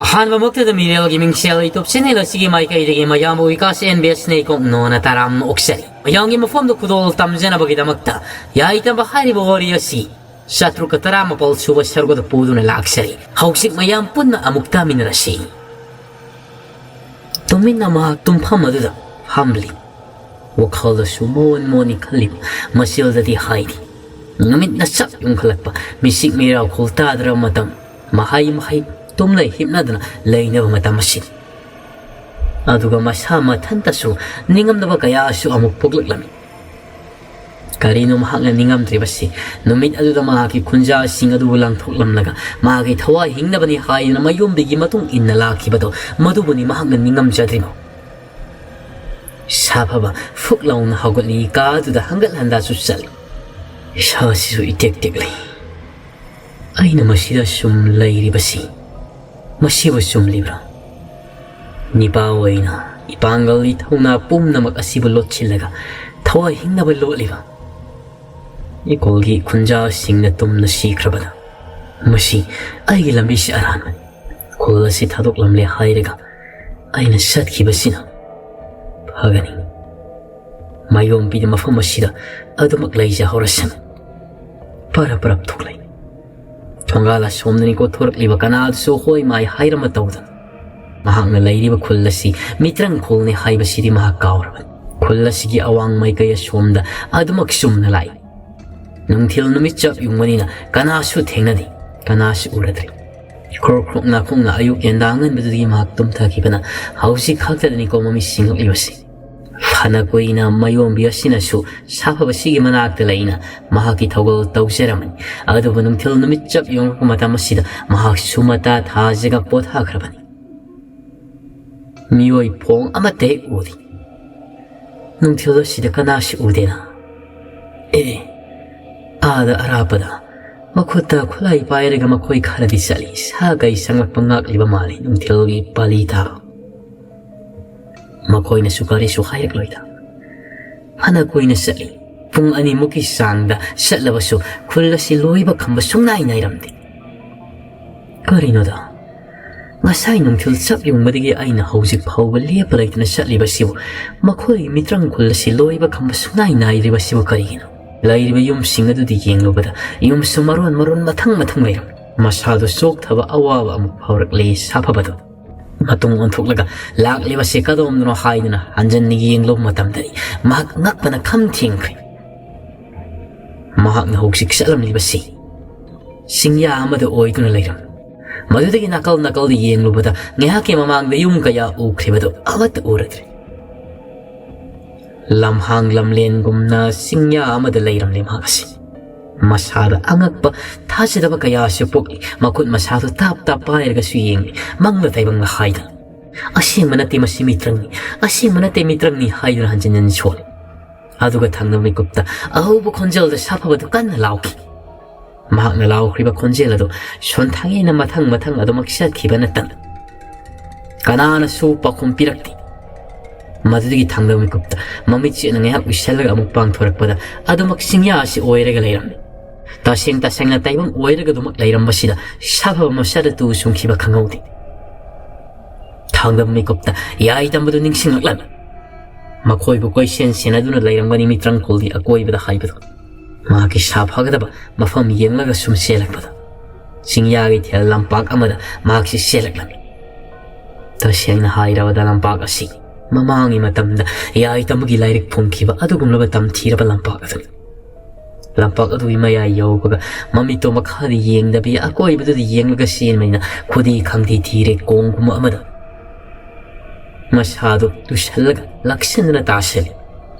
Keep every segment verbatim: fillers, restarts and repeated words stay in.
ꯑꯍꯥꯟꯕꯃꯛꯇꯗ ꯃꯤꯔꯦꯜꯒꯤ ꯃꯤꯡꯁꯦꯜ YouTube channel ꯑꯁꯤꯒꯤ ꯃꯥꯏꯀꯩꯗꯒꯤ ꯃꯌꯥꯝꯕꯨ ꯋꯤꯀꯥꯁ ꯑꯦꯟ ꯕꯤ ꯑꯦꯁ ꯅꯩꯀꯣꯝꯅꯣꯅ ꯇꯔꯥꯝꯅ ꯑꯣꯛꯆꯔꯤ꯫ ꯃꯌꯥꯝꯒꯤ ꯃꯐꯝꯗ ꯈꯨꯗꯣꯜ ꯇꯝꯖꯅꯕꯒꯤꯗꯃꯛꯇ ꯌꯥꯏ ꯇꯝꯕ ꯍꯥꯏꯔꯤꯕ ꯋꯥꯔꯤ ꯑꯁꯤ ꯆꯥꯇ꯭ꯔꯨꯛꯀ ꯇꯔꯥꯃꯥꯄꯜ ꯁꯨꯕ ꯁꯔꯨꯛ ꯑꯗꯨ ꯄꯨꯗꯨꯅ ꯂꯥꯛꯆꯔꯤ꯫ ꯍꯧꯖꯤꯛ ꯃꯌꯥꯝ ꯄꯨꯟꯅ ꯑꯃꯨꯛ ꯇꯥꯃꯤꯟꯅꯔꯁꯤ꯫ ꯇꯨꯃꯤꯟꯅ ꯃꯍꯥꯛ ꯇꯨꯝꯐꯝ ꯑꯗꯨꯗ ꯐꯝꯂꯤ꯫ ꯋꯥꯈꯜꯗꯁꯨ ꯃꯣꯟ ꯃꯣꯟꯅꯤ ꯈꯜꯂꯤꯕ ꯃꯆꯤꯜꯗꯗꯤ ꯍꯥꯏꯔꯤ꯫ ꯅꯨꯃꯤꯠꯅ ꯆꯞ ꯌꯨꯡꯈꯠꯂꯛꯄ, ꯃꯤꯁꯤꯛ ꯃꯤꯔꯥꯎꯈꯣꯜ ꯇꯥꯗ꯭ꯔꯕ ꯃꯇꯝ, ꯃꯍꯩ ꯃꯍꯩ ꯇꯨꯝꯅ ꯍꯤꯞꯅꯗꯨꯅ ꯂꯩꯅꯕ ꯃꯇꯝ ꯑꯁꯤꯅꯤ꯫ ꯑꯗꯨꯒ ꯃꯁꯥ ꯃꯊꯟꯇꯁꯨ ꯅꯤꯡꯉꯝꯗꯕ ꯀꯌꯥꯁꯨ ꯑꯃꯨꯛ ꯄꯣꯛꯂꯛꯂꯝꯃꯤ꯫ ꯀꯔꯤꯅꯣ ꯃꯍꯥꯛꯅ ꯅꯤꯡꯉꯝꯗ꯭ꯔꯤꯕꯁꯤ? ꯅꯨꯃꯤꯠ ꯑꯗꯨꯗ ꯃꯍꯥꯛꯀꯤ ꯈꯨꯟꯖꯥꯁꯤꯡ ꯑꯗꯨꯕꯨ ꯂꯪꯊꯣꯛꯂꯝꯂꯒ ꯃꯍꯥꯛꯀꯤ ꯊꯋꯥꯏ ꯍꯤꯡꯅꯕꯅꯤ ꯍꯥꯏꯗꯨꯅ ꯃꯌꯣꯝꯕꯤꯒꯤ ꯃꯇꯨꯡ ꯏꯟꯅ ꯂꯥꯛꯈꯤꯕꯗꯣ, ꯃꯗꯨꯕꯨꯅꯤ ꯃꯍꯥꯛꯅ ꯅꯤꯡꯉꯝꯖꯗ꯭ꯔꯤꯕ꯫ ꯁꯥꯐꯕ ꯐꯨꯛ ꯂꯥꯎꯅ ꯍꯧꯒꯠꯂꯤ, ꯀꯥ ꯑꯗꯨꯗ ꯍꯪꯒꯠ ꯍꯟꯗꯥꯁꯨ ꯆꯠꯂꯤ꯫ ꯏꯁꯥꯁꯤꯁꯨ ꯏꯇꯦꯛ ꯇꯦꯛꯂꯤ꯫ ꯑꯩꯅ ꯃꯁꯤꯗ ꯁꯨꯝ ꯂꯩꯔꯤꯕꯁꯤ, ꯃꯁꯤꯕꯨ ꯆꯨꯝꯂꯤꯕ꯭ꯔꯥ? ꯅꯤꯄꯥ ꯑꯣꯏꯅ ꯏꯄꯥꯡꯒꯜ ꯏꯊꯧꯅꯥ ꯄꯨꯝꯅꯃꯛ ꯑꯁꯤꯕꯨ ꯂꯣꯠꯁꯤꯜꯂꯒ ꯊꯋꯥꯏ ꯍꯤꯡꯅꯕ ꯂꯣꯠꯂꯤꯕ ꯏꯀꯣꯜꯒꯤ ꯈꯨꯟꯖꯥꯁꯤꯡꯅ ꯇꯨꯝꯅ ꯁꯤꯈ꯭ꯔꯕꯗ, ꯃꯁꯤ ꯑꯩꯒꯤ ꯂꯝꯕꯤꯁꯤ ꯑꯔꯥꯟꯕꯅꯤ꯫ ꯈꯨꯜ ꯑꯁꯤ ꯊꯥꯗꯣꯛꯂꯝꯂꯦ ꯍꯥꯏꯔꯒ ꯑꯩꯅ ꯆꯠꯈꯤꯕꯁꯤꯅ ꯐꯒꯅꯤ꯫ ꯃꯥꯌꯣꯝꯕꯤꯅ ꯃꯐꯝ ꯑꯁꯤꯗ ꯑꯗꯨꯃꯛ ꯂꯩꯖꯍꯧꯔꯁꯅꯨ꯫ ꯄꯔꯞ ꯄꯔꯞ ꯊꯣꯛꯂꯛꯏ꯫ ꯊꯣꯡꯒꯥꯜ ꯑꯁꯣꯝꯗꯅꯤꯀꯣ ꯊꯣꯔꯛꯂꯤꯕ ꯀꯅꯥꯗꯨꯁꯨ ꯍꯣꯏ ꯃꯥꯏ ꯍꯥꯏꯔꯝꯃ ꯇꯧꯗꯅ꯫ ꯃꯍꯥꯛꯅ ꯂꯩꯔꯤꯕ ꯈꯨꯜ ꯑꯁꯤ ꯃꯤꯇ꯭ꯔꯪ ꯈꯨꯜꯅꯤ ꯍꯥꯏꯕꯁꯤꯗꯤ ꯃꯍꯥꯛ ꯀꯥꯎꯔꯕꯅꯤ꯫ ꯈꯨꯜ ꯑꯁꯤꯒꯤ ꯑꯋꯥꯡ ꯃꯥꯏꯀꯩ ꯑꯁꯣꯝꯗ ꯑꯗꯨꯃꯛ ꯆꯨꯝꯅ ꯂꯥꯛꯏ꯫ ꯅꯨꯡꯊꯤꯜ ꯅꯨꯃꯤꯠ ꯆꯞ ꯌꯨꯡꯕꯅꯤꯅ ꯀꯅꯥꯁꯨ ꯊꯦꯡꯅꯗꯦ, ꯀꯅꯥꯁꯨ ꯎꯔꯗ꯭ꯔꯦ꯫ ꯈ꯭ꯔꯣꯛ ꯈ꯭ꯔꯣꯛ ꯅꯥꯈꯣꯡꯅ ꯑꯌꯨꯛ ꯌꯦꯟꯗꯥ ꯑꯉꯟꯕꯗꯨꯗꯒꯤ ꯃꯍꯥꯛ ꯇꯨꯝꯊꯈꯤꯕꯅ ꯍꯧꯖꯤꯛ ꯈꯛꯇꯗꯅꯤꯀꯣ ꯃꯃꯤꯠ ꯁꯤꯡꯂꯛꯂꯤꯕꯁꯤ꯫ ꯐꯅ ꯀꯨꯏꯅ ꯃꯥꯌꯣꯝꯕꯤ ꯑꯁꯤꯅꯁꯨ ꯁꯥꯐꯕꯁꯤꯒꯤ ꯃꯅꯥꯛꯇ ꯂꯩꯅ ꯃꯍꯥꯛꯀꯤ ꯊꯧꯒꯜ ꯇꯧꯖꯔꯝꯃꯤ꯫ ꯑꯗꯨꯕꯨ ꯅꯨꯡꯊꯤꯜ ꯅꯨꯃꯤꯠ ꯆꯞ ꯌꯨꯡꯂꯛꯄ ꯃꯇꯝ ꯑꯁꯤꯗ ꯃꯍꯥꯛꯁꯨ ꯃꯇꯥ ꯊꯥꯖꯒ ꯄꯣꯊꯥꯈ꯭ꯔꯕꯅꯤ꯫ ꯃꯤꯑꯣꯏ ꯐꯣꯡ ꯑꯃꯠꯇ ꯍꯦꯛ ꯎꯗꯦ꯫ ꯅꯨꯡꯊꯤꯜ ꯑꯁꯤꯗ ꯀꯅꯥꯁꯨ ꯎꯗꯦꯅ꯫ ꯑꯦ, ꯑꯥꯗ ꯑꯔꯥꯞꯄꯗ ꯃꯈꯨꯠꯇ ꯈꯨꯠꯂꯥꯏ ꯄꯥꯏꯔꯒ ꯃꯈꯣꯏ ꯈꯔꯗꯤ ꯆꯠꯂꯤ꯫ ꯁꯥ ꯀꯩ ꯁꯪꯂꯛꯄ ꯉꯥꯛꯂꯤꯕ ꯃꯥꯜꯂꯤ ꯅꯨꯡꯊꯤꯜꯒꯤ ꯄꯥꯂꯤ ꯇꯥꯕ꯫ ꯃꯈꯣꯏꯅꯁꯨ ꯀꯔꯤꯁꯨ ꯍꯥꯏꯔꯛꯂꯣꯏꯗ꯫ ꯐꯅ ꯀꯨꯏꯅ ꯆꯠꯂꯤ꯫ ꯄꯨꯡ ꯑꯅꯤꯃꯨꯛꯀꯤ ꯆꯥꯡꯗ ꯆꯠꯂꯕꯁꯨ ꯈꯨꯜ ꯑꯁꯤ ꯂꯣꯏꯕ ꯈꯝꯕ ꯁꯨꯡꯅꯥꯏ ꯅꯥꯏꯔꯝꯗꯦ꯫ ꯀꯔꯤꯅꯣꯗ? ꯉꯁꯥꯏ ꯅꯨꯡꯊꯤꯜ ꯆꯞ ꯌꯨꯡꯕꯗꯒꯤ ꯑꯩꯅ ꯍꯧꯖꯤꯛ ꯐꯥꯎꯕ ꯂꯦꯞꯄ ꯂꯩꯇꯅ ꯆꯠꯂꯤꯕꯁꯤꯕꯨ, ꯃꯈꯣꯏꯒꯤ ꯃꯤꯇ꯭ꯔꯪ ꯈꯨꯜ ꯑꯁꯤ ꯂꯣꯏꯕ ꯈꯝꯕ ꯁꯨꯡꯅꯥꯏ ꯅꯥꯏꯗ꯭ꯔꯤꯕꯁꯤꯕꯨ ꯀꯔꯤꯒꯤꯅꯣ? ꯂꯩꯔꯤꯕ ꯌꯨꯝꯁꯤꯡ ꯑꯗꯨꯗꯤ ꯌꯦꯡꯂꯨꯕꯗ, ꯌꯨꯝꯁꯨ ꯃꯔꯣꯟ ꯃꯔꯣꯟ ꯃꯊꯪ ꯃꯊꯪ ꯂꯩꯔꯝꯃꯤ꯫ ꯃꯁꯥꯗꯨ ꯆꯣꯛꯊꯕ ꯑꯋꯥꯕ ꯑꯃꯨꯛ ꯐꯥꯎꯔꯛꯂꯦ ꯁꯥꯐꯕꯗꯨ꯫ ꯃꯇꯨꯡ ꯑꯣꯟꯊꯣꯛꯂꯒ, "ꯂꯥꯛꯂꯤꯕꯁꯤ ꯀꯗꯣꯝꯗꯅꯣ?" ꯍꯥꯏꯗꯨꯅ ꯍꯟꯖꯟꯅ ꯌꯦꯡꯂꯨꯕ ꯃꯇꯝꯗꯗꯤ, ꯃꯍꯥꯛ ꯉꯛꯄꯅ ꯈꯝ ꯊꯦꯡꯈ꯭ꯔꯦ꯫ ꯃꯍꯥꯛꯅ ꯍꯧꯖꯤꯛ ꯆꯠꯂꯝꯂꯤꯕꯁꯤ ꯆꯤꯡꯌꯥ ꯑꯃꯗ ꯑꯣꯏꯗꯨꯅ ꯂꯩꯔꯝꯃꯤ꯫ ꯃꯗꯨꯗꯒꯤ ꯅꯥꯀꯜ ꯅꯥꯀꯜꯗ ꯌꯦꯡꯂꯨꯕꯗ, ꯉꯥꯏꯍꯥꯛꯀꯤ ꯃꯃꯥꯡꯗ ꯌꯨꯝ ꯀꯌꯥ ꯎꯈ꯭ꯔꯤꯕꯗꯨ ꯑꯃꯠꯇ ꯎꯔꯗ꯭ꯔꯦ꯫ ꯂꯝꯍꯥꯡ ꯂꯝꯂꯦꯟꯒꯨꯝꯅ ꯆꯤꯡꯌꯥ ꯑꯃꯗ ꯂꯩꯔꯝꯂꯦ ꯃꯍꯥꯛ ꯑꯁꯤ꯫ ꯃꯁꯥꯗ ꯑꯉꯛꯄ, ꯊꯥꯖꯗꯕ ꯀꯌꯥꯁꯨ ꯄꯣꯛꯂꯤ꯫ ꯃꯈꯨꯠ ꯃꯁꯥꯗꯨ ꯇꯥꯞ ꯇꯥꯞ ꯄꯥꯏꯔꯒꯁꯨ ꯌꯦꯡꯂꯤ, ꯃꯪꯂ ꯇꯥꯏꯕꯪꯂ ꯍꯥꯏꯗꯅ꯫ "ꯑꯁꯦꯡꯕ ꯅꯠꯇꯦ ꯃꯁꯤ, ꯃꯤꯇ꯭ꯔꯪꯅꯤ, ꯑꯁꯦꯡꯕ ꯅꯠꯇꯦ, ꯃꯤꯇ꯭ꯔꯪꯅꯤ" ꯍꯥꯏꯗꯨꯅ ꯍꯟꯖꯤꯟ ꯍꯟꯖꯤꯟ ꯁꯣꯜꯂꯤ꯫ ꯑꯗꯨꯒ ꯊꯪꯅꯕ ꯃꯤꯀꯨꯞꯇ ꯑꯍꯧꯕ ꯈꯣꯟꯖꯦꯜꯗ ꯁꯥꯐꯕꯗꯨ ꯀꯟꯅ ꯂꯥꯎꯈꯤ꯫ ꯃꯍꯥꯛꯅ ꯂꯥꯎꯈ꯭ꯔꯤꯕ ꯈꯣꯟꯖꯦꯜ ꯑꯗꯨ ꯁꯣꯟꯊꯥꯉꯩꯅ ꯃꯊꯪ ꯃꯊꯪ ꯑꯗꯨꯃꯛ ꯆꯠꯈꯤꯕ ꯅꯠꯇꯅ ꯀꯅꯥꯅꯁꯨ ꯄꯥꯎꯈꯨꯝ ꯄꯤꯔꯛꯇꯦ꯫ ꯃꯗꯨꯗꯒꯤ ꯊꯪꯅꯕ ꯃꯤꯀꯨꯞꯇ ꯃꯃꯤꯠ ꯆꯦꯠꯅ ꯉꯥꯏꯍꯥꯛ ꯎꯏꯁꯜꯂꯒ ꯑꯃꯨꯛ ꯄꯥꯡꯊꯣꯔꯛꯄꯗ, ꯑꯗꯨꯃꯛ ꯆꯤꯡꯌꯥ ꯑꯁꯤ ꯑꯣꯏꯔꯒ ꯂꯩꯔꯝꯃꯤ꯫ ꯇꯁꯦꯡ ꯇꯁꯦꯡꯅ ꯇꯥꯏꯕꯪ ꯑꯣꯏꯔꯒ ꯑꯗꯨꯃꯛ ꯂꯩꯔꯝꯕꯁꯤꯗ ꯁꯥꯐꯕ ꯃꯁꯥꯗ ꯇꯨ ꯆꯨꯡꯈꯤꯕ ꯈꯪꯍꯧꯗꯦ꯫ ꯊꯥꯡꯗꯕ ꯃꯤꯀꯨꯞꯇ ꯌꯥꯏ ꯇꯝꯕꯗꯨ ꯅꯤꯡꯁꯤꯡꯂꯛꯂꯝꯃꯤ꯫ ꯃꯈꯣꯏꯕꯨ ꯀꯣꯏꯁꯦꯟ ꯁꯦꯟꯅꯗꯨꯅ ꯂꯩꯔꯝꯒꯅꯤ ꯃꯤꯇ꯭ꯔꯪ ꯈꯨꯜꯒꯤ ꯑꯀꯣꯏꯕꯗ ꯍꯥꯏꯕꯗꯨ꯫ ꯃꯍꯥꯛꯀꯤ ꯁꯥ ꯐꯒꯗꯕ ꯃꯐꯝ ꯌꯦꯡꯂꯒ ꯁꯨꯝ ꯆꯦꯜꯂꯛꯄꯗ, ꯆꯤꯡꯌꯥꯒꯤ ꯊꯦꯜ ꯂꯝꯄꯥꯛ ꯑꯃꯗ ꯃꯍꯥꯛꯁꯤ ꯆꯦꯜꯂꯛꯂꯝꯃꯤ꯫ ꯇꯁꯦꯡꯅ ꯍꯥꯏꯔꯕꯗ, ꯂꯝꯄꯥꯛ ꯑꯁꯤ ꯃꯃꯥꯡꯒꯤ ꯃꯇꯝꯗ ꯌꯥꯏ ꯇꯝꯕꯒꯤ ꯂꯥꯏꯔꯤꯛ ꯐꯣꯡꯈꯤꯕ ꯑꯗꯨꯒꯨꯝꯂꯕ ꯇꯝꯊꯤꯔꯕ ꯂꯝꯄꯥꯛ ꯑꯗꯨꯅꯤ꯫ ꯂꯝꯄꯥꯛ ꯑꯗꯨꯒꯤ ꯃꯌꯥꯏ ꯌꯧꯕꯒ, ꯃꯃꯤꯠꯇꯣ ꯃꯈꯥꯗ ꯌꯦꯡꯗꯕꯤ ꯑꯀꯣꯏꯕꯗꯨꯗ ꯌꯦꯡꯂꯒ ꯆꯦꯟꯕꯅꯤꯅ, ꯈꯨꯗꯤ ꯈꯪꯗꯤ ꯊꯤꯔꯦ ꯀꯣꯡꯒꯨꯝꯕ ꯑꯃꯗ꯫ ꯃꯁꯥꯗꯨ ꯇꯨꯁꯜꯂꯒ ꯂꯥꯛꯁꯤꯟꯗꯨꯅ ꯇꯥꯁꯤꯜꯂꯤ꯫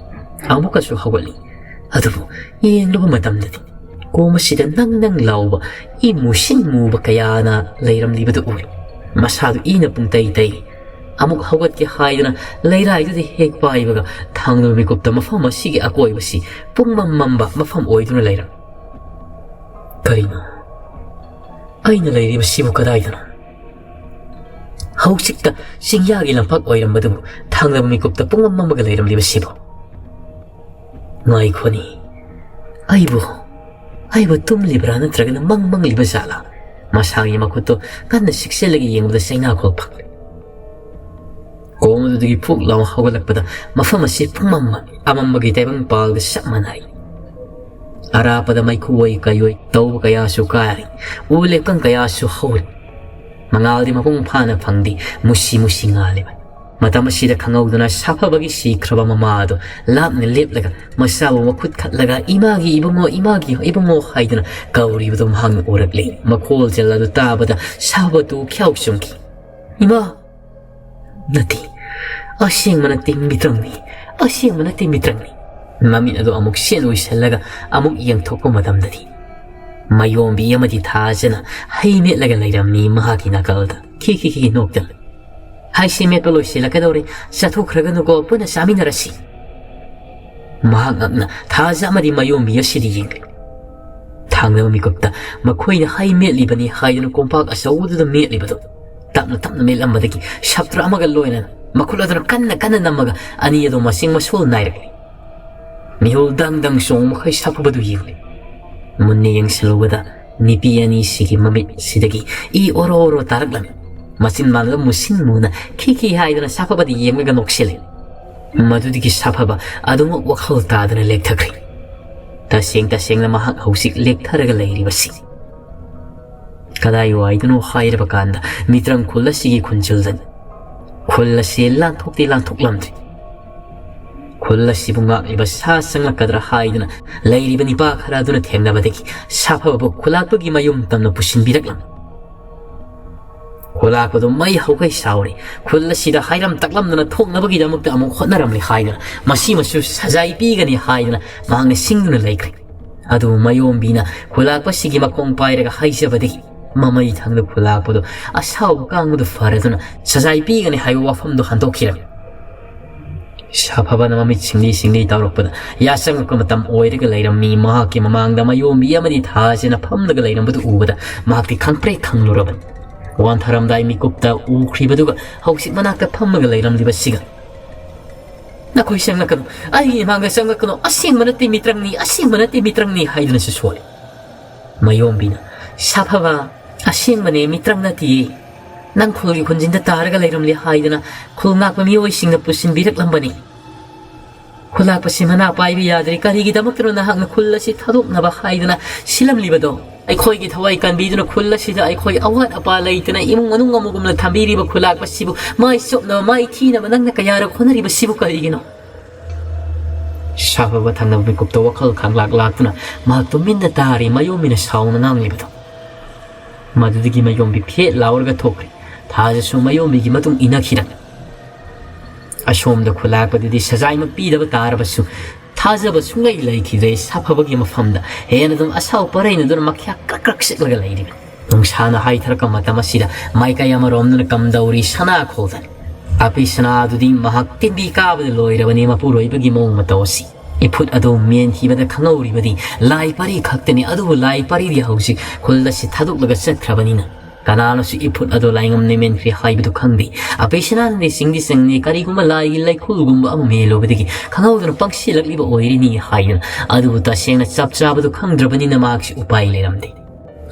ꯑꯃꯨꯛꯀꯁꯨ ꯍꯧꯒꯠꯂꯤ꯫ ꯑꯗꯨꯕꯨ ꯌꯦꯡꯂꯨꯕ ꯃꯇꯝꯗꯗꯤ, ꯀꯣꯝ ꯑꯁꯤꯗ ꯅꯪ ꯅꯪ ꯂꯥꯎꯕ ꯏ ꯃꯨꯁꯤꯟ ꯃꯨꯕ ꯀꯌꯥꯅ ꯂꯩꯔꯝꯂꯤꯕꯗꯨ ꯎꯔꯦ꯫ ꯃꯁꯥꯗꯨ ꯏꯅ ꯄꯨꯡꯇꯩ ꯇꯩ꯫ ꯑꯃꯨꯛ ꯍꯧꯒꯠꯀꯦ ꯍꯥꯏꯗꯨꯅ ꯂꯩꯔꯥꯏꯗꯨꯗ ꯍꯦꯛ ꯄꯥꯏꯕꯒ, ꯊꯥꯡꯗꯕ ꯃꯤꯀꯨꯞꯇ ꯃꯐꯝ ꯑꯁꯤꯒꯤ ꯑꯀꯣꯏꯕꯁꯤ ꯄꯨꯡꯃꯝ ꯃꯝꯕ ꯃꯐꯝ ꯑꯣꯏꯗꯨꯅ ꯂꯩꯔꯝꯃꯤ꯫ "ꯀꯔꯤꯅꯣ? ꯑꯩꯅ ꯂꯩꯔꯤꯕꯁꯤꯕꯨ ꯀꯗꯥꯏꯗꯅꯣ? ꯍꯧꯖꯤꯛꯇ ꯆꯤꯡꯌꯥꯒꯤ ꯂꯝꯄꯥꯛ ꯑꯣꯏꯔꯝꯕꯗꯨꯕꯨ ꯊꯥꯡꯗꯕ ꯃꯤꯀꯨꯞꯇ ꯄꯨꯡꯃꯝ ꯃꯝꯃꯒ ꯂꯩꯔꯝꯂꯤꯕꯁꯤꯕꯨ? ꯉꯥꯏꯈꯣꯅꯤ, ꯑꯩꯕꯨ, ꯑꯩꯕꯨ ꯇꯨꯝꯂꯤꯕ꯭ꯔꯥ ꯅꯠꯇ꯭ꯔꯒꯅ ꯃꯪ ꯃꯪꯂꯤꯕ ꯖꯥꯠꯂꯥ? ꯃꯁꯥꯒꯤ ꯃꯈꯨꯠꯇꯣ ꯀꯟꯅ ꯁꯤꯛꯆꯜꯂꯒ ꯌꯦꯡꯕꯗ ꯆꯩꯅꯥꯈꯣꯜ ꯐꯪꯂꯦ꯫ ꯀꯣꯝ ꯑꯗꯨꯗꯒꯤ ꯐꯨꯛ ꯂꯥꯎꯅ ꯍꯧꯒꯠꯂꯛꯄꯗ ꯃꯐꯝ ꯑꯁꯤ ꯄꯨꯝꯃꯝꯕ ꯑꯃꯝꯕꯒꯤ ꯇꯥꯏꯕꯪꯄꯥꯜꯒ ꯆꯞ ꯃꯥꯟꯅꯔꯤ꯫ ꯑꯔꯥꯞꯄꯗ ꯃꯩꯈꯨ ꯑꯣꯏ ꯀꯩꯑꯣꯏ ꯇꯧꯕ ꯀꯌꯥꯁꯨ ꯀꯥꯔꯤ꯫ ꯎ ꯂꯦꯞꯀꯪ ꯀꯌꯥꯁꯨ ꯍꯧꯔꯤ꯫ ꯃꯉꯥꯜꯗꯤ ꯃꯄꯨꯡ ꯐꯥꯅ ꯐꯪꯗꯦ, ꯃꯨꯁꯤ ꯃꯨꯁꯤ ꯉꯥꯜꯂꯤꯕ꯫ ꯃꯇꯝ ꯑꯁꯤꯗ ꯈꯪꯍꯧꯗꯅ ꯁꯥꯐꯕꯒꯤ ꯁꯤꯈ꯭ꯔꯕ ꯃꯃꯥ ꯑꯗꯨ ꯂꯥꯞꯅ ꯂꯦꯞꯂꯒ ꯃꯆꯥꯕꯨ ꯃꯈꯨꯠ ꯈꯠꯂꯒ "ꯏꯃꯥꯒꯤ ꯏꯕꯨꯡꯉꯣ, ꯏꯃꯥꯒꯤ ꯏꯕꯨꯡꯉꯣ" ꯍꯥꯏꯗꯨꯅ ꯀꯧꯔꯤꯕꯗꯨ ꯃꯍꯥꯛꯅ ꯎꯔꯛꯂꯦ꯫ ꯃꯈꯣꯜ ꯆꯜ ꯑꯗꯨ ꯇꯥꯕꯗ ꯁꯥꯐꯕꯗꯨ ꯈ꯭ꯌꯥꯎ ꯆꯨꯝꯈꯤ꯫ "ꯏꯃꯥ!" "ꯅꯠꯇꯦ, ꯑꯁꯦꯡꯕ ꯅꯠꯇꯦ, ꯃꯤꯇ꯭ꯔꯪꯅꯤ, ꯑꯁꯦꯡꯕ ꯅꯠꯇꯦ, ꯃꯤꯇ꯭ꯔꯪꯅꯤ"꯫ ꯃꯃꯤꯠ ꯑꯗꯨ ꯑꯃꯨꯛ ꯁꯦꯠ ꯎꯏꯁꯜꯂꯒ ꯑꯃꯨꯛ ꯌꯦꯡꯊꯣꯛꯄ ꯃꯇꯝꯗꯗꯤ ꯃꯌꯣꯝꯕꯤ ꯑꯃꯗꯤ ꯊꯥꯖꯅ ꯍꯩ ꯃꯦꯠꯂꯒ ꯂꯩꯔꯝꯃꯤ ꯃꯍꯥꯛꯀꯤ ꯅꯥꯀꯜꯗ꯫ ꯈꯤ ꯈꯤ ꯈꯤ ꯅꯣꯛꯇꯅ꯫ "ꯍꯩꯁꯤ ꯃꯦꯠꯄ ꯂꯣꯏꯁꯤꯜꯂꯛꯀꯗꯧꯔꯦ, ꯆꯠꯊꯣꯛꯈ꯭ꯔꯒꯅꯨꯀꯣ, ꯄꯨꯟꯅ ꯆꯥꯃꯤꯟꯅꯔꯁꯤ"꯫ ꯃꯍꯥꯛ ꯉꯛꯅ ꯊꯥꯖ ꯑꯃꯗꯤ ꯃꯌꯣꯝꯕꯤ ꯑꯁꯤꯗ ꯌꯦꯡꯂꯤ꯫ ꯊꯥꯡꯗꯕ ꯃꯤꯀꯨꯞꯇ ꯃꯈꯣꯏꯅ ꯍꯩ ꯃꯦꯠꯂꯤꯕꯅꯤ ꯍꯥꯏꯗꯨꯅ ꯀꯣꯝꯄꯥꯛ ꯑꯆꯧꯕꯗꯨꯗ ꯃꯦꯠꯂꯤꯕꯗꯨ ꯇꯞꯅ ꯇꯞꯅ ꯃꯦꯠꯂꯝꯕꯗꯒꯤ ꯁꯞꯇ꯭ꯔ ꯑꯃꯒ ꯂꯣꯏꯅꯅ ꯃꯈꯨꯠ ꯑꯗꯨꯅ ꯀꯟꯅ ꯀꯟꯅ ꯅꯝꯃꯒ ꯑꯅꯤ ꯑꯗꯨ ꯃꯁꯤꯡ ꯃꯁꯣꯜ ꯅꯥꯏꯔꯛꯂꯤ꯫ ꯃꯤꯍꯨꯜ ꯗꯪ ꯗꯪ ꯆꯣꯡꯕ ꯃꯈꯩ ꯁꯥꯐꯕꯗꯨ ꯌꯦꯡꯂꯤ꯫ ꯃꯨꯟꯅ ꯌꯦꯡꯁꯤꯜꯂꯨꯕꯗ ꯅꯨꯄꯤ ꯑꯅꯤꯁꯤꯒꯤ ꯃꯃꯤꯠꯁꯤꯗꯒꯤ ꯏ ꯑꯣꯔꯣ ꯑꯣꯔꯣ ꯇꯥꯔꯛꯂꯝꯃꯤ꯫ ꯃꯆꯤꯟ ꯃꯥꯟꯗꯨ ꯃꯨꯁꯤꯟ ꯃꯨꯅ ꯈꯤ ꯈꯤ ꯍꯥꯏꯗꯨꯅ ꯁꯥꯐꯕꯗ ꯌꯦꯡꯂꯒ ꯅꯣꯛꯁꯤꯜꯂꯤ꯫ ꯃꯗꯨꯗꯒꯤ ꯁꯥꯐꯕ ꯑꯗꯨꯃꯛ ꯋꯥꯈꯜ ꯇꯥꯗꯅ ꯂꯦꯛꯊꯈ꯭ꯔꯦ꯫ ꯇꯁꯦꯡ ꯇꯁꯦꯡꯅ ꯃꯍꯥꯛ ꯍꯧꯖꯤꯛ ꯂꯦꯛꯊꯔꯒ ꯂꯩꯔꯤꯕꯁꯤ ꯀꯗꯥꯏ ꯋꯥꯏꯗꯅꯣ ꯍꯥꯏꯔꯕ ꯀꯥꯟꯗ ꯃꯤꯇ꯭ꯔꯪ ꯈꯨꯜ ꯑꯁꯤꯒꯤ ꯈꯨꯟꯖꯤꯜꯗꯅꯤ꯫ ꯈꯨꯜ ꯑꯁꯤ ꯂꯥꯟꯊꯣꯛꯇꯤ ꯂꯥꯟꯊꯣꯛꯂꯝꯗ꯭ꯔꯤ꯫ ꯈꯨꯜ ꯑꯁꯤꯕꯨ ꯉꯥꯛꯂꯤꯕ ꯁꯥ ꯆꯪꯂꯛꯀꯗ꯭ꯔꯥ ꯍꯥꯏꯗꯨꯅ ꯂꯩꯔꯤꯕ ꯅꯤꯄꯥ ꯈꯔ ꯑꯗꯨꯅ ꯊꯦꯡꯅꯕꯗꯒꯤ ꯁꯥꯐꯕꯕꯨ ꯈꯨꯂꯥꯛꯄꯒꯤ ꯃꯌꯨꯝ ꯇꯝꯅ ꯄꯨꯁꯤꯟꯕꯤꯔꯛꯂꯝꯃꯤ꯫ ꯈꯨꯂꯥꯛꯄꯗꯨ ꯃꯩ ꯍꯧꯒꯩ ꯁꯥꯎꯔꯤ꯫ ꯈꯨꯜ ꯑꯁꯤꯗ ꯍꯥꯏꯔꯝ ꯇꯛꯂꯝꯗꯅ ꯊꯣꯛꯅꯕꯒꯤꯗꯃꯛꯇ ꯑꯃꯨꯛ ꯍꯣꯠꯅꯔꯝꯂꯦ ꯍꯥꯏꯗꯨꯅ ꯃꯁꯤꯃꯁꯨ ꯁꯖꯥꯏ ꯄꯤꯒꯅꯤ ꯍꯥꯏꯗꯨꯅ ꯃꯍꯥꯛꯅ ꯁꯤꯡꯗꯨꯅ ꯂꯩꯈ꯭ꯔꯦ꯫ ꯑꯗꯨꯕꯨ ꯃꯌꯣꯝꯕꯤꯅ ꯈꯨꯂꯥꯛꯄꯁꯤꯒꯤ ꯃꯈꯣꯡ ꯄꯥꯏꯔꯒ ꯍꯥꯏꯖꯕꯗꯒꯤ ꯃꯃꯩ ꯊꯪꯗ ꯈꯨꯂꯥꯛꯄꯗꯨ ꯑꯁꯥꯎꯕ ꯀꯥꯡꯕꯗꯨ ꯐꯔꯗꯨꯅ ꯁꯖꯥꯏ ꯄꯤꯒꯅꯤ ꯍꯥꯏꯕ ꯋꯥꯐꯝꯗꯨ ꯍꯟꯗꯣꯛꯈꯤꯔꯝꯃꯤ꯫ ꯁꯥꯐꯕꯅ ꯃꯃꯤꯠ ꯁꯤꯡꯂꯤ ꯁꯤꯡꯂꯤ ꯇꯧꯔꯛꯄꯗ ꯌꯥꯆꯪꯉꯛꯄ ꯃꯇꯝ ꯑꯣꯏꯔꯒ ꯂꯩꯔꯝꯃꯤ꯫ ꯃꯍꯥꯛꯀꯤ ꯃꯃꯥꯡꯗ ꯃꯌꯣꯝꯕꯤ ꯑꯃꯗꯤ ꯊꯥꯖꯅ ꯐꯝꯂꯒ ꯂꯩꯔꯝꯕꯗꯨ ꯎꯕꯗ ꯃꯍꯥꯛꯇꯤ ꯈꯪꯄ꯭ꯔꯦꯛ ꯈꯪꯂꯨꯔꯕꯅꯤ꯫ ꯋꯥꯟꯊꯔꯝꯗꯥꯏ ꯃꯤꯀꯨꯞꯇ ꯎꯈ꯭ꯔꯤꯕꯗꯨꯒ ꯍꯧꯖꯤꯛ ꯃꯅꯥꯛꯇ ꯐꯝꯃꯒ ꯂꯩꯔꯝꯂꯤꯕꯁꯤꯒ "ꯅꯈꯣꯏ ꯆꯪꯂꯛꯀꯅꯨ, ꯑꯩꯒꯤ ꯏꯃꯥꯡꯗ ꯆꯪꯂꯛꯀꯅꯨ, ꯑꯁꯦꯡꯕ ꯅꯠꯇꯦ ꯃꯤꯇ꯭ꯔꯪꯅꯤ, ꯑꯁꯦꯡꯕ ꯅꯠꯇꯦ ꯃꯤꯇ꯭ꯔꯪꯅꯤ" ꯍꯥꯏꯗꯨꯅꯁꯨ ꯁꯣꯜꯂꯤ꯫ ꯃꯌꯣꯝꯕꯤꯅ "ꯁꯥꯐꯕ, ꯑꯁꯦꯡꯕꯅꯦ, ꯃꯤꯇ꯭ꯔꯪ ꯅꯠꯇꯤꯌꯦ꯫ ꯅꯪ ꯈꯨꯜꯒꯤ ꯈꯨꯟꯖꯤꯟꯗ ꯇꯥꯔꯒ ꯂꯩꯔꯝꯂꯦ ꯍꯥꯏꯗꯅ ꯈꯨꯜ ꯉꯥꯛꯄ ꯃꯤꯑꯣꯏꯁꯤꯡꯅ ꯄꯨꯁꯤꯟꯕꯤꯔꯛꯂꯝꯕꯅꯤ꯫ ꯈꯨꯂꯥꯛꯄꯁꯤ ꯃꯅꯥ ꯄꯥꯏꯕ ꯌꯥꯗ꯭ꯔꯦ, ꯀꯔꯤꯒꯤꯗꯃꯛꯇꯅꯣ ꯅꯍꯥꯛꯅ ꯈꯨꯜ ꯑꯁꯤ ꯊꯥꯗꯣꯛꯅꯕ ꯍꯥꯏꯗꯅ ꯁꯤꯜꯂꯝꯂꯤꯕꯗꯣ? ꯑꯩꯈꯣꯏꯒꯤ ꯊꯋꯥꯏ ꯀꯟꯕꯤꯗꯨꯅ ꯈꯨꯜ ꯑꯁꯤꯗ ꯑꯩꯈꯣꯏ ꯑꯋꯥꯠ ꯑꯄꯥ ꯂꯩꯇꯅ ꯏꯃꯨꯡ ꯃꯅꯨꯡ ꯑꯃꯒꯨꯝꯅ ꯊꯝꯕꯤꯔꯤꯕ ꯈꯨꯂꯥꯛꯄꯁꯤꯕꯨ ꯃꯥꯏ ꯆꯣꯞꯅꯕ, ꯃꯥꯏ ꯊꯤꯅꯕ ꯅꯪꯅ ꯀꯌꯥꯔꯛ ꯍꯣꯠꯅꯔꯤꯕꯁꯤꯕꯨ ꯀꯔꯤꯒꯤꯅꯣ? ꯁꯥꯐꯕ ꯊꯪꯅꯕ ꯃꯤꯀꯨꯞꯇ ꯋꯥꯈꯜ ꯈꯥꯡꯂꯥꯛ ꯂꯥꯛꯇꯨꯅ ꯃꯍꯥꯛ ꯇꯨꯃꯤꯟꯅ ꯇꯥꯔꯤ, ꯃꯌꯣꯝꯕꯤꯅ ꯁꯥꯎꯅ ꯉꯥꯡꯂꯤꯕꯗꯣ꯫ ꯃꯗꯨꯗꯒꯤ ꯃꯌꯣꯝꯕꯤ ꯐꯦꯠ ꯂꯥꯎꯔꯒ ꯊꯣꯛꯈ꯭ꯔꯦ꯫ ꯊꯥꯖꯁꯨ ꯃꯌꯣꯝꯕꯤꯒꯤ ꯃꯇꯨꯡ ꯏꯟꯅꯈꯤꯔꯝꯃꯤ꯫ ꯑꯁꯣꯝꯗ ꯈꯨꯂꯥꯛꯄꯗꯨꯗꯤ ꯁꯖꯥꯏꯃꯛ ꯄꯤꯗꯕ ꯇꯥꯔꯕꯁꯨ ꯊꯥꯖꯕ ꯁꯨꯡꯂꯩ ꯂꯩꯈꯤꯗ꯭ꯔꯦ꯫ ꯁꯥꯐꯕꯒꯤ ꯃꯐꯝꯗ ꯍꯦꯟꯅ ꯑꯗꯨꯝ ꯑꯁꯥꯎ ꯄꯔꯩꯅꯗꯨꯅ ꯃꯈ꯭ꯌꯥ ꯀ꯭ꯔꯛ ꯀ꯭ꯔꯛ ꯁꯤꯛꯂꯒ ꯂꯩꯔꯤꯕꯅꯤ꯫ ꯅꯨꯡꯁꯥꯅ ꯍꯥꯏꯊꯔꯛꯄ ꯃꯇꯝ ꯑꯁꯤꯗ ꯃꯥꯏꯀꯩ ꯑꯃꯔꯣꯝꯗꯅ ꯀꯝꯗꯧꯔꯤ ꯁꯅꯥ ꯈꯣꯜꯗꯅꯤ꯫ ꯑꯄꯤ ꯁꯅꯥꯗꯨꯗꯤ ꯃꯍꯥꯛ ꯇꯤꯟꯕꯤ ꯀꯥꯕꯗ ꯂꯣꯏꯔꯕꯅꯤ ꯃꯄꯨꯔꯣꯏꯕꯒꯤ ꯃꯑꯣꯡ ꯃꯇꯧ ꯑꯁꯤ꯫ ꯏꯐꯨꯠ ꯑꯗꯨ ꯃꯦꯟꯈꯤꯕꯗ ꯈꯪꯍꯧꯔꯤꯕꯗꯤ ꯂꯥꯏ ꯄꯔꯤ ꯈꯛꯇꯅꯤ, ꯑꯗꯨꯕꯨ ꯂꯥꯏ ꯄꯔꯤꯗꯤ ꯍꯧꯖꯤꯛ ꯈꯨꯜ ꯑꯁꯤ ꯊꯥꯗꯣꯛꯂꯒ ꯆꯠꯈ꯭ꯔꯕꯅꯤꯅ ꯀꯅꯥꯅꯁꯨ ꯏꯐꯨꯠ ꯑꯗꯨ ꯂꯥꯏꯉꯝꯅ ꯃꯦꯟꯈ꯭ꯔꯦ ꯍꯥꯏꯕꯗꯨ ꯈꯪꯗꯦ꯫ ꯑꯄꯤ ꯁꯅꯥꯅꯗꯤ ꯆꯤꯡꯗꯤ ꯆꯤꯡꯅꯤ, ꯀꯔꯤꯒꯨꯝꯕ ꯂꯥꯏꯒꯤ ꯂꯩꯈꯨꯜꯒꯨꯝꯕ ꯑꯃ ꯃꯦꯜꯂꯨꯕꯗꯒꯤ ꯈꯪꯍꯧꯗꯅ ꯄꯪꯁꯤꯜꯂꯛꯂꯤꯕ ꯑꯣꯏꯔꯤꯅꯤ ꯍꯥꯏꯗꯨꯅ꯫ ꯑꯗꯨꯕꯨ ꯇꯁꯦꯡꯅ ꯆꯞ ꯆꯥꯕꯗꯨ ꯈꯪꯗ꯭ꯔꯕꯅꯤꯅ ꯃꯍꯥꯛꯁꯨ ꯎꯄꯥꯏ ꯂꯩꯔꯝꯗꯦ꯫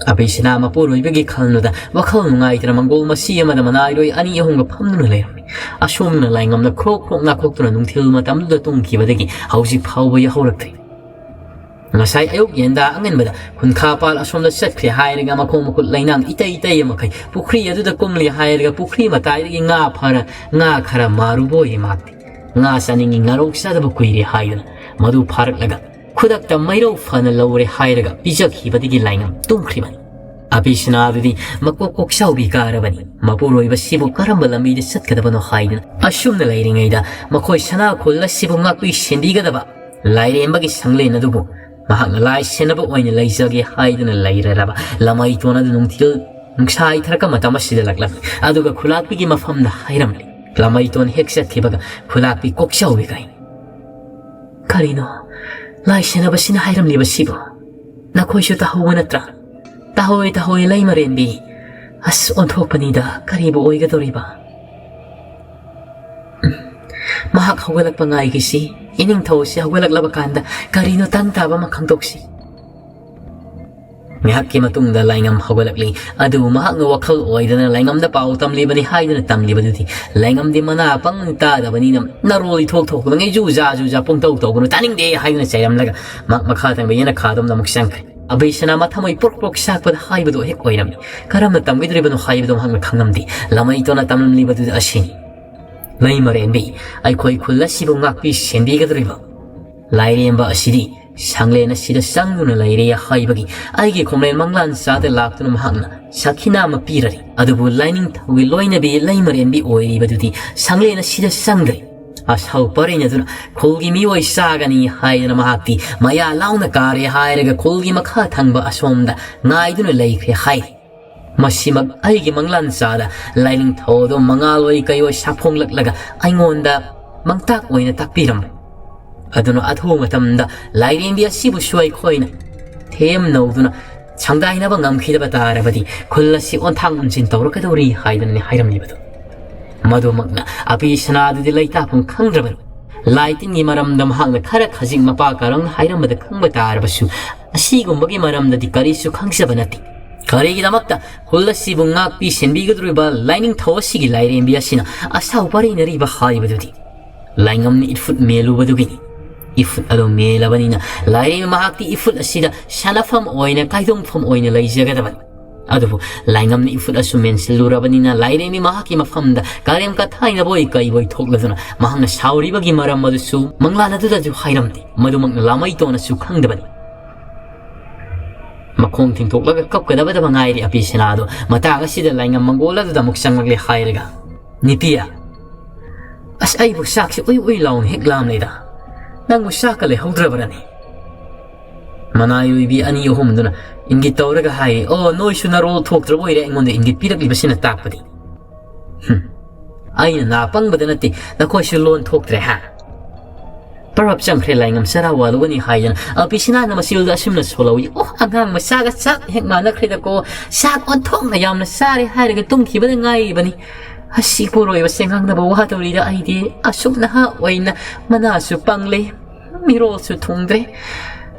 ꯑꯕꯤꯁꯅꯥ ꯃꯄꯨꯔꯣꯏꯕꯒꯤ ꯈꯜꯗꯨꯗ ꯋꯥꯈꯜ ꯅꯨꯡꯉꯥꯏꯇꯅ ꯃꯪꯒꯣꯜ ꯃꯁꯤ ꯑꯃꯗ ꯃꯅꯥꯏꯔꯣꯏ ꯑꯅꯤ ꯑꯍꯨꯝꯒ ꯐꯝꯗꯨꯅ ꯂꯩꯔꯝꯃꯤ꯫ ꯑꯁꯣꯝꯅ ꯂꯥꯏꯉꯝꯅ ꯈ꯭ꯔꯣꯛ ꯈ꯭ꯔꯣꯛ ꯅꯥꯈꯣꯛꯇꯨꯅ ꯅꯨꯡꯊꯤꯜ ꯃꯇꯝꯗꯨꯗ ꯇꯨꯝꯈꯤꯕꯗꯒꯤ ꯍꯧꯖꯤꯛ ꯐꯥꯎꯕ ꯌꯥꯍꯧꯔꯛꯇ꯭ꯔꯤ꯫ ꯉꯁꯥꯏ ꯑꯌꯨꯛ ꯌꯦꯟꯗꯥ ꯑꯉꯟꯕꯗ ꯈꯨꯟꯈꯥꯄꯥꯜ ꯑꯁꯣꯝꯗ ꯆꯠꯈ꯭ꯔꯦ ꯍꯥꯏꯔꯒ ꯃꯈꯣꯡ ꯃꯈꯨꯠ ꯂꯩꯅꯥꯡ ꯏꯇꯩ ꯏꯇꯩ ꯃꯈꯩ ꯄꯨꯈ꯭ꯔꯤ ꯑꯗꯨꯗ ꯀꯨꯝꯂꯤ ꯍꯥꯏꯔꯒ ꯄꯨꯈ꯭ꯔꯤ ꯃꯇꯥꯏꯗꯒꯤ ꯉꯥ ꯐꯔ, ꯉꯥ ꯈꯔ ꯃꯥꯔꯨꯕꯣꯏ ꯃꯥꯛꯇꯤ꯫ ꯉꯥ ꯆꯥꯅꯤꯡꯉꯤ, ꯉꯥꯔꯣꯛ ꯆꯥꯗꯕ ꯀꯨꯏꯔꯦ ꯍꯥꯏꯗꯨꯅ ꯃꯗꯨ ꯐꯥꯔꯛꯂꯒ ꯈꯨꯗꯛꯇ ꯃꯩꯔꯧ ꯐꯅ ꯂꯧꯔꯦ ꯍꯥꯏꯔꯒ ꯄꯤꯖꯈꯤꯕꯗꯒꯤ ꯂꯥꯏꯉꯝ ꯇꯨꯝꯈ꯭ꯔꯤꯕꯅꯤ꯫ ꯑꯕꯤꯁꯅꯥꯗꯨꯗꯤ ꯃꯀꯣꯛ ꯀꯣꯛꯆꯥꯎꯕꯤ ꯀꯥꯔꯕꯅꯤ꯫ ꯃꯄꯨꯔꯣꯏꯕꯁꯤꯕꯨ ꯀꯔꯝꯕ ꯂꯝꯕꯤꯗ ꯆꯠꯀꯗꯕꯅꯣ ꯍꯥꯏꯗꯨꯅ ꯑꯁꯨꯝꯅ ꯂꯩꯔꯤꯉꯩꯗ ꯃꯈꯣꯏ ꯁꯅꯥ ꯈꯨꯜ ꯑꯁꯤꯕꯨ ꯉꯥꯛꯄꯤ ꯁꯦꯟꯕꯤꯒꯗꯕ ꯂꯥꯏꯔꯦꯝꯕꯒꯤ ꯁꯪꯂꯦꯟ ꯑꯗꯨꯕꯨ ꯃꯍꯥꯛꯅ ꯂꯥꯏ ꯁꯦꯟꯅꯕ ꯑꯣꯏꯅ ꯂꯩꯖꯒꯦ ꯍꯥꯏꯗꯨꯅ ꯂꯩꯔꯔꯕ ꯂꯃꯩꯇꯣꯟ ꯑꯗꯨ ꯅꯨꯡꯊꯤꯜ ꯅꯨꯡꯁꯥ ꯍꯩꯊꯔꯛꯄ ꯃꯇꯝ ꯑꯁꯤꯗ ꯂꯥꯛꯂꯝꯃꯤ꯫ ꯑꯗꯨꯒ ꯈꯨꯂꯥꯛꯄꯤꯒꯤ ꯃꯐꯝꯗ ꯍꯥꯏꯔꯝꯂꯤ꯫ ꯂꯃꯩꯇꯣꯟ ꯍꯦꯛ ꯆꯠꯈꯤꯕꯒ ꯈꯨꯂꯥꯛꯄꯤ ꯀꯣꯛꯆꯥꯎꯕꯤ ꯀꯥꯏ꯫ "ꯀꯔꯤꯅꯣ? ꯂꯥꯏ ꯁꯦꯟꯅꯕꯁꯤꯅ ꯍꯥꯏꯔꯝꯂꯤꯕꯁꯤꯕꯨ? ꯅꯈꯣꯏꯁꯨ ꯇꯥꯍꯧꯕ ꯅꯠꯇ꯭ꯔꯥ?" "ꯇꯥꯍꯧꯋꯦ, ꯇꯥꯍꯧꯋꯦ, ꯂꯩꯃꯔꯦꯟꯕꯤ꯫ ꯑꯁ, ꯑꯣꯟꯊꯣꯛꯄꯅꯤꯗ, ꯀꯔꯤꯕꯨ ꯑꯣꯏꯒꯗꯧꯔꯤꯕ?" "ꯎꯝ, ꯃꯍꯥꯛ ꯍꯧꯒꯠꯂꯛꯄ ꯉꯥꯏꯒꯤꯁꯤ꯫ ꯏꯅꯤꯡꯊꯧ ꯑꯁꯤ ꯍꯧꯒꯠꯂꯛꯂꯕ ꯀꯥꯟꯗ ꯀꯔꯤꯅꯣ ꯇꯪ ꯇꯥꯕ ꯑꯃ ꯈꯪꯗꯣꯛꯁꯤ꯫" ꯉꯥꯏꯍꯥꯛꯀꯤ ꯃꯇꯨꯡꯗ ꯂꯥꯏꯉꯝ ꯍꯧꯒꯠꯂꯛꯂꯤ꯫ ꯑꯗꯨꯕꯨ ꯃꯍꯥꯛꯅ ꯋꯥꯈꯜ ꯑꯣꯏꯗꯅ ꯂꯥꯏꯉꯝꯗ ꯄꯥꯎ ꯇꯝꯂꯤꯕꯅꯤ ꯍꯥꯏꯗꯨꯅ ꯇꯝꯂꯤꯕꯗꯨꯗꯤ ꯂꯥꯏꯉꯝꯗꯤ ꯃꯅꯥ ꯄꯪꯅ ꯇꯥꯗꯕꯅꯤꯅ ꯅꯔꯣꯜ ꯏꯊꯣꯛ ꯊꯣꯛꯄꯗꯉꯩ ꯖꯨ ꯖꯥ ꯖꯨ ꯖꯥ ꯄꯨꯡꯇꯧ ꯇꯧꯒꯅꯨ, ꯇꯥꯅꯤꯡꯗꯦ ꯍꯥꯏꯗꯨꯅ ꯆꯩꯔꯝꯂꯒ ꯃꯍꯥꯛ ꯃꯈꯥ ꯊꯪꯕ ꯌꯦꯅꯈꯥꯗꯣꯝꯗ ꯑꯃꯨꯛ ꯆꯪꯈ꯭ꯔꯦ꯫ ꯑꯕꯤꯁꯅꯥ ꯃꯊꯃꯣꯏ ꯄ꯭ꯔꯣꯛ ꯄ꯭ꯔꯣꯛ ꯆꯥꯛꯄꯗ ꯍꯥꯏꯕꯗꯨ ꯍꯦꯛ ꯑꯣꯏꯔꯝꯃꯤ꯫ ꯀꯔꯝꯅ ꯇꯝꯒꯗꯧꯔꯤꯕꯅꯣ ꯍꯥꯏꯕꯗꯨ ꯃꯍꯥꯛꯅ ꯈꯪꯂꯝꯗꯦ꯫ ꯂꯃꯩꯇꯣꯟꯅ ꯇꯝꯂꯝꯂꯤꯕꯗꯨ ꯑꯁꯤꯅꯤ꯫ ꯂꯩꯃꯔꯦꯟꯕꯤ, ꯑꯩꯈꯣꯏ ꯈꯨꯜ ꯑꯁꯤꯕꯨ ꯉꯥꯛꯄꯤ ꯁꯦꯟꯕꯤꯒꯗꯧꯔꯤꯕ ꯂꯥꯏꯔꯦꯝꯕ ꯑꯁꯤꯗꯤ ꯁꯪꯂꯦꯟ ꯑꯁꯤꯗ ꯆꯪꯗꯨꯅ ꯂꯩꯔꯦ ꯍꯥꯏꯕꯒꯤ ꯑꯩꯒꯤ ꯈꯣꯝꯂꯦꯟ ꯃꯪꯂꯥꯟ ꯆꯥꯗ ꯂꯥꯛꯇꯨꯅ ꯃꯍꯥꯛꯅ ꯁꯈꯤꯅꯥ ꯑꯃ ꯄꯤꯔꯔꯤ꯫ ꯑꯗꯨꯕꯨ ꯂꯥꯏꯅꯤꯡꯊꯧꯒꯤ ꯂꯣꯏꯅꯕꯤ ꯂꯩꯃꯔꯦꯟꯕꯤ ꯑꯣꯏꯔꯤꯕꯗꯨꯗꯤ ꯁꯪꯂꯦꯟ ꯑꯁꯤꯗ ꯆꯪꯗ꯭ꯔꯦ꯫ ꯑꯁꯥꯎ ꯄꯔꯩꯅꯗꯨꯅ ꯈꯨꯜꯒꯤ ꯃꯤꯑꯣꯏ ꯆꯥꯒꯅꯤ ꯍꯥꯏꯗꯅ ꯃꯍꯥꯛꯇꯤ ꯃꯌꯥ ꯂꯥꯎꯅ ꯀꯥꯔꯦ ꯍꯥꯏꯔꯒ ꯈꯨꯜꯒꯤ ꯃꯈꯥ ꯊꯪꯕ ꯑꯁꯣꯝꯗ ꯉꯥꯏꯗꯨꯅ ꯂꯩꯈ꯭ꯔꯦ ꯍꯥꯏꯔꯤ꯫ ꯃꯁꯤꯃꯛ ꯑꯩꯒꯤ ꯃꯪꯂꯥꯟ ꯆꯥꯗ ꯂꯥꯏꯅꯤꯡꯊꯧꯗꯣ ꯃꯉꯥꯜ ꯑꯣꯏ ꯀꯩ ꯑꯣꯏ ꯁꯥꯐꯣꯡꯂꯛꯂꯒ ꯑꯩꯉꯣꯟꯗ ꯃꯪꯇꯥꯛ ꯑꯣꯏꯅ ꯇꯥꯛꯄꯤꯔꯝꯕ꯫ ꯑꯗꯨꯅ ꯑꯊꯨꯕ ꯃꯇꯝꯗ ꯂꯥꯏꯔꯦꯝꯕꯤ ꯑꯁꯤꯕꯨꯁꯨ ꯑꯩꯈꯣꯏꯅ ꯊꯦꯝ ꯅꯧꯗꯨꯅ ꯁꯪꯗꯥꯏꯅꯕ ꯉꯝꯈꯤꯗꯕ ꯇꯥꯔꯕꯗꯤ ꯈꯨꯜ ꯑꯁꯤ ꯑꯣꯟꯊꯥꯡ ꯑꯣꯟꯁꯤꯟ ꯇꯧꯔꯛꯀꯗꯧꯔꯤ ꯍꯥꯏꯗꯅꯅꯤ ꯍꯥꯏꯔꯝꯂꯤꯕꯗꯨ꯫ ꯃꯗꯨꯃꯛꯅ ꯑꯄꯤ ꯁꯅꯥꯗꯨꯗꯤ ꯂꯩꯇꯥꯐꯝ ꯈꯪꯗ꯭ꯔꯕꯅꯤ꯫ ꯂꯥꯏ ꯇꯤꯟꯒꯤ ꯃꯔꯝꯗ ꯃꯍꯥꯛꯅ ꯈꯔ ꯈꯖꯤꯛ ꯃꯄꯥ ꯀꯔꯪꯅ ꯍꯥꯏꯔꯝꯕꯗ ꯈꯪꯕ ꯇꯥꯔꯕꯁꯨ ꯑꯁꯤꯒꯨꯝꯕꯒꯤ ꯃꯔꯝꯗꯗꯤ ꯀꯔꯤꯁꯨ ꯈꯪꯖꯕ ꯅꯠꯇꯦ꯫ ꯀꯔꯤꯒꯤꯗꯃꯛꯇ ꯈꯨꯜ ꯑꯁꯤꯕꯨ ꯉꯥꯛꯄꯤ ꯁꯦꯟꯕꯤꯒꯗꯧꯔꯤꯕ ꯂꯥꯏꯅꯤꯡꯊꯧ ꯑꯁꯤꯒꯤ ꯂꯥꯏꯔꯦꯝꯕꯤ ꯑꯁꯤꯅ ꯑꯁꯥꯎ ꯄꯔꯩꯅꯔꯤꯕ ꯍꯥꯏꯕꯗꯨꯗꯤ ꯂꯥꯏꯉꯝꯅ ꯏꯐꯨꯠ ꯃꯦꯜꯂꯨꯕꯗꯨꯒꯤꯅꯤ꯫ ꯏꯐꯨꯠ ꯑꯗꯨ ꯃꯦꯜꯂꯕꯅꯤꯅ ꯂꯥꯏꯔꯦꯝꯕꯤ ꯃꯍꯥꯛꯇꯤ ꯏꯐꯨꯠ ꯑꯁꯤꯗ ꯁꯥꯟꯅꯐꯝ ꯑꯣꯏꯅ ꯀꯥꯏꯗꯣꯡꯐꯝ ꯑꯣꯏꯅ ꯂꯩꯖꯒꯗꯕꯅꯤ꯫ ꯑꯗꯨꯕꯨ ꯂꯥꯏꯉꯝꯅ ꯏꯐꯨꯠ ꯑꯁꯨ ꯃꯦꯟꯁꯤꯜꯂꯨꯔꯕꯅꯤꯅ ꯂꯥꯏꯔꯦꯝꯕꯤ ꯃꯍꯥꯛꯀꯤ ꯃꯐꯝꯗ ꯀꯥꯔꯦꯝ ꯀꯊꯥꯏꯅꯕꯣꯏ ꯀꯩꯕꯣꯏ ꯊꯣꯛꯂꯗꯨꯅ ꯃꯍꯥꯛꯅ ꯁꯥꯎꯔꯤꯕꯒꯤ ꯃꯔꯝ ꯑꯗꯨꯁꯨ ꯃꯪꯂꯥꯟ ꯑꯗꯨꯗꯁꯨ ꯍꯥꯏꯔꯝꯗꯦ꯫ ꯃꯗꯨꯃꯛꯅ ꯂꯥꯃꯩꯇꯣꯟꯅꯁꯨ ꯈꯪꯗꯕꯅꯤ꯫ ꯃꯈꯣꯡ ꯊꯤꯡꯇꯣꯛꯂꯒ ꯀꯞꯀꯗꯕꯗ ꯃꯉꯥꯏꯔꯦ ꯑꯄꯤ ꯁꯅꯥꯗꯣ꯫ ꯃꯇꯥꯡ ꯑꯁꯤꯗ ꯂꯥꯏꯉꯝ ꯃꯪꯒꯣꯜ ꯑꯗꯨꯗ ꯑꯃꯨꯛ ꯆꯪꯂꯛꯂꯦ ꯍꯥꯏꯔꯒ, "ꯅꯤꯄꯤꯌꯥ, ꯑꯁ, ꯑꯩꯕꯨ ꯆꯥꯛꯁꯤ ꯎꯏ ꯎꯏ ꯂꯥꯎꯅ ꯍꯦꯛ ꯂꯥꯝꯂꯦꯗ꯫ ꯅꯪꯕꯨ ꯆꯥꯛꯀ ꯂꯩꯍꯧꯗ꯭ꯔꯕ꯭ꯔꯅꯦ?" ꯃꯅꯥꯏ ꯑꯣꯏꯕꯤ ꯑꯅꯤ ꯑꯍꯨꯝꯗꯨꯅ ꯏꯪꯒꯤꯠ ꯇꯧꯔꯒ ꯍꯥꯏꯔꯤ, "ꯑꯣ, ꯅꯣꯏꯁꯨ ꯅꯔꯣꯜ ꯊꯣꯛꯇ꯭ꯔꯕ ꯑꯣꯏꯔꯦ ꯑꯩꯉꯣꯟꯗ ꯏꯪꯒꯤꯠ ꯄꯤꯔꯛꯂꯤꯕꯁꯤꯅ ꯇꯥꯛꯄꯗꯤ꯫ ꯍꯨꯝ, ꯑꯩꯅ ꯅꯥ ꯄꯪꯕꯗ ꯅꯠꯇꯦ, ꯅꯈꯣꯏꯁꯨ ꯂꯣꯟ ꯊꯣꯛꯇ꯭ꯔꯦ, ꯍꯥ?" ꯄ꯭ꯔꯚꯥꯞ ꯆꯪꯈ꯭ꯔꯦ, ꯂꯥꯏꯉꯝ ꯆꯔꯥ ꯋꯥꯜꯂꯨꯒꯅꯤ ꯍꯥꯏꯗꯅ ꯑꯄꯤꯁꯤꯅꯥꯅ ꯃꯆꯤꯜꯗ ꯑꯁꯨꯝꯅ ꯁꯣꯜꯍꯧꯏ꯫ "ꯑꯣ, ꯑꯉꯥꯡ ꯃꯆꯥꯒ ꯆꯥꯛ ꯍꯦꯛ ꯃꯥꯟꯅꯈ꯭ꯔꯦꯗꯀꯣ, ꯆꯥꯛ ꯑꯣꯟꯊꯣꯛꯅ ꯌꯥꯝꯅ ꯆꯥꯔꯦ ꯍꯥꯏꯔꯒ ꯇꯨꯝꯈꯤꯕꯗ ꯉꯥꯏꯔꯤꯕꯅꯤ꯫ ꯑꯁꯤ ꯄꯣꯔꯣꯏꯕꯁꯦ ꯉꯥꯡꯅꯕ ꯋꯥꯗꯧꯔꯤꯗ ꯑꯩꯗꯤ꯫ ꯑꯁꯨꯛ ꯅꯍꯥ ꯑꯣꯏꯅ ꯃꯅꯥꯁꯨ ꯄꯪꯂꯦ, ꯃꯤꯔꯣꯜꯁꯨ ꯊꯨꯡꯗ꯭ꯔꯦ꯫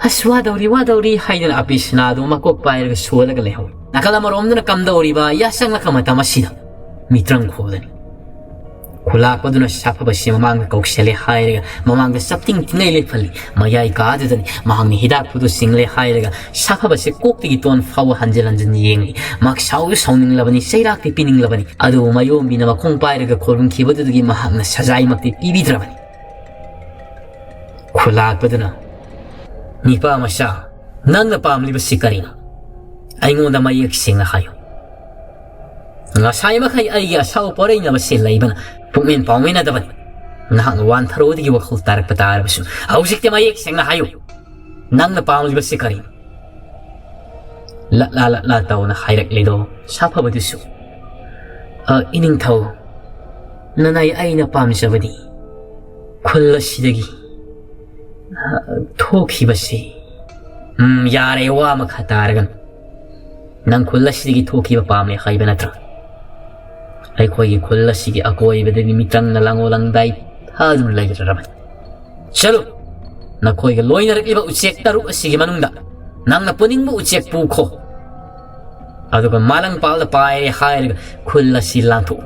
"ꯑꯁ, ꯋꯥꯗꯧꯔꯤ, ꯋꯥꯗꯧꯔꯤ" ꯍꯥꯏꯗꯨꯅ ꯑꯄꯤ ꯁꯅꯥꯗꯨ ꯃꯀꯣꯛ ꯄꯥꯏꯔꯒ ꯁꯣꯜꯂꯒ ꯂꯩꯍꯧꯏ꯫ ꯅꯥꯀꯜ ꯑꯃꯔꯣꯝꯗꯅ ꯀꯝꯗꯧꯔꯤꯕ ꯌꯥꯆꯪꯂꯛꯄ ꯃꯇꯝ ꯑꯁꯤꯗ ꯃꯤꯇ꯭ꯔꯪ ꯈꯨꯕꯗꯅꯤ꯫ ꯈꯨꯂꯥꯛꯄꯗꯨꯅ ꯁꯥꯐꯕꯁꯤ ꯃꯃꯥꯡꯗ ꯀꯧꯁꯜꯂꯦ ꯍꯥꯏꯔꯒ ꯃꯃꯥꯡꯗ ꯆꯞꯇꯤꯡ ꯇꯤꯡꯉꯩ ꯂꯦꯞꯍꯜꯂꯤ꯫ ꯃꯌꯥꯏ ꯀꯥꯗꯨꯗꯅꯤ ꯃꯍꯥꯛꯅ ꯍꯤꯗꯥꯛ ꯈꯨꯗꯨ ꯆꯤꯡꯂꯦ ꯍꯥꯏꯔꯒ ꯁꯥꯐꯕꯁꯤ ꯀꯣꯛꯇꯒꯤ ꯇꯣꯟ ꯐꯥꯎꯕ ꯍꯟꯖꯤꯟ ꯍꯟꯖꯤꯟ ꯌꯦꯡꯂꯤ꯫ ꯃꯍꯥꯛ ꯁꯥꯎꯁꯨ ꯁꯥꯎꯅꯤꯡꯂꯕꯅꯤ, ꯆꯩꯔꯥꯛꯇꯤ ꯄꯤꯅꯤꯡꯂꯕꯅꯤ꯫ ꯑꯗꯨꯕꯨ ꯃꯌꯣꯝꯕꯤꯅ ꯃꯈꯣꯡ ꯄꯥꯏꯔꯒ ꯈꯣꯏꯔꯨꯝꯈꯤꯕꯗꯨꯗꯒꯤ ꯃꯍꯥꯛꯅ ꯁꯖꯥꯏꯃꯛꯇꯤ ꯄꯤꯕꯤꯗ꯭ꯔꯕꯅꯤ꯫ ꯈꯨꯂꯥꯛꯄꯗꯨꯅ, "ꯅꯤꯄꯥ ꯃꯆꯥ, ꯅꯪꯅ ꯄꯥꯝꯂꯤꯕꯁꯤ ꯀꯔꯤꯅꯣ? ꯑꯩꯉꯣꯟꯗ ꯃꯌꯦꯛ ꯁꯦꯡꯅ ꯍꯥꯏꯌꯨ꯫ ꯉꯁꯥꯏ ꯃꯈꯩ ꯑꯩꯒꯤ ꯑꯁꯥꯎ ꯄꯣꯔꯩꯅꯕꯁꯤ ꯂꯩꯕꯅ ꯄꯨꯛꯃꯦꯟ ꯄꯥꯎꯃꯦꯟꯅꯗꯕꯅꯤ꯫ ꯅꯍꯥꯛꯅ ꯋꯥꯟꯊꯔꯣꯗꯒꯤ ꯋꯥꯈꯜ ꯇꯥꯔꯛꯄ ꯇꯥꯔꯕꯁꯨ, ꯍꯧꯖꯤꯛꯇꯤ ꯃꯌꯦꯛ ꯁꯦꯡꯅ ꯍꯥꯏꯌꯨ꯫ ꯅꯪꯅ ꯄꯥꯝꯂꯤꯕꯁꯤ ꯀꯔꯤꯅꯣ?" ꯂꯠꯂꯥ ꯂꯠꯂꯥ ꯇꯧꯅ ꯍꯥꯏꯔꯛꯂꯤꯗꯣ ꯁꯥꯐꯕꯗꯨꯁꯨ, "ꯑ, ꯏꯅꯤꯡꯊꯧ, ꯅꯅꯥꯏ ꯑꯩꯅ ꯄꯥꯝꯖꯕꯗꯤ ꯈꯨꯜ ꯑꯁꯤꯗꯒꯤ, ꯑ, ꯊꯣꯛꯈꯤꯕꯁꯤ"꯫ "ꯎꯝ, ꯌꯥꯔꯦ, ꯋꯥ ꯃꯈꯥ ꯇꯥꯔꯒꯅꯨ꯫ ꯅꯪ ꯈꯨꯜ ꯑꯁꯤꯗꯒꯤ ꯊꯣꯛꯈꯤꯕ ꯄꯥꯝꯂꯦ ꯍꯥꯏꯕ ꯅꯠꯇ꯭ꯔꯥ? ꯑꯩꯈꯣꯏꯒꯤ ꯈꯨꯜ ꯑꯁꯤꯒꯤ ꯑꯀꯣꯏꯕꯗꯗꯤ ꯃꯤꯇ꯭ꯔꯪꯅ ꯂꯥꯡꯉꯣ ꯂꯥꯡꯗꯥꯏ ꯊꯥꯗꯨꯅ ꯂꯩꯔꯔꯕꯅꯤ꯫ ꯆꯠꯂꯨ, ꯅꯈꯣꯏꯒ ꯂꯣꯏꯅꯔꯛꯂꯤꯕ ꯎꯆꯦꯛ ꯇꯔꯨꯛ ꯑꯁꯤꯒꯤ ꯃꯅꯨꯡꯗ ꯅꯪꯅ ꯄꯨꯅꯤꯡꯕ ꯎꯆꯦꯛ ꯄꯨꯈꯣ꯫ ꯑꯗꯨꯒ ꯃꯥꯂꯪꯄꯥꯜꯗ ꯄꯥꯏꯔꯦ ꯍꯥꯏꯔꯒ ꯈꯨꯜ ꯑꯁꯤ ꯂꯥꯟꯊꯣꯛꯎ꯫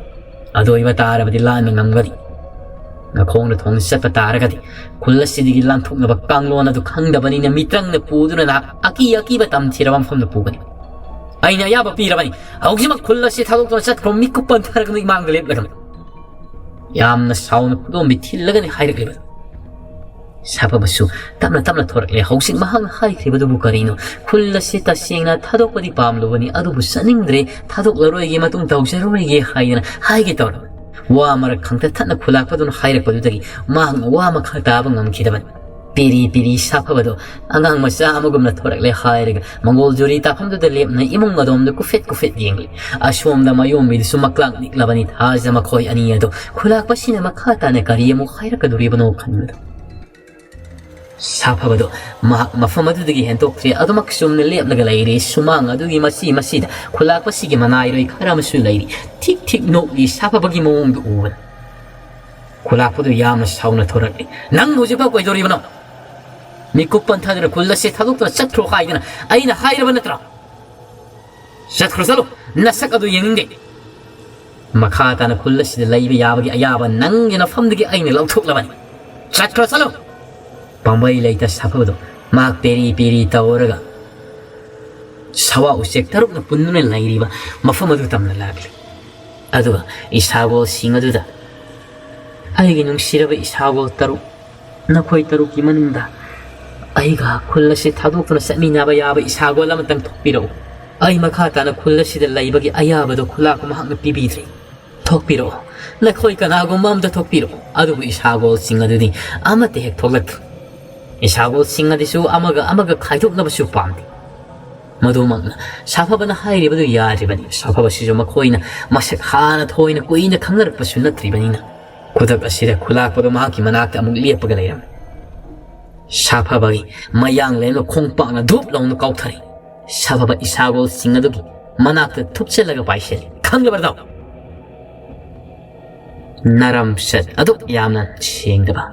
ꯑꯗꯨ ꯑꯣꯏꯕ ꯇꯥꯔꯕꯗꯤ ꯂꯥꯟꯕ ꯉꯝꯒꯅꯤ꯫ ꯅꯈꯣꯡꯅ ꯊꯣꯡꯗ ꯆꯠꯄ ꯇꯥꯔꯒꯗꯤ ꯈꯨꯜ ꯑꯁꯤꯗꯒꯤ ꯂꯥꯟꯊꯣꯛꯅꯕ ꯀꯥꯡꯂꯣꯟ ꯑꯗꯨ ꯈꯪꯗꯕꯅꯤꯅ ꯃꯤꯇ꯭ꯔꯪꯅ ꯄꯨꯗꯨꯅ ꯅꯍꯥꯛ ꯑꯀꯤ ꯑꯀꯤꯕ ꯇꯝꯊꯤꯔꯕ ꯃꯐꯝꯗ ꯄꯨꯒꯅꯤ꯫ ꯑꯩꯅ ꯑꯌꯥꯕ ꯄꯤꯔꯕꯅꯤ꯫ ꯍꯧꯖꯤꯛꯃꯛ ꯈꯨꯜ ꯑꯁꯤ ꯊꯥꯗꯣꯛꯇꯨꯅ ꯆꯠꯈ꯭ꯔꯣ, ꯃꯤꯀꯨꯞ ꯄꯟꯊꯔꯒꯅꯨ ꯏꯃꯥꯡꯗ ꯂꯦꯞꯂꯒꯅꯨ꯫ ꯌꯥꯝꯅ ꯁꯥꯎꯅ ꯈꯨꯗꯣꯝꯕꯤ ꯊꯤꯜꯂꯒꯅꯤ ꯍꯥꯏꯔꯛꯂꯤꯕ꯫ ꯁꯥꯐꯕꯁꯨ ꯇꯞꯅ ꯇꯞꯅ ꯊꯣꯔꯛꯂꯦ꯫ ꯍꯧꯖꯤꯛ ꯃꯍꯥꯛꯅ ꯍꯥꯏꯈ꯭ꯔꯤꯕꯗꯨꯕꯨ ꯀꯔꯤꯅꯣ? ꯈꯨꯜ ꯑꯁꯤ ꯇꯁꯦꯡꯅ ꯊꯥꯗꯣꯛꯄꯗꯤ ꯄꯥꯝꯂꯨꯕꯅꯤ, ꯑꯗꯨꯕꯨ ꯆꯠꯅꯤꯡꯗ꯭ꯔꯦ, ꯊꯥꯗꯣꯛꯂꯔꯣꯏꯒꯦ, ꯃꯇꯨꯡ ꯇꯧꯖꯔꯣꯏꯒꯦ ꯍꯥꯏꯗꯅ ꯍꯥꯏꯒꯦ ꯇꯧꯔꯕꯅꯤ꯫ ꯋꯥ ꯃꯔꯛ ꯈꯪꯇꯠ ꯊꯠꯅ ꯈꯨꯂꯥꯛꯄꯗꯨꯅ ꯍꯥꯏꯔꯛꯄꯗꯨꯗꯒꯤ ꯃꯍꯥꯛꯅ ꯋꯥ ꯃꯈꯥ ꯇꯥꯕ ꯉꯝꯈꯤꯗꯕꯅꯤ꯫ ꯄꯤꯔꯤ ꯄꯤꯔꯤ ꯁꯥꯐꯕꯗꯣ ꯑꯉꯥꯡ ꯃꯆꯥ ꯑꯃꯒꯨꯝꯅ ꯊꯣꯔꯛꯂꯦ ꯍꯥꯏꯔꯒ ꯃꯪꯒꯣꯜ ꯖꯨꯔꯤ ꯇꯥꯐꯝꯗꯨꯗ ꯂꯦꯞꯅ ꯏꯃꯨꯡ ꯑꯗꯣꯝꯗ ꯀꯨꯐꯦꯠ ꯀꯨꯐꯦꯠ ꯌꯦꯡꯂꯤ꯫ ꯑꯁꯣꯝꯗ ꯃꯌꯣꯝꯕꯤꯗꯨꯁꯨ ꯃꯀ꯭ꯂꯥꯛ ꯅꯤꯛꯂꯕꯅꯤ꯫ ꯊꯥꯖ ꯃꯈꯣꯏ ꯑꯅꯤ ꯑꯗꯨ ꯈꯨꯂꯥꯛꯄꯁꯤꯅ ꯃꯈꯥ ꯇꯥꯅ ꯀꯔꯤ ꯑꯃꯨꯛ ꯍꯥꯏꯔꯛꯀꯗꯣꯔꯤꯕꯅꯣ ꯈꯟꯕꯗ ꯁꯥꯐꯕꯗꯣ ꯃꯍꯥꯛ ꯃꯐꯝ ꯑꯗꯨꯗꯒꯤ ꯍꯦꯟꯗꯣꯛꯇ꯭ꯔꯦ꯫ ꯑꯗꯨꯃꯛ ꯆꯨꯝꯅ ꯂꯦꯞꯂꯒ ꯂꯩꯔꯦ꯫ ꯁꯨꯃꯥꯡ ꯑꯗꯨꯒꯤ ꯃꯆꯤ ꯃꯆꯤꯗ ꯈꯨꯂꯥꯛꯄꯁꯤꯒꯤ ꯃꯅꯥꯏꯔꯣꯏ ꯈꯔ ꯑꯃꯁꯨ ꯂꯩꯔꯤ꯫ ꯊꯤꯛ ꯊꯤꯛ ꯅꯣꯛꯂꯤ꯫ ꯁꯥꯐꯕꯒꯤ ꯃꯑꯣꯡꯗꯨ ꯎꯕꯗ ꯈꯨꯂꯥꯛꯄꯗꯨ ꯌꯥꯝꯅ ꯁꯥꯎꯅ ꯊꯣꯔꯛꯂꯤ꯫ "ꯅꯪ ꯍꯧꯖꯤꯛꯐꯥꯎ ꯀꯩꯗꯧꯔꯤꯕꯅꯣ?" ꯃꯤꯀꯨꯞ ꯄꯟꯊꯗꯅ ꯈꯨꯜ ꯑꯁꯤ ꯊꯥꯗꯣꯛꯇꯨꯅ ꯆꯠꯈ꯭ꯔꯣ ꯍꯥꯏꯗꯅ ꯑꯩꯅ ꯍꯥꯏꯔꯕ ꯅꯠꯇ꯭ꯔꯣ? ꯆꯠꯈ꯭ꯔꯣ, ꯆꯠꯂꯣ, ꯅꯁꯛ ꯑꯗꯨ ꯌꯦꯡꯅꯤꯡꯗꯦ꯫ ꯃꯈꯥ ꯇꯥꯅ ꯈꯨꯜ ꯑꯁꯤꯗ ꯂꯩꯕ ꯌꯥꯕꯒꯤ ꯑꯌꯥꯕ ꯅꯪꯒꯤ ꯅꯐꯝꯗꯒꯤ ꯑꯩꯅ ꯂꯧꯊꯣꯛꯂꯕꯅꯤ꯫ ꯆꯠꯈ꯭ꯔꯣ, ꯆꯠꯂꯣ꯫ ꯄꯥꯝꯕꯩ ꯂꯩꯇ ꯁꯥꯐꯕꯗꯣ ꯃꯍꯥꯛ ꯄꯦꯔꯤ ꯄꯦꯔꯤ ꯇꯧꯔꯒ ꯁꯋꯥ ꯎꯆꯦꯛ ꯇꯔꯨꯛꯅ ꯄꯨꯟꯗꯨꯅ ꯂꯩꯔꯤꯕ ꯃꯐꯝ ꯑꯗꯨ ꯇꯝꯅ ꯂꯥꯛꯂꯤ꯫ ꯑꯗꯨꯒ ꯏꯁꯥꯒꯣꯜꯁꯤꯡ ꯑꯗꯨꯗ, "ꯑꯩꯒꯤ ꯅꯨꯡꯁꯤꯔꯕ ꯏꯁꯥꯒꯣꯜ ꯇꯔꯨꯛ, ꯅꯈꯣꯏ ꯇꯔꯨꯛꯀꯤ ꯃꯅꯨꯡꯗ ꯑꯩꯒ ꯈꯨꯜ ꯑꯁꯤ ꯊꯥꯗꯣꯛꯇꯨꯅ ꯆꯠꯃꯤꯟꯅꯕ ꯌꯥꯕ ꯏꯁꯥꯒꯣꯜ ꯑꯃꯇꯪ ꯊꯣꯛꯄꯤꯔꯛꯎ꯫ ꯑꯩ ꯃꯈꯥ ꯇꯥꯅ ꯈꯨꯜ ꯑꯁꯤꯗ ꯂꯩꯕꯒꯤ ꯑꯌꯥꯕꯗꯣ ꯈꯨꯂꯥꯛꯄ ꯃꯍꯥꯛꯅ ꯄꯤꯕꯤꯗ꯭ꯔꯤ꯫ ꯊꯣꯛꯄꯤꯔꯛꯑꯣ꯫ ꯅꯈꯣꯏ ꯀꯅꯥꯒꯨꯝꯕ ꯑꯃꯇ ꯊꯣꯛꯄꯤꯔꯛꯑꯣ꯫" ꯑꯗꯨꯕꯨ ꯏꯁꯥꯒꯣꯜꯁꯤꯡ ꯑꯗꯨꯗꯤ ꯑꯃꯠꯇ ꯍꯦꯛ ꯊꯣꯛꯂꯛꯇ꯭ꯔꯤ꯫ ꯏꯁꯥꯒꯣꯜꯁꯤꯡ ꯑꯗꯨꯁꯨ ꯑꯃꯒ ꯑꯃꯒ ꯈꯥꯏꯗꯣꯛꯅꯕꯁꯨ ꯄꯥꯝꯗꯦ꯫ ꯃꯗꯨꯃꯛꯅ ꯁꯥꯐꯕꯅ ꯍꯥꯏꯔꯤꯕꯗꯨ ꯌꯥꯗ꯭ꯔꯤꯕꯅꯤ꯫ ꯁꯥꯐꯕꯁꯤꯁꯨ ꯃꯈꯣꯏꯅ ꯃꯁꯛ ꯍꯥꯟꯅ ꯊꯣꯏꯅ ꯀꯨꯏꯅ ꯈꯪꯅꯔꯛꯄꯁꯨ ꯅꯠꯇ꯭ꯔꯤꯕꯅꯤꯅ꯫ ꯈꯨꯗꯛ ꯑꯁꯤꯗ ꯈꯨꯂꯥꯛꯄꯗꯨ ꯃꯍꯥꯛꯀꯤ ꯃꯅꯥꯛꯇ ꯑꯃꯨꯛ ꯂꯦꯞꯄꯒ ꯂꯩꯔꯝꯃꯤ꯫ ꯁꯥꯐꯕꯒꯤ ꯃꯌꯥꯡ ꯂꯦꯝꯅ ꯈꯣꯡꯄꯥꯛꯅ ꯙꯨꯞ ꯂꯥꯎꯅ ꯀꯥꯎꯊꯔꯦ꯫ ꯁꯥꯐꯕ ꯏꯁꯥꯒꯣꯜꯁꯤꯡ ꯑꯗꯨꯒꯤ ꯃꯅꯥꯛꯇ ꯊꯨꯞꯆꯜꯂꯒ ꯄꯥꯏꯁꯤꯜꯂꯤ꯫ "ꯈꯪꯂꯕ꯭ꯔꯗꯣ? ꯅꯔꯝꯆꯠ ꯑꯗꯨꯛ ꯌꯥꯝꯅ ꯁꯦꯡꯗꯕ꯫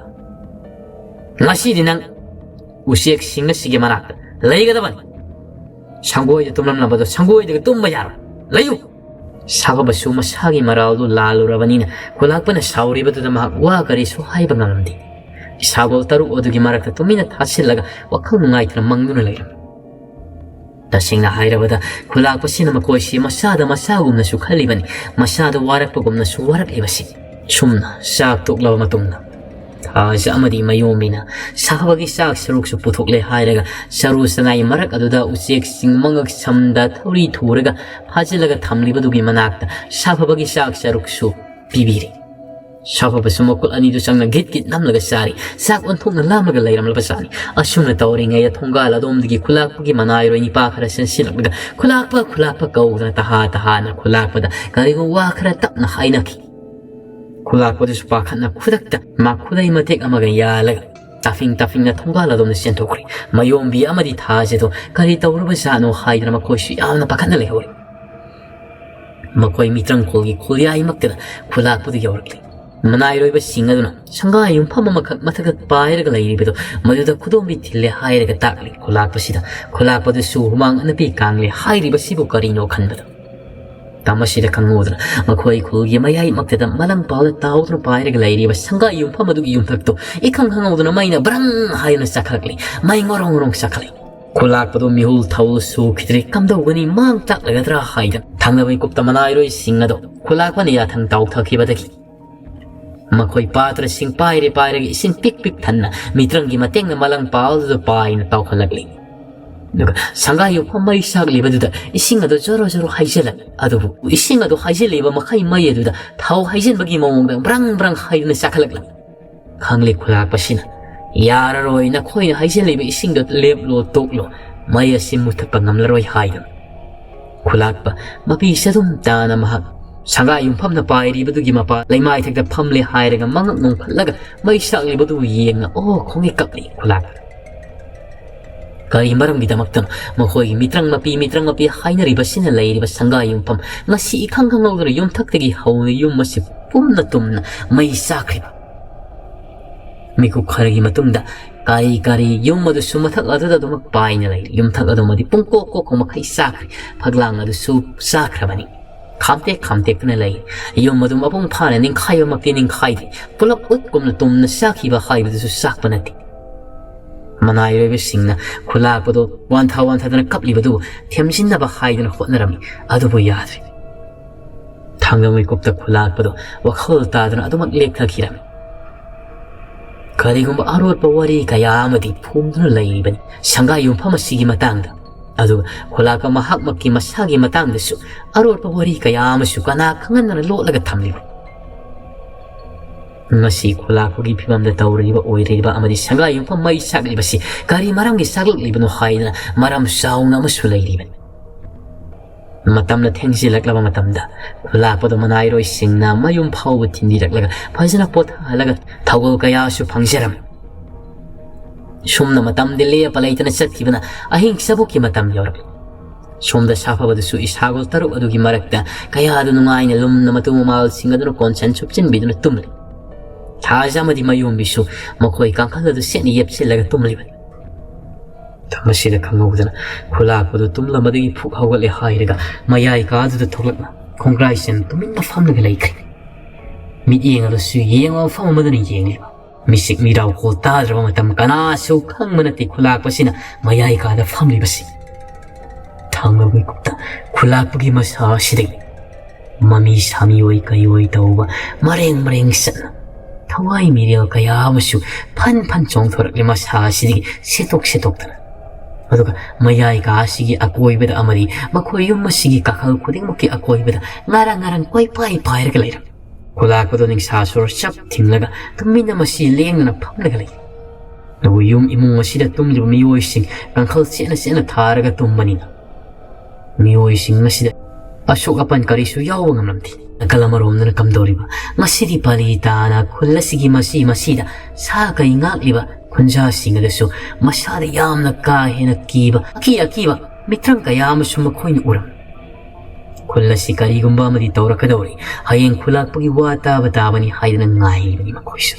ꯉꯁꯤꯗꯤ ꯅꯪ ꯎꯆꯦꯛꯁꯤꯡ ꯑꯁꯤꯒꯤ ꯃꯅꯥꯛꯇ ꯂꯩꯒꯗꯕꯅꯤ꯫ ꯁꯪꯒꯣꯏꯗ ꯇꯨꯝꯂꯝꯂꯕꯗꯣ ꯁꯪꯒꯣꯏꯗꯒꯤ ꯇꯨꯝꯕ ꯌꯥꯔꯣꯏ꯫ ꯂꯩꯌꯨ!" ꯁꯥꯐꯕꯁꯨ ꯃꯁꯥꯒꯤ ꯃꯔꯥꯜꯗꯨ ꯂꯥꯜꯂꯨꯔꯕꯅꯤꯅ ꯈꯨꯂꯥꯛꯄꯅ ꯁꯥꯎꯔꯤꯕꯗꯨꯗ ꯃꯍꯥꯛ ꯋꯥ ꯀꯔꯤꯁꯨ ꯍꯥꯏꯕ ꯉꯝꯂꯝꯗꯦ꯫ ꯏꯁꯥꯒꯣꯜ ꯇꯔꯨꯛ ꯑꯗꯨꯒꯤ ꯃꯔꯛꯇ ꯇꯨꯃꯤꯟꯅ ꯊꯥꯁꯤꯜꯂꯒ ꯋꯥꯈꯜ ꯅꯨꯡꯉꯥꯏꯇꯅ ꯃꯪꯗꯨꯅ ꯂꯩꯔꯝꯃꯤ꯫ ꯇꯁꯦꯡꯅ ꯍꯥꯏꯔꯕꯗ ꯈꯨꯂꯥꯛꯄꯁꯤꯅ ꯃꯈꯣꯏꯁꯤ ꯃꯁꯥꯗ ꯃꯁꯥꯒꯨꯝꯅꯁꯨ ꯈꯜꯂꯤꯕꯅꯤ, ꯃꯁꯥꯗ ꯋꯥꯔꯛꯄꯒꯨꯝꯅꯁꯨ ꯋꯥꯔꯛꯂꯤꯕꯁꯤ꯫ ꯁꯨꯝꯅ ꯆꯥꯛ ꯇꯣꯛꯂꯕ ꯃꯇꯨꯡꯗ ꯊꯥꯖ ꯑꯃꯗꯤ ꯃꯌꯣꯝꯕꯤꯅ ꯁꯥꯐꯕꯒꯤ ꯆꯥꯛ ꯁꯔꯨꯛꯁꯨ ꯄꯨꯊꯣꯛꯂꯦ ꯍꯥꯏꯔꯒ ꯆꯔꯨ ꯆꯅꯥꯏ ꯃꯔꯛ ꯑꯗꯨꯗ ꯎꯆꯦꯛꯁꯤꯡ ꯃꯉꯛ ꯁꯝꯗ ꯊꯧꯔꯤ ꯊꯨꯔꯒ ꯐꯥꯖꯤꯜꯂꯒ ꯊꯝꯂꯤꯕꯗꯨꯒꯤ ꯃꯅꯥꯛꯇ ꯁꯥꯐꯕꯒꯤ ꯆꯥꯛ ꯁꯔꯨꯛꯁꯨ ꯄꯤꯕꯤꯔꯤ꯫ ꯁꯥꯐꯕꯁꯨ ꯃꯈꯨꯠ ꯑꯅꯤꯗꯨ ꯆꯪꯅ ꯒꯤꯠ ꯒꯤꯠ ꯅꯝꯂꯒ ꯆꯥꯔꯤ꯫ ꯆꯥꯛ ꯑꯣꯟꯊꯣꯛꯅ ꯂꯥꯝꯂꯒ ꯂꯩꯔꯝꯂꯕꯖꯥꯠꯅꯤ꯫ ꯑꯁꯨꯝꯅ ꯇꯧꯔꯤꯉꯩꯗ ꯊꯣꯡꯒꯥꯜ ꯑꯗꯣꯝꯗꯒꯤ ꯈꯨꯂꯥꯛꯄꯒꯤ ꯃꯅꯥꯏꯔꯣꯏ ꯅꯤꯄꯥ ꯈꯔ ꯆꯦꯟꯁꯤꯜꯂꯛꯂꯒ "ꯈꯨꯂꯥꯛꯄ, ꯈꯨꯂꯥꯛꯄ" ꯀꯧꯗꯨꯅ ꯇꯍꯥ ꯇꯍꯥꯅ ꯈꯨꯂꯥꯛꯄꯗ ꯀꯔꯤꯒꯨꯝꯕ ꯋꯥ ꯈꯔ ꯇꯞꯅ ꯍꯥꯏꯅꯈꯤ꯫ ꯈꯨꯂꯥꯛꯄꯗꯨꯁꯨ ꯄꯥꯈꯠꯅ ꯈꯨꯗꯛꯇ ꯃꯥ ꯈꯨꯗꯩ ꯃꯇꯦꯛ ꯑꯃꯒ ꯌꯥꯜꯂꯒ ꯇꯥꯐꯤꯡ ꯇꯥꯐꯤꯡꯅ ꯊꯣꯡꯒꯥꯜ ꯑꯗꯣꯝꯗ ꯆꯦꯟꯊꯣꯛꯈ꯭ꯔꯦ꯫ ꯃꯌꯣꯝꯕꯤ ꯑꯃꯗꯤ ꯊꯥꯖꯗꯣ ꯀꯔꯤ ꯇꯧꯔꯕꯖꯥꯠꯅꯣ ꯍꯥꯏꯗꯅ ꯃꯈꯣꯏꯁꯨ ꯌꯥꯝꯅ ꯄꯥꯈꯠꯅ ꯂꯩꯍꯧꯔꯦ꯫ ꯃꯈꯣꯏ ꯃꯤꯇ꯭ꯔꯪꯈꯣꯜꯒꯤ ꯈꯨꯜꯌꯥꯏꯃꯛꯇꯗ ꯈꯨꯂꯥꯛꯄꯗꯨ ꯌꯧꯔꯛꯂꯦ꯫ ꯃꯅꯥꯏꯔꯣꯏꯕꯁꯤꯡ ꯑꯗꯨꯅ ꯁꯪꯒꯥ ꯌꯨꯝꯐꯝ ꯑꯃꯈꯛ ꯃꯊꯛꯇ ꯄꯥꯏꯔꯒ ꯂꯩꯔꯤꯕꯗꯨ ꯃꯗꯨꯗ ꯈꯨꯗꯣꯝꯕꯤ ꯊꯤꯜꯂꯦ ꯍꯥꯏꯔꯒ ꯇꯥꯛꯂꯤ꯫ ꯈꯨꯂꯥꯛꯄꯁꯤꯗ ꯈꯨꯂꯥꯛꯄꯗꯨꯁꯨ ꯍꯨꯃꯥꯡ ꯑꯅꯞꯄꯤ ꯀꯥꯡꯂꯦ꯫ ꯍꯥꯏꯔꯤꯕꯁꯤꯕꯨ ꯀꯔꯤꯅꯣ ꯈꯟꯕꯗ ꯇꯝ ꯑꯁꯤꯗ ꯈꯪꯍꯧꯗꯅ ꯃꯈꯣꯏ ꯈꯨꯜꯒꯤ ꯃꯌꯥꯏꯃꯛꯇꯗ ꯃꯂꯪ ꯄꯥꯎꯗ ꯇꯥꯎꯗꯨꯅ ꯄꯥꯏꯔꯒ ꯂꯩꯔꯤꯕ ꯁꯪꯒꯥ ꯌꯨꯝꯐꯝ ꯑꯗꯨꯒꯤ ꯌꯨꯝꯊꯛꯇꯨ ꯏꯈꯪ ꯈꯪꯍꯧꯗꯅ ꯃꯩꯅ ꯕ꯭ꯔꯪ ꯍꯥꯏꯗꯨꯅ ꯆꯥꯛꯈꯠꯂꯛꯂꯤ꯫ ꯃꯩ ꯉꯣꯔꯣꯡ ꯉꯣꯔꯣꯡ ꯆꯥꯛꯈꯠꯂꯛꯏ꯫ ꯈꯨꯂꯥꯛꯄꯗꯨ ꯃꯤꯍꯨꯜ ꯊꯧꯜ ꯁꯨꯈꯤꯗ꯭ꯔꯦ꯫ ꯀꯝꯗꯧꯒꯅꯤ? ꯃꯥꯡ ꯇꯥꯛꯂꯒꯗ꯭ꯔꯥ ꯍꯥꯏꯗꯅ ꯊꯪꯅꯕ ꯃꯤꯀꯨꯞꯇ ꯃꯅꯥꯏꯔꯣꯏꯁꯤꯡ ꯑꯗꯨ ꯈꯨꯂꯥꯛꯄꯅ ꯌꯥꯊꯪ ꯇꯥꯎꯊꯈꯤꯕꯗꯒꯤ ꯃꯈꯣꯏ ꯄꯥꯇ꯭ꯔꯁꯤꯡ ꯄꯥꯏꯔꯦ ꯄꯥꯏꯔꯒ ꯏꯁꯤꯡ ꯄꯤꯛ ꯄꯤꯛ ꯊꯟꯅ ꯃꯤꯇ꯭ꯔꯪꯒꯤ ꯃꯇꯦꯡꯅ ꯃꯂꯪ ꯄꯥꯜꯗꯨꯗ ꯄꯥꯏꯅ ꯇꯥꯎꯈꯠꯂꯛꯂꯤ꯫ ꯑꯗꯨꯒ ꯁꯪꯒꯥꯏ ꯌꯨꯝꯐꯝ ꯃꯩ ꯁꯥꯛꯂꯤꯕꯗꯨꯗ ꯏꯁꯤꯡ ꯑꯗꯨ ꯖꯣꯔꯣ ꯖꯣꯔꯣ ꯍꯩꯖꯤꯜꯂꯛꯂꯤ꯫ ꯑꯗꯨꯕꯨ ꯏꯁꯤꯡ ꯑꯗꯨ ꯍꯩꯖꯤꯜꯂꯤꯕ ꯃꯈꯩ ꯃꯩ ꯑꯗꯨꯗ ꯊꯥꯎ ꯍꯩꯖꯤꯟꯕꯒꯤ ꯃꯑꯣꯡꯗ ꯕ꯭ꯔꯪ ꯕ꯭ꯔꯪ ꯍꯥꯏꯗꯨꯅ ꯆꯥꯛꯈꯠꯂꯛꯂꯤ꯫ ꯈꯪꯂꯦ ꯈꯨꯂꯥꯛꯄꯁꯤꯅ, "ꯌꯥꯔꯔꯣꯏ, ꯅꯈꯣꯏꯅ ꯍꯩꯖꯤꯜꯂꯤꯕ ꯏꯁꯤꯡꯗꯣ ꯂꯦꯞꯂꯣ, ꯇꯣꯛꯂꯣ, ꯃꯩ ꯑꯁꯤ ꯃꯨꯊꯠꯄ ꯉꯝꯂꯔꯣꯏ" ꯍꯥꯏꯗꯨꯅ꯫ ꯈꯨꯂꯥꯛꯄ ꯃꯄꯤ ꯆꯗꯨꯝ ꯇꯥꯅ ꯃꯍꯥꯛ ꯁꯪꯒꯥ ꯌꯨꯝꯐꯝꯅ ꯄꯥꯏꯔꯤꯕꯗꯨꯒꯤ ꯃꯄꯥ ꯂꯩꯃꯥꯏꯊꯛꯇ ꯐꯝꯂꯦ ꯍꯥꯏꯔꯒ ꯃꯉꯛ ꯅꯣꯡꯈꯠꯂꯒ ꯃꯩ ꯁꯥꯛꯂꯤꯕꯗꯨꯕꯨ ꯌꯦꯡꯅ ꯑꯣ ꯈꯣꯡꯉꯩ ꯀꯞꯂꯤ ꯈꯨꯂꯥꯛꯄ꯫ ꯀꯔꯤ ꯃꯔꯝꯒꯤꯗꯃꯛꯇꯅꯣ ꯃꯈꯣꯏꯒꯤ ꯃꯤꯇ꯭ꯔꯪ ꯃꯄꯤ, ꯃꯤꯇ꯭ꯔꯪ ꯃꯄꯤ ꯍꯥꯏꯅꯔꯤꯕꯁꯤꯅ ꯂꯩꯔꯤꯕ ꯁꯪꯒꯥ ꯌꯨꯝꯐꯝ ꯉꯁꯤ ꯏꯈꯪ ꯈꯪꯍꯧꯗꯅ ꯌꯨꯝꯊꯛꯇꯒꯤ ꯍꯧꯅ ꯌꯨꯝ ꯑꯁꯤ ꯄꯨꯝꯅ ꯇꯨꯝꯅ ꯃꯩ ꯆꯥꯛꯈ꯭ꯔꯤꯕ? ꯃꯤꯀꯨꯞ ꯈꯔꯒꯤ ꯃꯇꯨꯡꯗ ꯀꯥꯔꯤ ꯀꯥꯔꯤ ꯌꯨꯝ ꯑꯗꯨꯁꯨ ꯃꯊꯛ ꯑꯗꯨꯗ ꯑꯗꯨꯃꯛ ꯄꯥꯏꯅ ꯂꯩꯔꯤ꯫ ꯌꯨꯝꯊꯛ ꯑꯗꯨꯃꯗꯤ ꯄꯨꯡꯀꯣꯛ ꯀꯣꯛꯄ ꯃꯈꯩ ꯆꯥꯛꯈ꯭ꯔꯦ꯫ ꯐꯛꯂꯥꯡ ꯑꯗꯨꯁꯨ ꯆꯥꯛꯈ꯭ꯔꯕꯅꯤ꯫ ꯈꯥꯝꯇꯦꯛ ꯈꯥꯝꯇꯦꯛꯇꯨꯅ ꯂꯩ꯫ ꯌꯨꯝ ꯑꯗꯨ ꯃꯄꯨꯡ ꯐꯥꯅ ꯅꯤꯡꯈꯥꯏꯕꯃꯛꯇꯤ ꯅꯤꯡꯈꯥꯏꯗ꯭ꯔꯤ꯫ ꯄꯨꯂꯞ ꯎꯠꯀꯨꯝꯅ ꯇꯨꯝꯅ ꯆꯥꯈꯤꯕ ꯍꯥꯏꯕꯗꯨꯁꯨ ꯆꯥꯛꯄ ꯅꯠꯇꯦ꯫ ꯃꯅꯥꯏꯔꯣꯏꯕꯁꯤꯡꯅ ꯈꯨꯂꯥꯛꯄꯗꯨ ꯋꯥꯟꯊ ꯋꯥꯟꯊꯗꯅ ꯀꯞꯂꯤꯕꯗꯨ ꯊꯦꯝꯖꯤꯟꯅꯕ ꯍꯥꯏꯗꯨꯅ ꯍꯣꯠꯅꯔꯝꯃꯤ꯫ ꯑꯗꯨꯕꯨ ꯌꯥꯗ꯭ꯔꯦ꯫ ꯊꯥꯡꯒ ꯃꯤꯀꯨꯞꯇ ꯈꯨꯂꯥꯛꯄꯗꯨ ꯋꯥꯈꯜ ꯇꯥꯗꯨꯅ ꯑꯗꯨꯃꯛ ꯂꯦꯛꯊꯈꯤꯔꯝꯃꯤ꯫ ꯀꯔꯤꯒꯨꯝꯕ ꯑꯔꯣꯠꯄ ꯋꯥꯔꯤ ꯀꯌꯥ ꯑꯃꯗꯤ ꯐꯣꯡꯗꯨꯅ ꯂꯩꯔꯤꯕꯅꯤ ꯁꯪꯒꯥꯏ ꯌꯨꯝꯐꯝ ꯑꯁꯤꯒꯤ ꯃꯇꯥꯡꯗ꯫ ꯑꯗꯨꯒ ꯈꯨꯂꯥꯛꯄ ꯃꯍꯥꯛꯃꯛꯀꯤ ꯃꯁꯥꯒꯤ ꯃꯇꯥꯡꯗꯁꯨ ꯑꯔꯣꯠꯄ ꯋꯥꯔꯤ ꯀꯌꯥ ꯑꯃꯁꯨ ꯀꯅꯥ ꯈꯪꯍꯟꯗꯅ ꯂꯣꯠꯂꯒ ꯊꯝꯂꯤꯕꯅꯤ꯫ ꯉꯁꯤ ꯈꯨꯂꯥꯛꯄꯒꯤ ꯐꯤꯕꯝꯗ ꯇꯧꯔꯤꯕ ꯑꯣꯏꯔꯤꯕ ꯑꯃꯗꯤ ꯁꯪꯒꯥꯏ ꯌꯨꯝꯐꯝ ꯃꯩ ꯆꯥꯛꯂꯤꯕꯁꯤ ꯀꯔꯤ ꯃꯔꯝꯒꯤ ꯆꯥꯛꯂꯛꯂꯤꯕꯅꯣ ꯍꯥꯏꯗꯅ ꯃꯔꯝ ꯆꯥꯎꯅ ꯑꯃꯁꯨ ꯂꯩꯔꯤꯕꯅꯤ꯫ ꯃꯇꯝꯅ ꯊꯦꯡꯖꯤꯜꯂꯛꯂꯕ ꯃꯇꯝꯗ ꯈꯨꯂꯥꯛꯄꯗꯨ ꯃꯅꯥꯏꯔꯣꯏꯁꯤꯡꯅ ꯃꯌꯨꯝ ꯐꯥꯎꯕ ꯊꯤꯟꯕꯤꯔꯛꯂꯒ ꯐꯖꯅ ꯄꯣꯊꯥꯍꯜꯂꯒ ꯊꯧꯒꯜ ꯀꯌꯥꯁꯨ ꯐꯪꯖꯔꯝꯃꯤ꯫ ꯁꯨꯝꯅ ꯃꯇꯝꯗꯤ ꯂꯦꯞꯄ ꯂꯩꯇꯅ ꯆꯠꯈꯤꯕꯅ ꯑꯍꯤꯡ ꯆꯕꯨꯛꯀꯤ ꯃꯇꯝ ꯌꯧꯔꯛꯂꯤ꯫ ꯁꯣꯝꯗ ꯁꯥꯐꯕꯗꯨꯁꯨ ꯏꯁꯥꯒꯣꯜ ꯇꯔꯨꯛ ꯑꯗꯨꯒꯤ ꯃꯔꯛꯇ ꯀꯌꯥꯗ ꯅꯨꯡꯉꯥꯏꯅ ꯂꯨꯝꯅ ꯃꯇꯨ ꯃꯃꯥꯜꯁꯤꯡ ꯑꯗꯨꯅ ꯀꯣꯟꯁꯟ ꯁꯨꯞꯆꯤꯟꯕꯤꯗꯨꯅ ꯇꯨꯝꯂꯤ꯫ ꯊꯥꯖ ꯑꯃꯗꯤ ꯃꯌꯣꯝꯕꯤꯁꯨ ꯃꯈꯣꯏ ꯀꯥꯡꯈꯜ ꯑꯗꯨ ꯁꯦꯠꯅ ꯌꯦꯞꯁꯤꯜꯂꯒ ꯇꯨꯝꯂꯤꯕꯅꯤ꯫ ꯃꯁꯤꯗ ꯈꯪꯍꯧꯗꯅ ꯈꯨꯂꯥꯛꯄꯗꯨ ꯇꯨꯝꯂꯝꯕꯗꯒꯤ ꯐꯨꯛ ꯍꯧꯒꯠꯂꯦ ꯍꯥꯏꯔꯒ ꯃꯌꯥꯏ ꯀꯥꯗꯨꯗ ꯊꯣꯛꯂꯛꯅ ꯈꯣꯡꯒ꯭ꯔꯥꯏ ꯆꯦꯟ ꯇꯨꯃꯤꯟꯅ ꯐꯝꯂꯒ ꯂꯩꯈ꯭ꯔꯦ꯫ ꯃꯤꯠꯌꯦꯡ ꯑꯗꯨꯁꯨ ꯌꯦꯡꯕ ꯃꯐꯝ ꯑꯃꯗꯅ ꯌꯦꯡꯂꯤꯕ꯫ ꯃꯤꯁꯤꯛ ꯃꯤꯔꯥꯎꯈꯣꯜ ꯇꯥꯗ꯭ꯔꯕ ꯃꯇꯝ ꯀꯅꯥꯁꯨ ꯈꯪꯕ ꯅꯠꯇꯦ ꯈꯨꯂꯥꯛꯄꯁꯤꯅ ꯃꯌꯥꯏ ꯀꯥꯗ ꯐꯝꯂꯤꯕꯁꯤ꯫ ꯊꯥꯡꯂꯕ ꯃꯤꯀꯨꯞꯇ ꯈꯨꯂꯥꯛꯄꯒꯤ ꯃꯁꯥ ꯑꯁꯤꯗꯒꯤ ꯃꯃꯤ ꯁꯥꯃꯤ ꯑꯣꯏ ꯀꯩ ꯑꯣꯏ ꯇꯧꯕ ꯃꯔꯦꯡ ꯃꯔꯦꯡ ꯆꯠꯅ ꯊꯋꯥꯏ ꯃꯤꯔꯦꯜ ꯀꯌꯥ ꯑꯃꯁꯨ ꯐꯟ ꯐꯟ ꯆꯣꯡꯊꯣꯔꯛꯂꯦ ꯃꯁꯥ ꯑꯁꯤꯗꯒꯤ ꯁꯦꯠꯇꯣꯛ ꯁꯦꯠꯇꯣꯛꯇꯅ꯫ ꯑꯗꯨꯒ ꯃꯌꯥꯏ ꯀꯥ ꯑꯁꯤꯒꯤ ꯑꯀꯣꯏꯕꯗ ꯑꯃꯗꯤ ꯃꯈꯣꯏ ꯌꯨꯝ ꯑꯁꯤꯒꯤ ꯀꯥꯈꯜ ꯈꯨꯗꯤꯡꯃꯛꯀꯤ ꯑꯀꯣꯏꯕꯗ ꯉꯥꯔꯪ ꯉꯥꯔꯪ ꯀꯣꯏꯄꯥꯏ ꯄꯥꯏꯔꯒ ꯂꯩꯔꯝꯃꯤ꯫ ꯈꯨꯂꯥꯛꯄꯗꯣ ꯅꯤꯡꯁꯥ ꯁꯣꯔ ꯆꯞ ꯊꯤꯡꯂꯒ ꯇꯨꯃꯤꯟꯅ ꯃꯁꯤ ꯂꯦꯡꯗꯅ ꯐꯝꯂꯒ ꯂꯩ꯫ ꯑꯗꯨꯕꯨ ꯌꯨꯝ ꯏꯃꯨꯡ ꯑꯁꯤꯗ ꯇꯨꯝꯂꯤꯕ ꯃꯤꯑꯣꯏꯁꯤꯡ ꯀꯥꯡꯈꯜ ꯆꯦꯠꯅ ꯆꯦꯠꯅ ꯊꯥꯔꯒ ꯇꯨꯝꯕꯅꯤꯅ ꯃꯤꯑꯣꯏꯁꯤꯡ ꯑꯁꯤꯗ ꯑꯁꯣꯛ ꯑꯄꯟ ꯀꯔꯤꯁꯨ ꯌꯥꯎꯕ ꯉꯝꯂꯝꯗꯦ꯫ ꯅꯥꯀꯜ ꯑꯃꯔꯣꯝꯗꯅ ꯀꯝꯗꯧꯔꯤꯕ? ꯉꯁꯤꯗꯤ ꯄꯥꯂꯤ ꯇꯥꯅ ꯈꯨꯜ ꯑꯁꯤꯒꯤ ꯃꯁꯤ ꯃꯁꯤꯗ ꯁꯥ ꯀꯩ ꯉꯥꯛꯂꯤꯕ ꯈꯨꯟꯖꯥꯁꯤꯡ ꯑꯗꯨꯁꯨ ꯃꯁꯥꯗ ꯌꯥꯝꯅ ꯀꯥ ꯍꯦꯟꯅ ꯀꯤꯕ ꯑꯀꯤ ꯑꯀꯤꯕ ꯃꯤꯇ꯭ꯔꯪ ꯀꯌꯥ ꯑꯃꯁꯨ ꯃꯈꯣꯏꯅ ꯎꯔꯝꯃꯤ꯫ ꯈꯨꯜ ꯑꯁꯤ ꯀꯔꯤꯒꯨꯝꯕ ꯑꯃꯗꯤ ꯇꯧꯔꯛꯀꯗꯧꯔꯤ꯫ ꯍꯌꯦꯡ ꯈꯨꯂꯥꯛꯄꯒꯤ ꯋꯥ ꯇꯥꯕ ꯇꯥꯕꯅꯤ ꯍꯥꯏꯗꯨꯅ ꯉꯥꯏꯔꯤꯕꯅꯤ ꯃꯈꯣꯏꯁꯨ꯫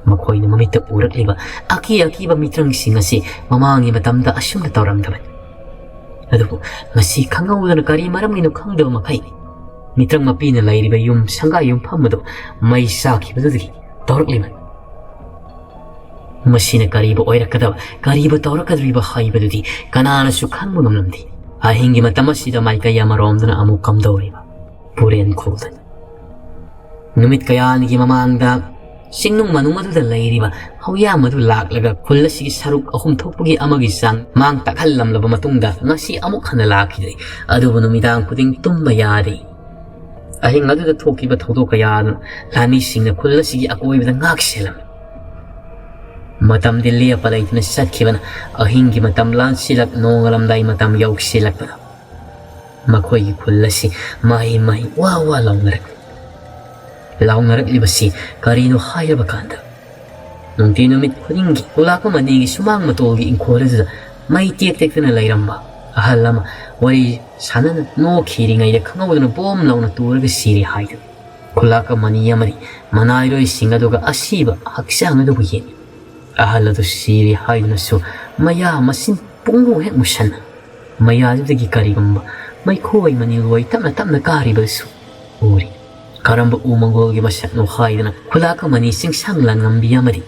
ꯃꯈꯣꯏꯅ ꯃꯃꯤꯠꯇ ꯎꯔꯛꯂꯤꯕ ꯑꯀꯤ ꯑꯀꯤꯕ ꯃꯤꯇ꯭ꯔꯪꯁꯤꯡ ꯑꯁꯤ ꯃꯃꯥꯡꯒꯤ ꯃꯇꯝꯗ ꯑꯁꯨꯝꯅ ꯇꯧꯔꯝꯗꯕꯅꯤ꯫ ꯑꯗꯨꯕꯨ ꯉꯁꯤ ꯈꯪꯍꯧꯗꯅ ꯀꯔꯤ ꯃꯔꯝꯒꯤꯅꯣ ꯈꯪꯗꯕ ꯃꯈꯩ ꯃꯤꯇ꯭ꯔꯪ ꯃꯄꯤꯅ ꯂꯩꯔꯤꯕ ꯌꯨꯝ ꯁꯪꯒꯥ ꯌꯨꯝꯐꯝ ꯑꯗꯨ ꯃꯩ ꯆꯥꯈꯤꯕꯗꯨꯗꯒꯤ ꯇꯧꯔꯛꯂꯤꯕꯅꯤ꯫ ꯃꯁꯤꯅ ꯀꯔꯤꯕꯨ ꯑꯣꯏꯔꯛꯀꯗꯕ, ꯀꯔꯤꯕꯨ ꯇꯧꯔꯛꯀꯗꯧꯔꯤꯕ ꯍꯥꯏꯕꯗꯨꯗꯤ ꯀꯅꯥꯅꯁꯨ ꯈꯪꯕ ꯉꯝꯂꯝꯗꯦ꯫ ꯑꯍꯤꯡꯒꯤ ꯃꯇꯝ ꯑꯁꯤꯗ ꯃꯥꯏꯀꯩ ꯑꯃꯔꯣꯝꯗꯅ ꯑꯃꯨꯛ ꯀꯝꯗꯧꯔꯤꯕ? ꯄꯨꯔꯦꯟ ꯈꯨꯜꯗꯅꯤ꯫ ꯅꯨꯃꯤꯠ ꯀꯌꯥꯅꯤꯒꯤ ꯃꯃꯥꯡꯗ ꯆꯤꯡꯅꯨꯡ ꯃꯅꯨꯡ ꯑꯗꯨꯗ ꯂꯩꯔꯤꯕ ꯍꯧꯌꯥꯝ ꯑꯗꯨ ꯂꯥꯛꯂꯒ ꯈꯨꯜ ꯑꯁꯤꯒꯤ ꯁꯔꯨꯛ ꯑꯍꯨꯝ ꯊꯣꯛꯄꯒꯤ ꯑꯃꯒꯤ ꯆꯥꯡ ꯃꯥꯡ ꯇꯥꯛꯍꯜꯂꯝꯂꯕ ꯃꯇꯨꯡꯗ ꯉꯁꯤ ꯑꯃꯨꯛ ꯍꯟꯅ ꯂꯥꯛꯈꯤꯗ꯭ꯔꯦ꯫ ꯑꯗꯨꯕꯨ ꯅꯨꯃꯤꯗꯥꯡ ꯈꯨꯗꯤꯡ ꯇꯨꯝꯕ ꯌꯥꯗꯦ꯫ ꯑꯍꯤꯡ ꯑꯗꯨꯗ ꯊꯣꯛꯈꯤꯕ ꯊꯧꯗꯣꯛ ꯀꯌꯥ ꯑꯗꯨꯅ ꯂꯥꯟꯃꯤꯁꯤꯡꯅ ꯈꯨꯜ ꯑꯁꯤꯒꯤ ꯑꯀꯣꯏꯕꯗ ꯉꯥꯛ ꯁꯦꯜꯂꯝꯃꯤ꯫ ꯃꯇꯝꯗꯤ ꯂꯦꯞꯄ ꯂꯩꯇꯅ ꯆꯠꯈꯤꯕꯅ ꯑꯍꯤꯡꯒꯤ ꯃꯇꯝ ꯂꯥꯟꯁꯤꯜꯂꯛ ꯅꯣꯡꯉꯥꯜꯂꯝꯗꯥꯏ ꯃꯇꯝ ꯌꯧꯁꯤꯜꯂꯛꯄꯗ ꯃꯈꯣꯏꯒꯤ ꯈꯨꯜ ꯑꯁꯤ ꯃꯍꯩ ꯃꯍꯩ ꯋꯥ ꯋꯥ ꯂꯥꯎꯅꯔꯛꯂꯤ꯫ ꯂꯥꯎꯅꯔꯛꯂꯤꯕꯁꯤ ꯀꯔꯤꯅꯣ ꯍꯥꯏꯔꯕ ꯀꯥꯟꯗ ꯅꯨꯡꯇꯤ ꯅꯨꯃꯤꯠ ꯈꯨꯗꯤꯡꯒꯤ ꯈꯨꯂꯥꯛꯄ ꯃꯅꯤꯒꯤ ꯁꯨꯃꯥꯡ ꯃꯇꯣꯜꯒꯤ ꯏꯪꯈꯣꯜ ꯑꯗꯨꯗ ꯃꯩ ꯇꯦꯛ ꯇꯦꯛꯇꯅ ꯂꯩꯔꯝꯕ ꯑꯍꯜ ꯑꯃ ꯋꯥꯔꯤ ꯁꯥꯟꯅꯅ ꯅꯣꯛꯈꯤꯔꯤꯉꯩꯗ ꯈꯪꯍꯧꯗꯅ ꯕꯣꯝ ꯂꯥꯎꯅ ꯇꯨꯔꯒ ꯁꯤꯔꯦ ꯍꯥꯏꯗꯨꯅ ꯈꯨꯂꯥꯛꯀ ꯃꯅꯤ ꯑꯃꯗꯤ ꯃꯅꯥꯏꯔꯣꯏꯁꯤꯡ ꯑꯗꯨꯒ ꯑꯁꯤꯕ ꯍꯛꯆꯥꯡ ꯑꯗꯨꯕꯨ ꯌꯦꯡꯉꯤ꯫ ꯑꯍꯜ ꯑꯗꯨ ꯁꯤꯔꯦ ꯍꯥꯏꯗꯨꯅꯁꯨ ꯃꯌꯥ ꯃꯁꯤꯟ ꯄꯨꯡꯃꯨ ꯍꯦꯛ ꯃꯨꯁꯟꯅ ꯃꯌꯥꯗꯨꯗꯒꯤ ꯀꯔꯤꯒꯨꯝꯕ ꯃꯩꯈꯣꯏ ꯃꯅꯤꯜꯋꯥꯏ ꯇꯞꯅ ꯇꯞꯅ ꯀꯥꯔꯤꯕꯁꯨ ꯎꯔꯤ꯫ ꯀꯔꯝꯕ ꯎ ꯃꯪꯒꯣꯜꯒꯤ ꯃꯁꯛꯅꯣ ꯍꯥꯏꯗꯅ ꯈꯨꯂꯥꯛꯀ ꯃꯅꯤ ꯆꯤꯡꯁꯥꯡ ꯂꯥꯟꯉꯝꯕꯤ ꯑꯃꯗꯤ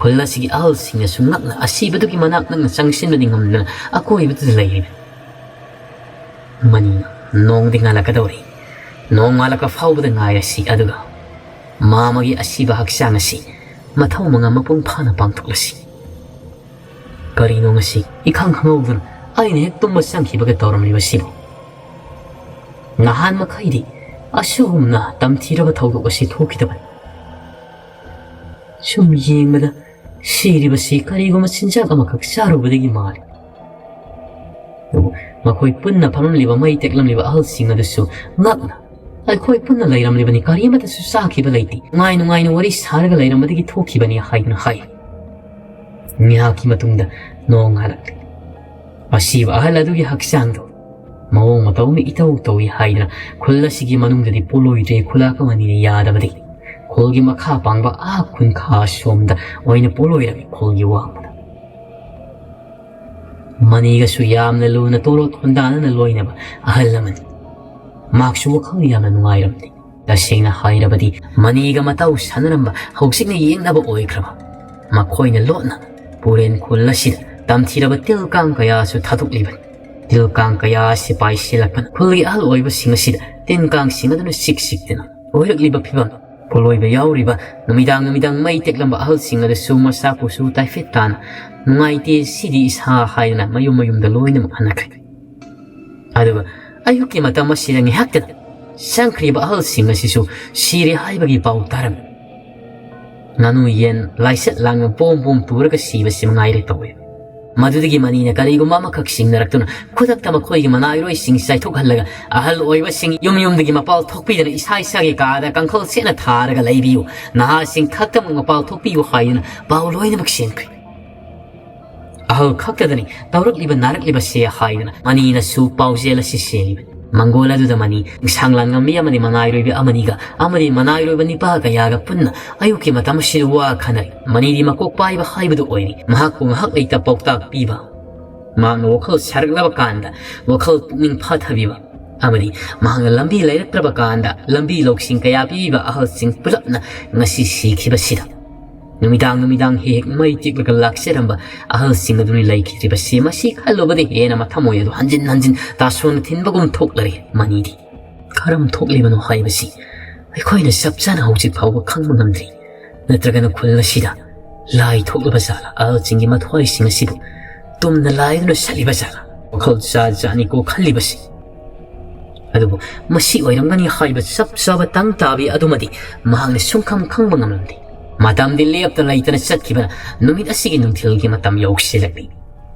ꯈꯨꯜ ꯑꯁꯤꯒꯤ ꯑꯍꯜꯁꯤꯡꯅꯁꯨ ꯉꯛꯅ ꯑꯁꯤꯕꯗꯨꯒꯤ ꯃꯅꯥꯛ ꯅꯛꯅ ꯆꯪꯁꯤꯟꯕꯗꯤ ꯉꯝꯗꯅ ꯑꯀꯣꯏꯕꯗꯨꯗ ꯂꯩꯔꯤꯕꯅꯤ꯫ ꯃꯅꯤꯅ ꯅꯣꯡꯗꯤ ꯉꯥꯜꯂꯛꯀꯗꯧꯔꯤ꯫ ꯅꯣꯡ ꯉꯥꯜꯂꯛꯄ ꯐꯥꯎꯕꯗ ꯉꯥꯏꯔꯁꯤ, ꯑꯗꯨꯒ ꯃꯥ ꯑꯃꯒꯤ ꯑꯁꯤꯕ ꯍꯛꯆꯥꯡ ꯑꯁꯤ ꯃꯊꯧ ꯃꯉꯥ ꯃꯄꯨꯡ ꯐꯥꯅ ꯄꯥꯡꯊꯣꯛꯂꯁꯤ꯫ ꯀꯔꯤꯅꯣ ꯉꯁꯤ ꯏꯈꯪ ꯈꯪꯍꯧꯗꯅ ꯑꯩꯅ ꯍꯦꯛ ꯇꯨꯝꯕ ꯆꯪꯈꯤꯕꯒ ꯇꯧꯔꯝꯂꯤꯕꯁꯤꯕꯨ? ꯅꯍꯥꯟ ꯃꯈꯩꯗꯤ ꯑꯁꯤꯒꯨꯝꯅ ꯇꯝꯊꯤꯔꯕ ꯊꯧꯗꯣꯛ ꯑꯁꯤ ꯊꯣꯛꯈꯤꯗꯕꯅꯤ꯫ ꯁꯨꯝ ꯌꯦꯡꯕꯗ ꯁꯤꯔꯤꯕꯁꯤ ꯀꯔꯤꯒꯨꯝꯕ ꯆꯤꯟꯖꯥꯛ ꯑꯃꯈꯛ ꯆꯥꯔꯨꯕꯗꯒꯤ ꯃꯥꯜꯂꯤ꯫ ꯑꯗꯨꯕꯨ ꯃꯈꯣꯏ ꯄꯨꯟꯅ ꯐꯝꯂꯝꯂꯤꯕ ꯃꯩ ꯇꯦꯛꯂꯝꯂꯤꯕ ꯑꯍꯜꯁꯤꯡ ꯑꯗꯨꯁꯨ ꯉꯛꯅ ꯑꯩꯈꯣꯏ ꯄꯨꯟꯅ ꯂꯩꯔꯝꯂꯤꯕꯅꯤ, ꯀꯔꯤ ꯑꯃꯠꯇꯁꯨ ꯆꯥꯈꯤꯕ ꯂꯩꯇꯦ, ꯅꯨꯡꯉꯥꯏ ꯅꯨꯡꯉꯥꯏꯅ ꯋꯥꯔꯤ ꯁꯥꯔꯒ ꯂꯩꯔꯝꯕꯗꯒꯤ ꯊꯣꯛꯈꯤꯕꯅꯤ ꯍꯥꯏꯗꯨꯅ ꯍꯥꯏ꯫ ꯉꯥꯏꯍꯥꯛꯀꯤ ꯃꯇꯨꯡꯗ ꯅꯣꯡ ꯉꯥꯜꯂꯛꯂꯦ꯫ ꯑꯁꯤꯕ ꯑꯍꯜ ꯑꯗꯨꯒꯤ ꯍꯛꯆꯥꯡꯗꯨ ꯃꯑꯣꯡ ꯃꯇꯧ ꯑꯃ ꯏꯇꯧ ꯇꯧꯏ ꯍꯥꯏꯗꯅ ꯈꯨꯜ ꯑꯁꯤꯒꯤ ꯃꯅꯨꯡꯗꯗꯤ ꯄꯣꯂꯣꯏꯗ꯭ꯔꯦ꯫ ꯈꯨꯂꯥꯛꯀ ꯃꯅꯤꯅ ꯌꯥꯗꯕꯗꯒꯤ ꯈꯨꯜꯒꯤ ꯃꯈꯥ ꯄꯥꯡꯕ ꯑꯥ ꯈꯨꯟꯈꯥ ꯁꯣꯝꯗ ꯑꯣꯏꯅ ꯄꯣꯂꯣꯏꯔꯝꯃꯤ꯫ ꯈꯨꯜꯒꯤ ꯋꯥꯡꯃꯗ ꯃꯅꯤꯒꯁꯨ ꯌꯥꯝꯅ ꯂꯨꯅ ꯇꯣꯔꯣꯠ ꯈꯣꯟꯗꯥꯅꯅ ꯂꯣꯏꯅꯕ ꯑꯍꯜ ꯑꯃꯅꯤ꯫ ꯃꯍꯥꯛꯁꯨ ꯋꯥꯈꯜ ꯌꯥꯝꯅ ꯅꯨꯡꯉꯥꯏꯔꯝꯗꯦ꯫ ꯇꯁꯦꯡꯅ ꯍꯥꯏꯔꯕꯗꯤ ꯃꯅꯤꯒ ꯃꯇꯧ ꯁꯥꯟꯅꯔꯝꯕ ꯍꯧꯖꯤꯛꯅ ꯌꯦꯡꯅꯕ ꯑꯣꯏꯈ꯭ꯔꯕ ꯃꯈꯣꯏꯅ ꯂꯣꯠꯅ ꯄꯨꯔꯦꯟ ꯈꯨꯜ ꯑꯁꯤꯗ ꯇꯝꯊꯤꯔꯕ ꯇꯤꯜ ꯀꯥꯡ ꯀꯌꯥꯁꯨ ꯊꯥꯗꯣꯛꯂꯤꯕꯅꯤ꯫ ꯇꯤꯜ ꯀꯥꯡ ꯀꯌꯥ ꯑꯁꯤ ꯄꯥꯏꯁꯤꯜꯂꯛꯄꯅ ꯈꯨꯜꯒꯤ ꯑꯍꯜ ꯑꯣꯏꯕꯁꯤꯡ ꯑꯁꯤꯗ ꯇꯤꯟ ꯀꯥꯡꯁꯤꯡ ꯑꯗꯨꯅ ꯆꯤꯛ ꯆꯤꯛꯇꯅ ꯑꯣꯏꯔꯛꯂꯤꯕ ꯐꯤꯕꯝ꯫ ꯄꯣꯂꯣꯏꯕ ꯌꯥꯎꯔꯤꯕ ꯅꯨꯃꯤꯗꯥꯡ ꯅꯨꯃꯤꯗꯥꯡ ꯃꯩ ꯇꯦꯛꯂꯝꯕ ꯑꯍꯜꯁꯤꯡ ꯑꯗꯨꯁꯨ ꯃꯁꯥ ꯀꯨꯁꯨ ꯇꯥꯏꯐꯤꯠ ꯇꯥꯅ ꯅꯨꯡꯉꯥꯏꯇꯦ ꯁꯤꯗꯤ ꯏꯁꯥ ꯍꯥꯏꯗꯅ ꯃꯌꯨꯝ ꯃꯌꯨꯝꯗ ꯂꯣꯏꯅꯃꯛ ꯍꯟꯅꯈ꯭ꯔꯦ꯫ ꯑꯗꯨꯒ ꯑꯌꯨꯛꯀꯤ ꯃꯇꯝ ꯑꯁꯤꯗ ꯉꯥꯏꯍꯥꯛꯇꯅ ꯆꯪꯈ꯭ꯔꯤꯕ ꯑꯍꯜꯁꯤꯡ ꯑꯁꯤꯁꯨ ꯁꯤꯔꯦ ꯍꯥꯏꯕꯒꯤ ꯄꯥꯎ ꯇꯥꯔꯝꯃꯤ꯫ ꯉꯥꯅꯨ ꯌꯦꯟ ꯂꯥꯏꯆꯠ ꯂꯥꯡꯅ ꯕꯣꯝ ꯕꯣꯝ ꯇꯨꯔꯒ ꯁꯤꯕꯁꯤ ꯃꯉꯥꯏꯔꯦ ꯇꯧꯔꯦ꯫ ꯃꯗꯨꯗꯒꯤ ꯃꯅꯤꯅ ꯀꯔꯤꯒꯨꯝꯕ ꯑꯃꯈꯛ ꯆꯤꯡꯅꯔꯛꯇꯨꯅ ꯈꯨꯗꯛꯇ ꯃꯈꯣꯏꯒꯤ ꯃꯅꯥꯏꯔꯣꯏꯁꯤꯡ ꯆꯥꯏꯊꯣꯛꯍꯜꯂꯒ ꯑꯍꯜ ꯑꯣꯏꯕꯁꯤꯡ ꯌꯨꯝ ꯌꯨꯝꯗꯒꯤ ꯃꯄꯥꯜ ꯊꯣꯛꯄꯤꯗꯅ ꯏꯁꯥ ꯏꯁꯥꯒꯤ ꯀꯥꯗ ꯀꯥꯡꯈꯜ ꯁꯦꯠꯅ ꯊꯥꯔꯒ ꯂꯩꯕꯤꯌꯨ, ꯅꯍꯥꯁꯤꯡ ꯈꯛꯇꯃꯛ ꯃꯄꯥꯜ ꯊꯣꯛꯄꯤꯌꯨ ꯍꯥꯏꯗꯨꯅ ꯄꯥꯎ ꯂꯣꯏꯅꯃꯛ ꯆꯦꯟꯈ꯭ꯔꯦ꯫ ꯑꯍꯜ ꯈꯛꯇꯗꯅꯤ ꯇꯧꯔꯛꯂꯤꯕ ꯅꯥꯔꯛꯂꯤꯕꯁꯦ ꯍꯥꯏꯗꯨꯅ ꯃꯅꯤꯅꯁꯨ ꯄꯥꯎꯖꯦꯜ ꯑꯁꯤ ꯆꯦꯜꯂꯤꯕꯅꯤ꯫ ꯃꯪꯒꯣꯜ ꯑꯗꯨꯗ ꯃꯅꯤ ꯏꯟꯁꯥꯡ ꯂꯥꯟꯉꯝꯃꯤ ꯑꯃꯗꯤ ꯃꯅꯥꯏꯔꯣꯏꯕꯤ ꯑꯃꯅꯤꯒ ꯑꯃꯗꯤ ꯃꯅꯥꯏꯔꯣꯏꯕ ꯅꯤꯄꯥ ꯀꯌꯥꯒ ꯄꯨꯟꯅ ꯑꯌꯨꯛꯀꯤ ꯃꯇꯝ ꯑꯁꯤꯗ ꯋꯥ ꯈꯟꯅꯔꯤ꯫ ꯃꯅꯤꯗꯤ ꯃꯀꯣꯛ ꯄꯥꯏꯕ ꯍꯥꯏꯕꯗꯨ ꯑꯣꯏꯔꯤ꯫ ꯃꯍꯥꯛꯄꯨ ꯉꯥꯏꯍꯥꯛ ꯂꯩꯇ ꯄꯥꯎꯇꯥꯛ ꯄꯤꯕ, ꯃꯍꯥꯛꯅ ꯋꯥꯈꯜ ꯁꯥꯔꯛꯂꯕ ꯀꯥꯟꯗ ꯋꯥꯈꯜ ꯄꯨꯛꯅꯤꯡ ꯐꯥꯊꯕꯤꯕ ꯑꯃꯗꯤ ꯃꯍꯥꯛꯅ ꯂꯝꯕꯤ ꯂꯩꯔꯛꯇ꯭ꯔꯕ ꯀꯥꯟꯗ ꯂꯝꯕꯤ ꯂꯧꯁꯤꯡ ꯀꯌꯥ ꯄꯤꯕ ꯑꯍꯜꯁꯤꯡ ꯄꯨꯂꯞꯅ ꯉꯁꯤ ꯁꯤꯈꯤꯕꯁꯤꯗ ꯅꯨꯃꯤꯗꯥꯡ ꯅꯨꯃꯤꯗꯥꯡ ꯍꯦꯛ ꯍꯦꯛ ꯃꯩ ꯇꯤꯛꯂꯒ ꯂꯥꯛꯆꯔꯝꯕ ꯑꯍꯜꯁꯤꯡ ꯑꯗꯨꯅꯤ ꯂꯩꯈꯤꯗ꯭ꯔꯤꯕꯁꯤ꯫ ꯃꯁꯤ ꯈꯜꯂꯨꯕꯗ ꯍꯦꯟꯅ ꯃꯊꯃꯣꯏ ꯑꯗꯨ ꯍꯟꯖꯤꯟ ꯍꯟꯖꯤꯟ ꯇꯥꯁꯣꯟꯅ ꯊꯤꯟꯕꯒꯨꯝ ꯊꯣꯛꯂꯔꯦ꯫ ꯃꯅꯤꯗꯤ ꯀꯔꯝ ꯊꯣꯛꯂꯤꯕꯅꯣ ꯍꯥꯏꯕꯁꯤ ꯑꯩꯈꯣꯏꯅ ꯆꯞ ꯆꯥꯅ ꯍꯧꯖꯤꯛ ꯐꯥꯎꯕ ꯈꯪꯕ ꯉꯝꯗ꯭ꯔꯤ꯫ ꯅꯠꯇ꯭ꯔꯒꯅ ꯈꯨꯜ ꯑꯁꯤꯗ ꯂꯥꯏ ꯊꯣꯛꯂꯕ ꯖꯥꯠꯂꯥ? ꯑꯍꯜꯁꯤꯡꯒꯤ ꯃꯊ꯭ꯋꯥꯏꯁꯤꯡ ꯑꯁꯤꯕꯨ ꯇꯨꯝꯅ ꯂꯥꯏꯗꯨꯅ ꯆꯠꯂꯤꯕ ꯖꯥꯠꯂꯥ? ꯋꯥꯈꯜ ꯖꯥꯠ ꯖꯥꯠꯅꯤꯀꯣ ꯈꯜꯂꯤꯕꯁꯤ꯫ ꯑꯗꯨꯕꯨ ꯃꯁꯤ ꯑꯣꯏꯔꯝꯒꯅꯤ ꯍꯥꯏꯕ ꯆꯞ ꯆꯥꯕ ꯇꯪ ꯇꯥꯕꯤ ꯑꯗꯨꯃꯗꯤ ꯃꯍꯥꯛꯅ ꯁꯨꯡꯈꯪ ꯈꯪꯕ ꯉꯝꯂꯝꯗꯦ꯫ ꯃꯇꯝꯗꯤ ꯂꯦꯞꯇ ꯂꯩꯇꯅ ꯆꯠꯈꯤꯕꯅ ꯅꯨꯃꯤꯠ ꯑꯁꯤꯒꯤ ꯅꯨꯡꯊꯤꯜꯒꯤ ꯃꯇꯝ ꯌꯧꯁꯤꯜꯂꯛꯂꯤ꯫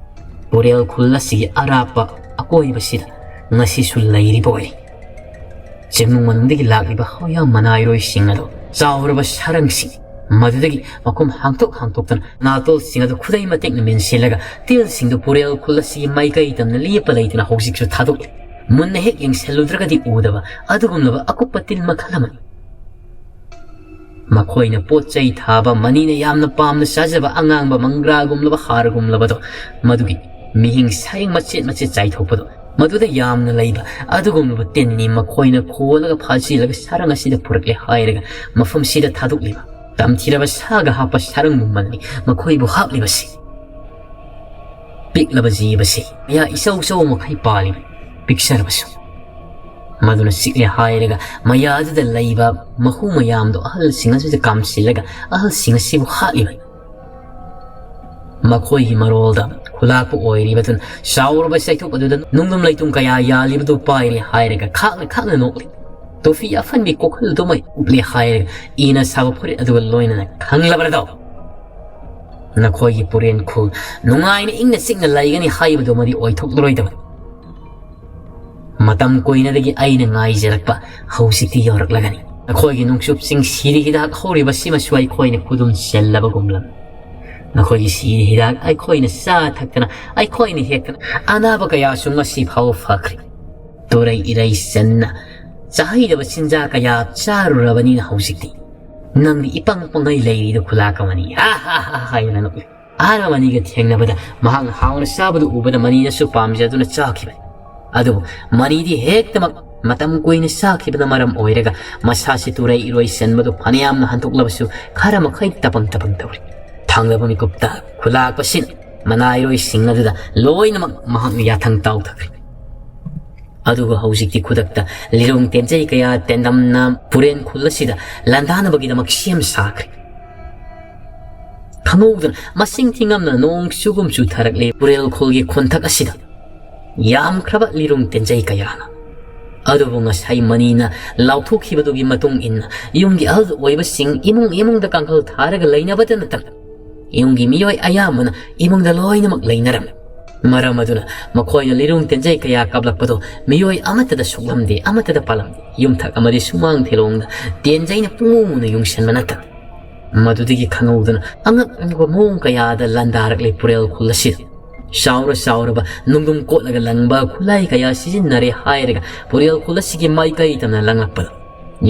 ꯄꯨꯔꯦꯜ ꯈꯨꯜ ꯑꯁꯤꯒꯤ ꯑꯔꯥꯞꯄ ꯑꯀꯣꯏꯕꯁꯤꯗ ꯉꯁꯤꯁꯨ ꯂꯩꯔꯤꯕ ꯑꯣꯏꯔꯤ꯫ ꯆꯤꯡꯅꯨꯡ ꯃꯅꯨꯡꯗꯒꯤ ꯂꯥꯛꯂꯤꯕ ꯍꯋꯥ ꯃꯅꯥꯏꯔꯣꯏꯁꯤꯡ ꯑꯗꯨ ꯆꯥꯎꯔꯕ ꯁꯥꯔꯪꯁꯤꯡ ꯃꯗꯨꯗꯒꯤ ꯃꯈꯨꯝ ꯍꯥꯡꯇꯣꯛ ꯍꯥꯡꯇꯣꯛꯇꯅ ꯅꯥꯇꯣꯜꯁꯤꯡ ꯑꯗꯨ ꯈꯨꯗꯩ ꯃꯇꯦꯛꯅ ꯃꯦꯟꯁꯤꯜꯂꯒ ꯇꯤꯜꯁꯤꯡꯗꯨ ꯄꯨꯔꯦꯜ ꯈꯨꯜ ꯑꯁꯤꯒꯤ ꯃꯥꯏꯀꯩ ꯇꯝꯅ ꯂꯦꯞꯄ ꯂꯩꯇꯅ ꯍꯧꯖꯤꯛꯁꯨ ꯊꯥꯗꯣꯛꯂꯤ꯫ ꯃꯨꯟꯅ ꯍꯦꯛ ꯌꯦꯡꯁꯤꯜꯂꯨꯗ꯭ꯔꯒꯗꯤ ꯎꯗꯕ ꯑꯗꯨꯒꯨꯝꯂꯕ ꯑꯀꯨꯞꯄ ꯇꯤꯜ ꯃꯈꯜ ꯑꯃꯅꯤ꯫ ꯃꯈꯣꯏꯅ ꯄꯣꯠ ꯆꯩ ꯊꯥꯕ, ꯃꯅꯤꯅ ꯌꯥꯝꯅ ꯄꯥꯝꯅ ꯆꯥꯖꯕ ꯑꯉꯥꯡꯕ ꯃꯪꯒ꯭ꯔꯥꯒꯨꯝꯂꯕ ꯍꯥꯔꯒꯨꯝꯂꯕꯗꯣ, ꯃꯗꯨꯒꯤ ꯃꯤꯍꯤꯡ ꯁꯥꯍꯤꯡ ꯃꯆꯦꯠ ꯃꯆꯦꯠ ꯆꯥꯏꯊꯣꯛꯄꯗꯣ, ꯃꯗꯨꯗ ꯌꯥꯝꯅ ꯂꯩꯕ ꯑꯗꯨꯒꯨꯝꯂꯕ ꯇꯤꯟꯅꯤ ꯃꯈꯣꯏꯅ ꯈꯣꯜꯂꯒ ꯐꯥꯖꯤꯜꯂꯒ ꯁꯥꯔꯪ ꯑꯁꯤꯗ ꯄꯨꯔꯛꯂꯦ ꯍꯥꯏꯔꯒ ꯃꯐꯝꯁꯤꯗ ꯊꯥꯗꯣꯛꯂꯤꯕ꯫ ꯇꯝꯊꯤꯔꯕ ꯁꯥꯒ ꯍꯥꯞꯄ ꯁꯥꯔꯪ ꯃꯨꯝꯃꯜꯅꯤ ꯃꯈꯣꯏꯕꯨ ꯍꯥꯞꯂꯤꯕꯁꯤ꯫ ꯄꯤꯛꯂꯕ ꯖꯤꯕꯁꯤ ꯃꯌꯥ ꯏꯆꯧ ꯆꯧꯕ ꯃꯈꯩ ꯄꯥꯜꯂꯤꯕ, ꯄꯤꯛꯆꯔꯕꯁꯨ ꯃꯗꯨꯅ ꯆꯤꯛꯂꯦ ꯍꯥꯏꯔꯒ ꯃꯌꯥꯗꯨꯗ ꯂꯩꯕ ꯃꯍꯨ ꯃꯌꯥꯝꯗꯣ ꯑꯍꯜꯁꯤꯡ ꯑꯁꯤꯗ ꯀꯥꯝꯁꯤꯜꯂꯒ ꯑꯍꯜꯁꯤꯡ ꯑꯁꯤꯕꯨ ꯍꯥꯠꯂꯤꯕꯅꯤ꯫ ꯃꯈꯣꯏꯒꯤ ꯃꯔꯣꯜꯗ ꯈꯨꯂꯥꯛꯄ ꯑꯣꯏꯔꯤꯕꯗꯨꯅ ꯆꯥꯎꯔꯕ ꯆꯩꯊꯨꯞ ꯑꯗꯨꯗ ꯅꯨꯡꯗꯨꯝ ꯂꯩꯇꯨꯝ ꯀꯌꯥ ꯌꯥꯜꯂꯤꯕꯗꯨ ꯄꯥꯏꯔꯦ ꯍꯥꯏꯔꯒ ꯈꯥꯛꯅ ꯈꯥꯛꯅ ꯅꯣꯛꯂꯤ꯫ ꯇꯣꯐꯤ ꯑꯐꯟꯕꯤ ꯀꯣꯛꯍꯜ ꯑꯗꯨꯃꯩ ꯎꯞꯂꯦ ꯍꯥꯏꯔꯒ ꯏꯅ ꯁꯥꯕ ꯐꯨꯔꯤꯠ ꯑꯗꯨꯒ ꯂꯣꯏꯅꯅ ꯈꯪꯂꯕ꯭ꯔꯗꯣ? ꯅꯈꯣꯏꯒꯤ ꯄꯨꯔꯦꯟ ꯈꯨꯜ ꯅꯨꯡꯉꯥꯏꯅ ꯏꯪꯅ ꯆꯤꯛꯅ ꯂꯩꯒꯅꯤ ꯍꯥꯏꯕꯗꯨꯃꯗꯤ ꯑꯣꯏꯊꯣꯛꯂꯔꯣꯏꯗꯕ꯫ ꯃꯇꯝ ꯀꯨꯏꯅꯗꯒꯤ ꯑꯩꯅ ꯉꯥꯏꯖꯔꯛꯄ ꯍꯧꯖꯤꯛꯇꯤ ꯌꯧꯔꯛꯂꯒꯅꯤ꯫ ꯅꯈꯣꯏꯒꯤ ꯅꯨꯡꯆꯨꯞꯁꯤꯡ ꯁꯤꯔꯤ ꯍꯤꯗꯥꯛ ꯍꯧꯔꯤꯕꯁꯤꯃꯁꯨ ꯑꯩꯈꯣꯏꯅ ꯈꯨꯗꯨꯝ ꯆꯜꯂꯕꯒꯨꯝꯂꯝ꯫ ꯅꯈꯣꯏꯒꯤ ꯁꯤꯔꯤ ꯍꯤꯗꯥꯛ ꯑꯩꯈꯣꯏꯅ ꯆꯥ ꯊꯛꯇꯅ, ꯑꯩꯈꯣꯏꯅ ꯍꯦꯛꯇꯅ, ꯑꯅꯥꯕ ꯀꯌꯥꯁꯨ ꯉꯁꯤ ꯐꯥꯎꯕ ꯐꯈ꯭ꯔꯦ꯫ ꯇꯨꯔꯩ ꯏꯔꯩ ꯆꯟꯅ ꯆꯥꯍꯩꯗꯕ ꯆꯤꯟꯖꯥꯛ ꯀꯌꯥ ꯆꯥꯔꯨꯔꯕꯅꯤꯅ ꯍꯧꯖꯤꯛꯇꯤ ꯅꯪꯗꯤ ꯏꯄꯪ ꯄꯪꯉꯩ ꯂꯩꯔꯤꯗꯣ ꯈꯨꯂꯥꯛ ꯑꯃꯅꯤ꯫ ꯍꯥ ꯍꯥ ꯍꯥ ꯍꯥꯏꯗꯅ ꯅꯣꯛꯏ꯫ ꯑꯍꯥꯟꯕ ꯃꯅꯤꯒ ꯊꯦꯡꯅꯕꯗ ꯃꯍꯥꯛꯅ ꯍꯥꯎꯅ ꯆꯥꯕꯗꯨ ꯎꯕꯗ ꯃꯅꯤꯅꯁꯨ ꯄꯥꯝꯖꯗꯨꯅ ꯆꯥꯈꯤꯕꯅꯤ꯫ ꯑꯗꯨꯕꯨ ꯃꯅꯤꯗꯤ ꯍꯦꯛꯇꯃꯛ ꯃꯇꯝ ꯀꯨꯏꯅ ꯆꯥꯈꯤꯕꯅ ꯃꯔꯝ ꯑꯣꯏꯔꯒ ꯃꯁꯥꯁꯤ ꯇꯨꯔꯩ ꯏꯔꯣꯏ ꯆꯟꯕꯗꯨ ꯐꯅꯌꯥꯝꯅ ꯍꯟꯊꯣꯛꯂꯕꯁꯨ ꯈꯔ ꯃꯈꯩ ꯇꯄꯪ ꯇꯄꯪ ꯇꯧꯔꯤ꯫ ꯊꯥꯡꯂꯕ ꯃꯤꯀꯨꯞꯇ ꯈꯨꯂꯥꯛꯄꯁꯤꯅ ꯃꯅꯥꯏꯔꯣꯏꯁꯤꯡ ꯑꯗꯨꯗ ꯂꯣꯏꯅꯃꯛ ꯃꯍꯥꯛꯅ ꯌꯥꯊꯪ ꯇꯥꯎꯊꯈ꯭ꯔꯦ꯫ ꯑꯗꯨꯒ ꯍꯧꯖꯤꯛꯇꯤ ꯈꯨꯗꯛꯇ ꯂꯤꯔꯨꯡ ꯇꯦꯟꯖꯩ ꯀꯌꯥ ꯇꯦꯟꯗꯝꯅ ꯄꯨꯔꯦꯟ ꯈꯨꯜ ꯑꯁꯤꯗ ꯂꯥꯟꯗꯥꯅꯕꯒꯤꯗꯃꯛ ꯁꯦꯝ ꯁꯥꯈ꯭ꯔꯦ꯫ ꯈꯪꯍꯧꯗꯅ ꯃꯁꯤꯡ ꯊꯤꯉꯝꯅ ꯅꯣꯡ ꯆꯨꯒꯨꯝ ꯆꯨꯊꯔꯛꯂꯦ ꯄꯨꯔꯦꯜ ꯈꯨꯜꯒꯤ ꯈꯣꯟꯊꯛ ꯑꯁꯤꯗ꯫ ꯌꯥꯝꯈ꯭ꯔꯕ ꯂꯤꯔꯨꯡ ꯇꯦꯟꯖꯩ ꯀꯌꯥꯅ꯫ ꯑꯗꯨꯕꯨ ꯉꯁꯥꯏ ꯃꯅꯤꯅ ꯂꯥꯎꯊꯣꯛꯈꯤꯕꯗꯨꯒꯤ ꯃꯇꯨꯡ ꯏꯟꯅ ꯌꯨꯝꯒꯤ ꯑꯍꯜ ꯑꯣꯏꯕꯁꯤꯡ ꯏꯃꯨꯡ ꯏꯃꯨꯡꯗ ꯀꯥꯡꯈꯜ ꯊꯥꯔꯒ ꯂꯩꯅꯕꯇ ꯅꯠꯇꯅ ꯌꯨꯝꯒꯤ ꯃꯤꯑꯣꯏ ꯑꯌꯥꯝꯕꯅ ꯏꯃꯨꯡꯗ ꯂꯣꯏꯅꯃꯛ ꯂꯩꯅꯔꯝꯃꯤ꯫ ꯃꯔꯝ ꯑꯗꯨꯅ ꯃꯈꯣꯏꯅ ꯂꯤꯔꯨꯡ ꯇꯦꯟꯖꯩ ꯀꯌꯥ ꯀꯥꯞꯂꯛꯄꯗꯣ ꯃꯤꯑꯣꯏ ꯑꯃꯠꯇꯗ ꯁꯣꯛꯂꯝꯗꯦ, ꯑꯃꯠꯇꯗ ꯄꯥꯜꯂꯝꯗꯦ꯫ ꯌꯨꯝꯊꯛ ꯑꯃꯗꯤ ꯁꯨꯃꯥꯡ ꯊꯦꯂꯣꯡꯗ ꯇꯦꯟꯖꯩꯅ ꯄꯨꯡꯃꯨ ꯃꯨꯅ ꯌꯨꯡꯁꯟꯕ ꯅꯠꯇꯅ꯫ ꯃꯗꯨꯗꯒꯤ ꯈꯪꯍꯧꯗꯅ ꯑꯉꯛ ꯑꯉꯛꯄ ꯃꯑꯣꯡ ꯀꯌꯥꯗ ꯂꯥꯟꯗꯥꯔꯛꯂꯦ ꯄꯨꯔꯦꯜ ꯈꯨꯜ ꯑꯁꯤꯗ꯫ ꯆꯥꯎꯔ ꯆꯥꯎꯔꯕ ꯅꯨꯡꯗꯨꯝ ꯀꯣꯠꯂꯒ ꯂꯪꯕ ꯈꯨꯠꯂꯥꯏ ꯀꯌꯥ ꯁꯤꯖꯤꯟꯅꯔꯦ ꯍꯥꯏꯔꯒ ꯄꯨꯔꯦꯜ ꯈꯨꯜ ꯑꯁꯤꯒꯤ ꯃꯥꯏꯀꯩ ꯇꯝꯅ ꯂꯪꯂꯛꯄꯗ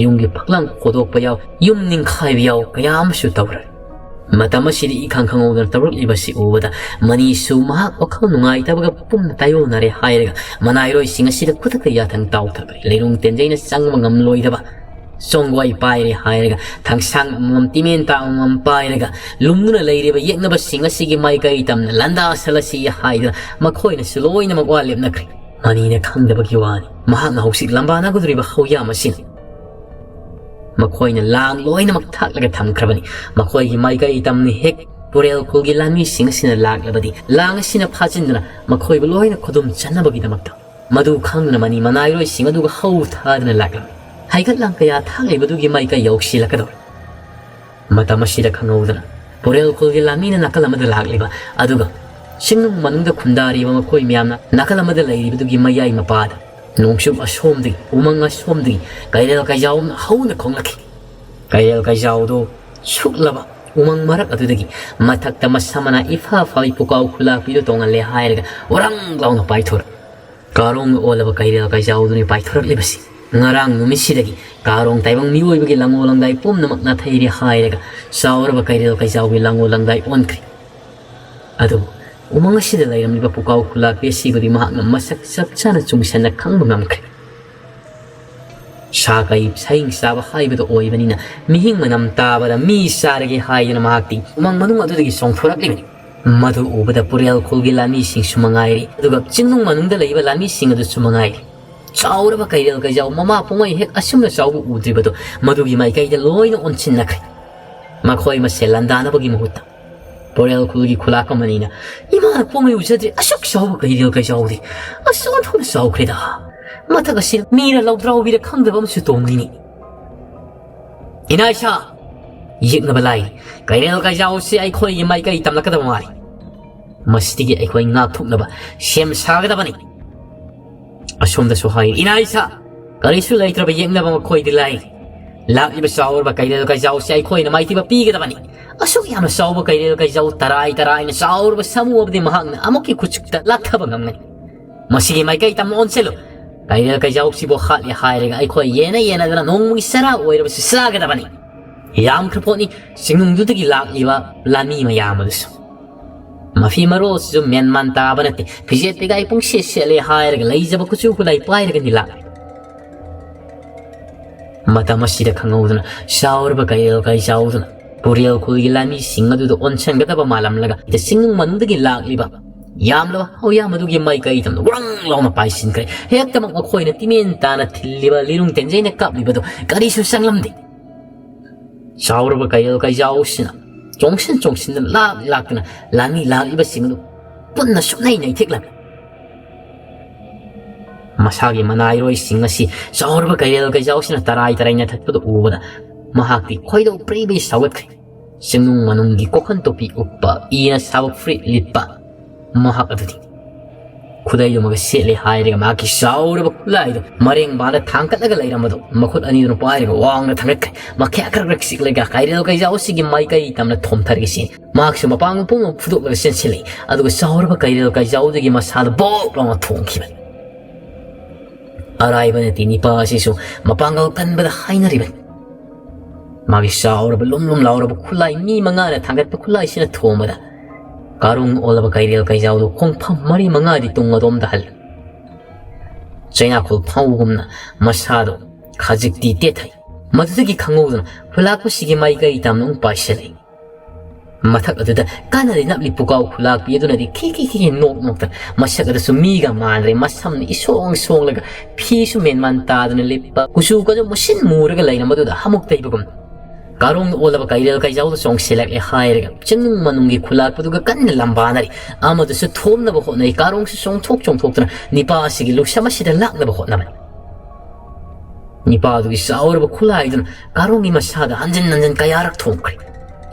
ꯌꯨꯝꯒꯤ ꯐꯛꯂꯥꯡ ꯈꯣꯗꯣꯛꯄ ꯌꯥꯎ, ꯌꯨꯝ ꯅꯤꯡꯈꯥꯏꯕ ꯌꯥꯎ ꯀꯌꯥ ꯑꯃꯁꯨ ꯇꯧꯔꯦ꯫ ꯃꯇꯝ ꯑꯁꯤꯗ ꯏꯈꯪ ꯈꯪꯍꯧꯗꯅ ꯇꯧꯔꯛꯂꯤꯕꯁꯤ ꯎꯕꯗ ꯃꯅꯤꯁꯨ ꯃꯍꯥꯛ ꯋꯥꯈꯜ ꯅꯨꯡꯉꯥꯏꯇꯕꯒ ꯄꯨꯝꯅ ꯇꯥꯏꯌꯣꯟꯅꯔꯦ ꯍꯥꯏꯔꯒ ꯃꯅꯥꯏꯔꯣꯏꯁꯤꯡ ꯑꯁꯤꯗ ꯈꯨꯗꯛꯇ ꯌꯥꯊꯪ ꯇꯥꯎꯊꯈ꯭ꯔꯦ꯫ ꯂꯩꯔꯨꯡ ꯇꯦꯟꯖꯩꯅ ꯆꯪꯕ ꯉꯝꯂꯣꯏꯗꯕ ꯆꯣꯡꯒꯣꯏ ꯄꯥꯏꯔꯦ ꯍꯥꯏꯔꯒ ꯊꯥꯡꯁꯥꯡ ꯑꯃꯃꯝ ꯇꯤꯃꯦꯟ ꯇꯥ ꯑꯃꯃꯝ ꯄꯥꯏꯔꯒ ꯂꯨꯝꯗꯨꯅ ꯂꯩꯔꯤꯕ ꯌꯦꯛꯅꯕꯁꯤꯡ ꯑꯁꯤꯒꯤ ꯃꯥꯏꯀꯩ ꯇꯝꯅ ꯂꯥꯟꯗꯥꯁꯜꯂꯁꯤ ꯍꯥꯏꯗꯨꯅ ꯃꯈꯣꯏꯅꯁꯨ ꯂꯣꯏꯅꯃꯛ ꯋꯥ ꯂꯦꯞꯅꯈ꯭ꯔꯦ꯫ ꯃꯅꯤꯅ ꯈꯪꯗꯕꯒꯤ ꯋꯥꯅꯤ꯫ ꯃꯍꯥꯛꯅ ꯍꯧꯖꯤꯛ ꯂꯝꯕꯥꯅꯒꯗꯧꯔꯤꯕ ꯍꯧꯌꯥꯝ ꯑꯁꯤꯅꯤ꯫ ꯃꯈꯣꯏꯅ ꯂꯥꯡ ꯂꯣꯏꯅꯃꯛ ꯊꯥꯛꯂꯒ ꯊꯝꯈ꯭ꯔꯕꯅꯤ꯫ ꯃꯈꯣꯏꯒꯤ ꯃꯥꯏꯀꯩ ꯇꯝꯅ ꯍꯦꯛ ꯄꯨꯔꯦꯜ ꯈꯨꯜꯒꯤ ꯂꯥꯟꯃꯤꯁꯤꯡ ꯑꯁꯤꯅ ꯂꯥꯛꯂꯕꯗꯤ ꯂꯥꯡ ꯑꯁꯤꯅ ꯐꯥꯖꯤꯟꯗꯨꯅ ꯃꯈꯣꯏꯕꯨ ꯂꯣꯏꯅ ꯈꯨꯗꯨꯝ ꯆꯟꯅꯕꯒꯤꯗꯃꯛꯇ꯫ ꯃꯗꯨ ꯈꯪꯗꯨꯅ ꯃꯅꯤ ꯃꯅꯥꯏꯔꯣꯏꯁꯤꯡ ꯑꯗꯨꯒ ꯍꯧ ꯊꯥꯗꯨꯅ ꯂꯥꯛꯂꯝꯃꯤ꯫ ꯍꯩꯒꯠ ꯂꯥꯡ ꯀꯌꯥ ꯊꯥꯛꯂꯤꯕꯗꯨꯒꯤ ꯃꯥꯏꯀꯩ ꯌꯧꯁꯤꯜꯂꯛꯀꯗꯧꯔꯦ꯫ ꯃꯇꯝ ꯑꯁꯤꯗ ꯈꯪꯍꯧꯗꯅ ꯄꯨꯔꯦꯜ ꯈꯨꯜꯒꯤ ꯂꯥꯟꯃꯤꯅ ꯅꯥꯀꯜ ꯑꯃꯗ ꯂꯥꯛꯂꯤꯕ ꯑꯗꯨꯒ ꯆꯤꯡꯅꯨꯡ ꯃꯅꯨꯡꯗ ꯈꯨꯟꯗꯥꯔꯤꯕ ꯃꯈꯣꯏ ꯃꯌꯥꯝꯅ ꯅꯥꯀꯜ ꯑꯃꯗ ꯂꯩꯔꯤꯕꯗꯨꯒꯤ ꯃꯌꯥꯏ ꯃꯄꯥꯗ ꯅꯣꯡꯆꯨꯞ ꯑꯁꯣꯝꯗꯒꯤ, ꯎꯃꯪ ꯑꯁꯣꯝꯗꯒꯤ ꯀꯩꯔꯦꯜ ꯀꯩꯖꯥꯎ ꯑꯃ ꯍꯧꯅ ꯈꯣꯡꯂꯛꯈꯤ꯫ ꯀꯩꯔꯦꯜ ꯀꯩꯖꯥꯎꯗꯨ ꯁꯨꯛꯂꯕ ꯎꯃꯪ ꯃꯔꯛ ꯑꯗꯨꯗꯒꯤ ꯃꯊꯛꯇ ꯃꯁꯥ ꯃꯅꯥ ꯏꯐ ꯐꯥꯕꯤ ꯄꯨꯀꯥꯎ ꯈꯨꯂꯥꯛꯄꯤꯗꯨ ꯇꯣꯡꯍꯜꯂꯦ ꯍꯥꯏꯔꯒ ꯎꯔꯪ ꯂꯥꯎꯅ ꯄꯥꯏꯊꯣꯔꯛ꯫ ꯀꯥꯔꯣꯡꯅ ꯑꯣꯜꯂꯕ ꯀꯩꯔꯦꯜ ꯀꯩꯖꯥꯎꯗꯨꯅꯤ ꯄꯥꯏꯊꯣꯔꯛꯂꯤꯕꯁꯤ꯫ ꯉꯔꯥꯡ ꯅꯨꯃꯤꯠꯁꯤꯗꯒꯤ ꯀꯥꯔꯣꯡ ꯇꯥꯏꯕꯪ ꯃꯤꯑꯣꯏꯕꯒꯤ ꯂꯪꯉꯣ ꯂꯪꯗꯥꯏ ꯄꯨꯝꯅꯃꯛ ꯅꯥꯊꯩꯔꯦ ꯍꯥꯏꯔꯒ ꯆꯥꯎꯔꯕ ꯀꯩꯔꯦꯜ ꯀꯩꯖꯥꯎꯒꯤ ꯂꯪꯉꯣ ꯂꯪꯗꯥꯏ ꯑꯣꯟꯈ꯭ꯔꯦ꯫ ꯑꯗꯨꯕꯨ ꯎꯃꯪ ꯑꯁꯤꯗ ꯂꯩꯔꯝꯂꯤꯕ ꯄꯨꯀꯥꯎ ꯈꯨꯂꯥꯛꯄꯤ ꯑꯁꯤꯕꯨꯗꯤ ꯃꯍꯥꯛꯅ ꯃꯁꯛ ꯆꯞ ꯆꯥꯅ ꯆꯨꯝꯁꯟꯅ ꯈꯪꯕ ꯉꯝꯈ꯭ꯔꯦ꯫ ꯁꯥ ꯀꯩ ꯁꯍꯤꯡ ꯆꯥꯕ ꯍꯥꯏꯕꯗꯨ ꯑꯣꯏꯕꯅꯤꯅ ꯃꯤꯍꯤꯡ ꯃꯅꯝ ꯇꯥꯕꯗ ꯃꯤ ꯆꯥꯔꯒꯦ ꯍꯥꯏꯗꯨꯅ ꯃꯍꯥꯛꯇꯤ ꯎꯃꯪ ꯃꯅꯨꯡ ꯑꯗꯨꯗꯒꯤ ꯆꯣꯡꯊꯣꯔꯛꯂꯤꯕꯅꯤ꯫ ꯃꯗꯨ ꯎꯕꯗ ꯄꯨꯔꯦꯜ ꯈꯨꯜꯒꯤ ꯂꯥꯟꯃꯤꯁꯤꯡꯁꯨ ꯃꯉꯥꯏꯔꯦ, ꯑꯗꯨꯒ ꯆꯤꯡꯅꯨꯡ ꯃꯅꯨꯡꯗ ꯂꯩꯕ ꯂꯥꯟꯃꯤꯁꯤꯡ ꯑꯗꯨꯁꯨ ꯃꯉꯥꯏꯔꯦ꯫ ꯆꯥꯎꯔꯕ ꯀꯩꯔꯦꯜ ꯀꯩꯖꯥꯎ ꯃꯃꯥ ꯄꯨꯡꯉꯩ ꯍꯦꯛ ꯑꯁꯨꯝꯅ ꯆꯥꯎꯕ ꯎꯗ꯭ꯔꯤꯕꯗꯨ ꯃꯗꯨꯒꯤ ꯃꯥꯏꯀꯩꯗ ꯂꯣꯏꯅ ꯑꯣꯟꯁꯤꯟꯅꯈ꯭ꯔꯦ꯫ ꯃꯈꯣꯏ ꯃꯁꯦꯜ ꯂꯥꯟꯗꯥꯅꯕꯒꯤ ꯃꯍꯨꯠꯇ ꯄꯣꯔꯦꯜ ꯈꯨꯜꯒꯤ ꯈꯨꯂꯥꯛꯄ ꯃꯅꯤꯅ, "ꯏꯃꯥꯅ ꯄꯣꯡꯉꯩ ꯎꯖꯗ꯭ꯔꯤ, ꯑꯁꯨꯛ ꯆꯥꯎꯕ ꯀꯩꯔꯦꯜ ꯀꯩꯖꯥꯎꯗꯤ ꯑꯁ ꯑꯣꯟꯊꯣꯛꯅ ꯆꯥꯎꯈ꯭ꯔꯦꯗ꯫ ꯃꯊꯛ ꯑꯁꯤ ꯃꯤꯔ ꯂꯧꯗ꯭ꯔꯥꯎꯕꯤꯔ ꯈꯪꯗꯕ ꯑꯃꯁꯨ ꯇꯣꯡꯂꯤꯅꯤ꯫ ꯏꯅꯥ ꯏꯁꯥ, ꯌꯦꯛꯅꯕ ꯂꯥꯏ, ꯀꯩꯔꯦꯜ ꯀꯩꯖꯥꯎꯁꯤ ꯑꯩꯈꯣꯏꯒꯤ ꯃꯥꯏꯀꯩ ꯇꯝꯂꯛꯀꯗꯕ ꯃꯥꯜꯂꯤ꯫ ꯃꯁꯤꯗꯒꯤ ꯑꯩꯈꯣꯏ ꯉꯥꯛꯊꯣꯛꯅꯕ ꯁꯦꯝ ꯁꯥꯒꯗꯕꯅꯤ꯫" ꯑꯁꯣꯝꯗꯁꯨ ꯍꯥꯏ, "ꯏꯅꯥ ꯏꯁꯥ, ꯀꯔꯤꯁꯨ ꯂꯩꯇ꯭ꯔꯕ ꯌꯦꯛꯅꯕ ꯃꯈꯣꯏꯗꯤ ꯂꯩ꯫ ꯂꯥꯛꯂꯤꯕ ꯆꯥꯎꯔꯕ ꯀꯩꯔꯦꯜ ꯀꯩꯖꯥꯎꯁꯤ ꯑꯩꯈꯣꯏꯅ ꯃꯥꯏꯊꯤꯕ ꯄꯤꯒꯗꯕꯅꯤ꯫ ꯑꯁꯨꯛ ꯌꯥꯝꯅ ꯆꯥꯎꯕ ꯀꯩꯔꯦꯜ ꯀꯩꯖꯥꯎ ꯇꯔꯥꯏ ꯇꯔꯥꯏꯅ ꯆꯥꯎꯔꯕ ꯁꯥꯃꯨ ꯑꯃꯗꯤ ꯃꯍꯥꯛꯅ ꯑꯃꯨꯛꯀꯤ ꯈꯨꯠꯆꯨꯛꯇ ꯂꯥꯛꯊꯕ ꯉꯝꯒꯅꯤ꯫ ꯃꯁꯤꯒꯤ ꯃꯥꯏꯀꯩ ꯇꯝꯅ ꯑꯣꯟꯁꯤꯜꯂꯨ꯫ ꯀꯩꯔꯦꯜ ꯀꯩꯖꯥꯎꯁꯤꯕꯨ ꯍꯥꯠꯂꯦ ꯍꯥꯏꯔꯒ ꯑꯩꯈꯣꯏ ꯌꯦꯟꯅ ꯌꯦꯟꯅꯗꯨꯅ ꯅꯣꯡꯃꯒꯤ ꯆꯔꯥ ꯑꯣꯏꯔꯕꯁꯨ ꯆꯥꯒꯗꯕꯅꯤ꯫ ꯌꯥꯝꯈ꯭ꯔ ꯄꯣꯠꯅꯤ ꯆꯤꯡꯅꯨꯡꯗꯨꯗꯒꯤ ꯂꯥꯛꯂꯤꯕ ꯂꯥꯟꯃꯤ ꯃꯌꯥꯝ ꯑꯗꯨꯁꯨ꯫ ꯃꯐꯤ ꯃꯔꯣꯜꯁꯤꯁꯨ ꯃꯦꯟ ꯃꯥꯟ ꯇꯥꯕ ꯅꯠꯇꯦ꯫ ꯐꯤꯖꯦꯠ ꯄꯤꯒꯥꯏ ꯄꯨꯡꯁꯦꯠ ꯁꯦꯠꯂꯦ ꯍꯥꯏꯔꯒ ꯂꯩꯖꯕ ꯀꯨꯆꯨ ꯈꯨꯠꯂꯥꯏ ꯄꯥꯏꯔꯒꯅꯤ ꯂꯥꯛꯂꯤ꯫ ꯃꯇꯝ ꯑꯁꯤꯗ ꯈꯪꯍꯧꯗꯅ ꯆꯥꯎꯔꯕ ꯀꯩꯔꯦꯜ ꯀꯩ ꯆꯥꯎꯗꯨꯅ ꯄꯨꯔꯦꯜ ꯈꯨꯜꯒꯤ ꯂꯥꯟꯃꯤꯁꯤꯡ ꯑꯗꯨꯗ ꯑꯣꯟꯁꯤꯟꯒꯗꯕ ꯃꯥꯜꯂꯝꯂꯒ ꯆꯤꯡꯅꯨꯡ ꯃꯅꯨꯡꯗꯒꯤ ꯂꯥꯛꯂꯤꯕ ꯌꯥꯝꯂꯕ ꯍꯧꯌꯥꯝ ꯑꯗꯨꯒꯤ ꯃꯥꯏꯀꯩꯗ ꯋ꯭ꯔꯪ ꯂꯥꯎꯅ ꯄꯥꯏꯁꯤꯟꯈ꯭ꯔꯦ꯫ ꯍꯦꯛꯇꯃꯛ ꯃꯈꯣꯏꯅ ꯇꯤꯃꯦꯟ ꯇꯥꯅ ꯊꯤꯜꯂꯤꯕ ꯂꯤꯔꯨꯡ ꯇꯦꯟꯖꯩꯅ ꯀꯥꯞꯂꯤꯕꯗꯨ ꯀꯔꯤꯁꯨ ꯆꯪꯂꯝꯗꯦ꯫ ꯆꯥꯎꯔꯕ ꯀꯩꯔꯦꯜ ꯀꯩꯖꯥꯎꯁꯤꯅ ꯆꯣꯡꯁꯤꯟ ꯆꯣꯡꯁꯤꯟꯗꯨꯅ ꯂꯥꯛ ꯂꯥꯛꯇꯨꯅ ꯂꯥꯟꯃꯤ ꯂꯥꯛꯂꯤꯕꯁꯤꯡ ꯑꯗꯨ ꯄꯨꯟꯅ ꯁꯨꯞꯅꯩ ꯅꯩꯊꯦꯛꯂꯝꯃꯤ꯫ ꯃꯁꯥꯒꯤ ꯃꯅꯥꯏꯔꯣꯏꯁꯤꯡ ꯑꯁꯤ ꯆꯥꯎꯔꯕ ꯀꯩꯔꯦꯜ ꯀꯩꯖꯥꯎꯁꯤꯅ ꯇꯔꯥꯏ ꯇꯔꯥꯏ ꯅꯩꯊꯠꯄꯗꯨ ꯎꯕꯗ ꯃꯍꯥꯛꯇꯤ ꯈꯣꯏꯗꯧ ꯄ꯭ꯔꯤ ꯄ꯭ꯔꯤ ꯁꯥꯎꯒꯠꯈ꯭ꯔꯦ꯫ ꯆꯤꯡꯅꯨꯡ ꯃꯅꯨꯡꯒꯤ ꯀꯣꯛꯈꯟ ꯇꯣꯄꯤ ꯎꯞꯄ, ꯏꯅ ꯁꯥꯕ ꯐꯨꯔꯤꯠ ꯂꯤꯠꯄ ꯃꯍꯥꯛ ꯑꯗꯨꯗꯤ ꯈꯨꯗꯩꯗꯨꯃꯒ ꯁꯦꯠꯂꯦ ꯍꯥꯏꯔꯒ ꯃꯍꯥꯛꯀꯤ ꯆꯥꯎꯔꯕ ꯈꯨꯠꯂꯥꯏꯗꯣ ꯃꯔꯦꯡ ꯃꯄꯥꯟꯗ ꯊꯥꯡꯒꯠꯂꯒ ꯂꯩꯔꯝꯕꯗꯣ ꯃꯈꯨꯠ ꯑꯅꯤꯗꯨꯅ ꯄꯥꯏꯔꯒ ꯋꯥꯡꯅ ꯊꯥꯡꯒꯠꯈ꯭ꯔꯦ꯫ ꯃꯈ꯭ꯌꯥꯠ ꯈꯔ ꯈꯔ ꯆꯤꯛꯂꯒ ꯀꯩꯔꯦꯜ ꯀꯩꯖꯥꯎꯁꯤꯒꯤ ꯃꯥꯏꯀꯩ ꯇꯝꯅ ꯊꯣꯝꯊꯔꯛꯏ꯫ ꯃꯍꯥꯛꯁꯨ ꯃꯄꯥꯡꯒꯜ ꯄꯨꯝꯅꯃꯛ ꯐꯨꯗꯣꯛꯂꯒ ꯆꯦꯟꯁꯤꯜꯂꯛꯏ, ꯑꯗꯨꯒ ꯆꯥꯎꯔꯕ ꯀꯩꯔꯦꯜ ꯀꯩꯖꯥꯎꯗꯒꯤ ꯃꯁꯥꯗ ꯕꯣꯛ ꯂꯥꯎꯅ ꯊꯣꯝꯈꯤꯕꯅꯤ꯫ ꯑꯔꯥꯏꯕ ꯅꯠꯇꯦ, ꯅꯤꯄꯥ ꯑꯁꯤꯁꯨ ꯃꯄꯥꯡꯒꯜ ꯀꯟꯕꯗ ꯍꯥꯏꯅꯔꯤꯕꯅꯤ꯫ ꯃꯥꯒꯤ ꯆꯥꯎꯔꯕ ꯂꯨꯝ ꯂꯨꯝ ꯂꯥꯎꯔꯕ ꯈꯨꯠꯂꯥꯏ, ꯃꯤ ꯃꯉꯥꯅ ꯊꯥꯡꯒꯠꯄ ꯈꯨꯠꯂꯥꯏꯁꯤꯅ ꯊꯣꯝꯕꯗ ꯀꯥꯔꯣꯡ ꯑꯣꯜꯂꯕ ꯀꯩꯔꯦꯜ ꯀꯩꯖꯥꯎꯗꯨ ꯈꯣꯡꯐꯝ ꯃꯔꯤ ꯃꯉꯥꯗꯤ ꯇꯨꯡ ꯑꯗꯣꯝꯗ ꯍꯜꯂꯤ꯫ ꯆꯩꯅꯥꯈꯣꯜ ꯐꯥꯎꯕꯒꯨꯝꯅ ꯃꯁꯥꯗꯣ ꯈꯖꯤꯛꯇꯤ ꯇꯦꯊꯩ꯫ ꯃꯗꯨꯗꯒꯤ ꯈꯪꯍꯧꯗꯅ ꯈꯨꯂꯥꯛꯄꯁꯤꯒꯤ ꯃꯥꯏꯀꯩ ꯇꯝꯅ ꯑꯃꯨꯛ ꯄꯥꯏꯁꯤꯜꯂꯛꯏ꯫ ꯃꯊꯛ ꯑꯗꯨꯗ ꯀꯟꯅꯗꯤ ꯅꯞꯂꯤ ꯄꯨꯀꯥꯎ ꯈꯨꯂꯥꯛꯄꯤ ꯑꯗꯨꯅꯗꯤ ꯈꯤ ꯈꯤ ꯈꯤ ꯈꯤ ꯅꯣꯛ ꯅꯣꯛꯇꯅ, ꯃꯁꯛ ꯑꯗꯨꯁꯨ ꯃꯤꯒ ꯃꯥꯟꯗ꯭ꯔꯦ, ꯃꯁꯝꯅ ꯏꯁꯣꯡ ꯁꯣꯡꯂꯒ, ꯐꯤꯁꯨ ꯃꯦꯟꯃꯥꯟ ꯇꯥꯗꯅ ꯂꯤꯠꯄ, ꯀꯨꯆꯨꯒꯁꯨ ꯃꯨꯁꯤꯟ ꯃꯨꯔꯒ ꯂꯩꯔꯝꯕꯗꯨꯗ ꯍꯥꯃꯨꯛ ꯇꯩꯕꯒꯨꯝ꯫ ꯀꯥꯔꯣꯡꯅ ꯑꯣꯜꯂꯕ ꯀꯩꯔꯦꯜ ꯀꯩꯖꯥꯎꯗ ꯆꯣꯡꯁꯤꯜꯂꯛꯂꯦ ꯍꯥꯏꯔꯒ ꯆꯤꯡꯅꯨꯡ ꯃꯅꯨꯡꯒꯤ ꯈꯨꯂꯥꯛꯄꯗꯨꯒ ꯀꯟꯅ ꯂꯝꯕꯥꯅꯔꯤ꯫ ꯑꯃꯗꯨꯁꯨ ꯊꯣꯝꯅꯕ ꯍꯣꯠꯅꯩ, ꯀꯥꯔꯣꯡꯁꯨ ꯆꯣꯡꯊꯣꯛ ꯆꯣꯡꯊꯣꯛꯇꯨꯅ ꯅꯤꯄꯥ ꯑꯁꯤꯒꯤ ꯂꯨꯁꯝ ꯑꯁꯤꯗ ꯂꯥꯛꯅꯕ ꯍꯣꯠꯅꯕꯅꯤ꯫ ꯅꯤꯄꯥꯗꯨꯒꯤ ꯆꯥꯎꯔꯕ ꯈꯨꯠꯂꯥꯏꯗꯨꯅ ꯀꯥꯔꯣꯡꯒꯤ ꯃꯁꯥꯗ ꯍꯟꯖꯤꯟ ꯍꯟꯖꯤꯟ ꯀꯌꯥꯔꯛ ꯊꯣꯝꯈ꯭ꯔꯦ꯫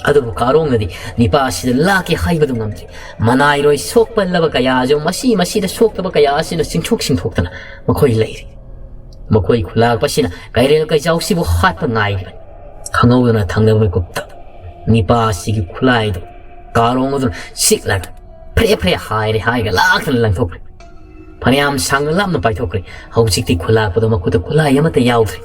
ꯑꯗꯨꯕꯨ ꯀꯥꯔꯣꯡꯅꯗꯤ ꯅꯤꯄꯥ ꯑꯁꯤꯗ ꯂꯥꯛꯀꯦ ꯍꯥꯏꯕꯗꯨ ꯉꯝꯗ꯭ꯔꯤ꯫ ꯃꯅꯥꯏꯔꯣꯏ ꯁꯣꯛꯄ ꯂꯕ ꯀꯌꯥꯁꯨ ꯃꯁꯤ ꯃꯁꯤꯗ ꯁꯣꯛꯇꯕ ꯀꯌꯥ ꯑꯁꯤꯅ ꯆꯤꯡꯊꯣꯛ ꯆꯤꯡꯊꯣꯛꯇꯅ ꯃꯈꯣꯏ ꯂꯩꯔꯤ꯫ ꯃꯈꯣꯏ ꯈꯨꯂꯥꯛꯄꯁꯤꯅ ꯀꯩꯔꯦꯜ ꯀꯩꯖꯥꯎꯁꯤꯕꯨ ꯍꯥꯠꯄ ꯉꯥꯏꯔꯤꯕꯅꯤ꯫ ꯈꯪꯍꯧꯗꯅ ꯊꯪꯅꯕ ꯃꯤꯀꯨꯞꯇ ꯅꯤꯄꯥ ꯑꯁꯤꯒꯤ ꯈꯨꯠꯂꯥꯏꯗꯨ ꯀꯥꯔꯣꯡ ꯑꯗꯨꯅ ꯁꯤꯛꯂꯒ ꯐ꯭ꯔꯦ ꯐ꯭ꯔꯦ ꯍꯥꯏꯔꯦ ꯍꯥꯏꯔꯒ ꯂꯥꯛꯇꯅ ꯂꯪꯊꯣꯛꯈ꯭ꯔꯦ꯫ ꯐꯅꯌꯥꯝ ꯁꯥꯡꯅ ꯂꯥꯞꯅ ꯄꯥꯏꯊꯣꯛꯈ꯭ꯔꯦ꯫ ꯍꯧꯖꯤꯛꯇꯤ ꯈꯨꯂꯥꯛꯄꯗꯣ ꯃꯈꯨꯠꯇ ꯈꯨꯠꯂꯥꯏ ꯑꯃꯠꯇ ꯌꯥꯎꯗ꯭ꯔꯦ꯫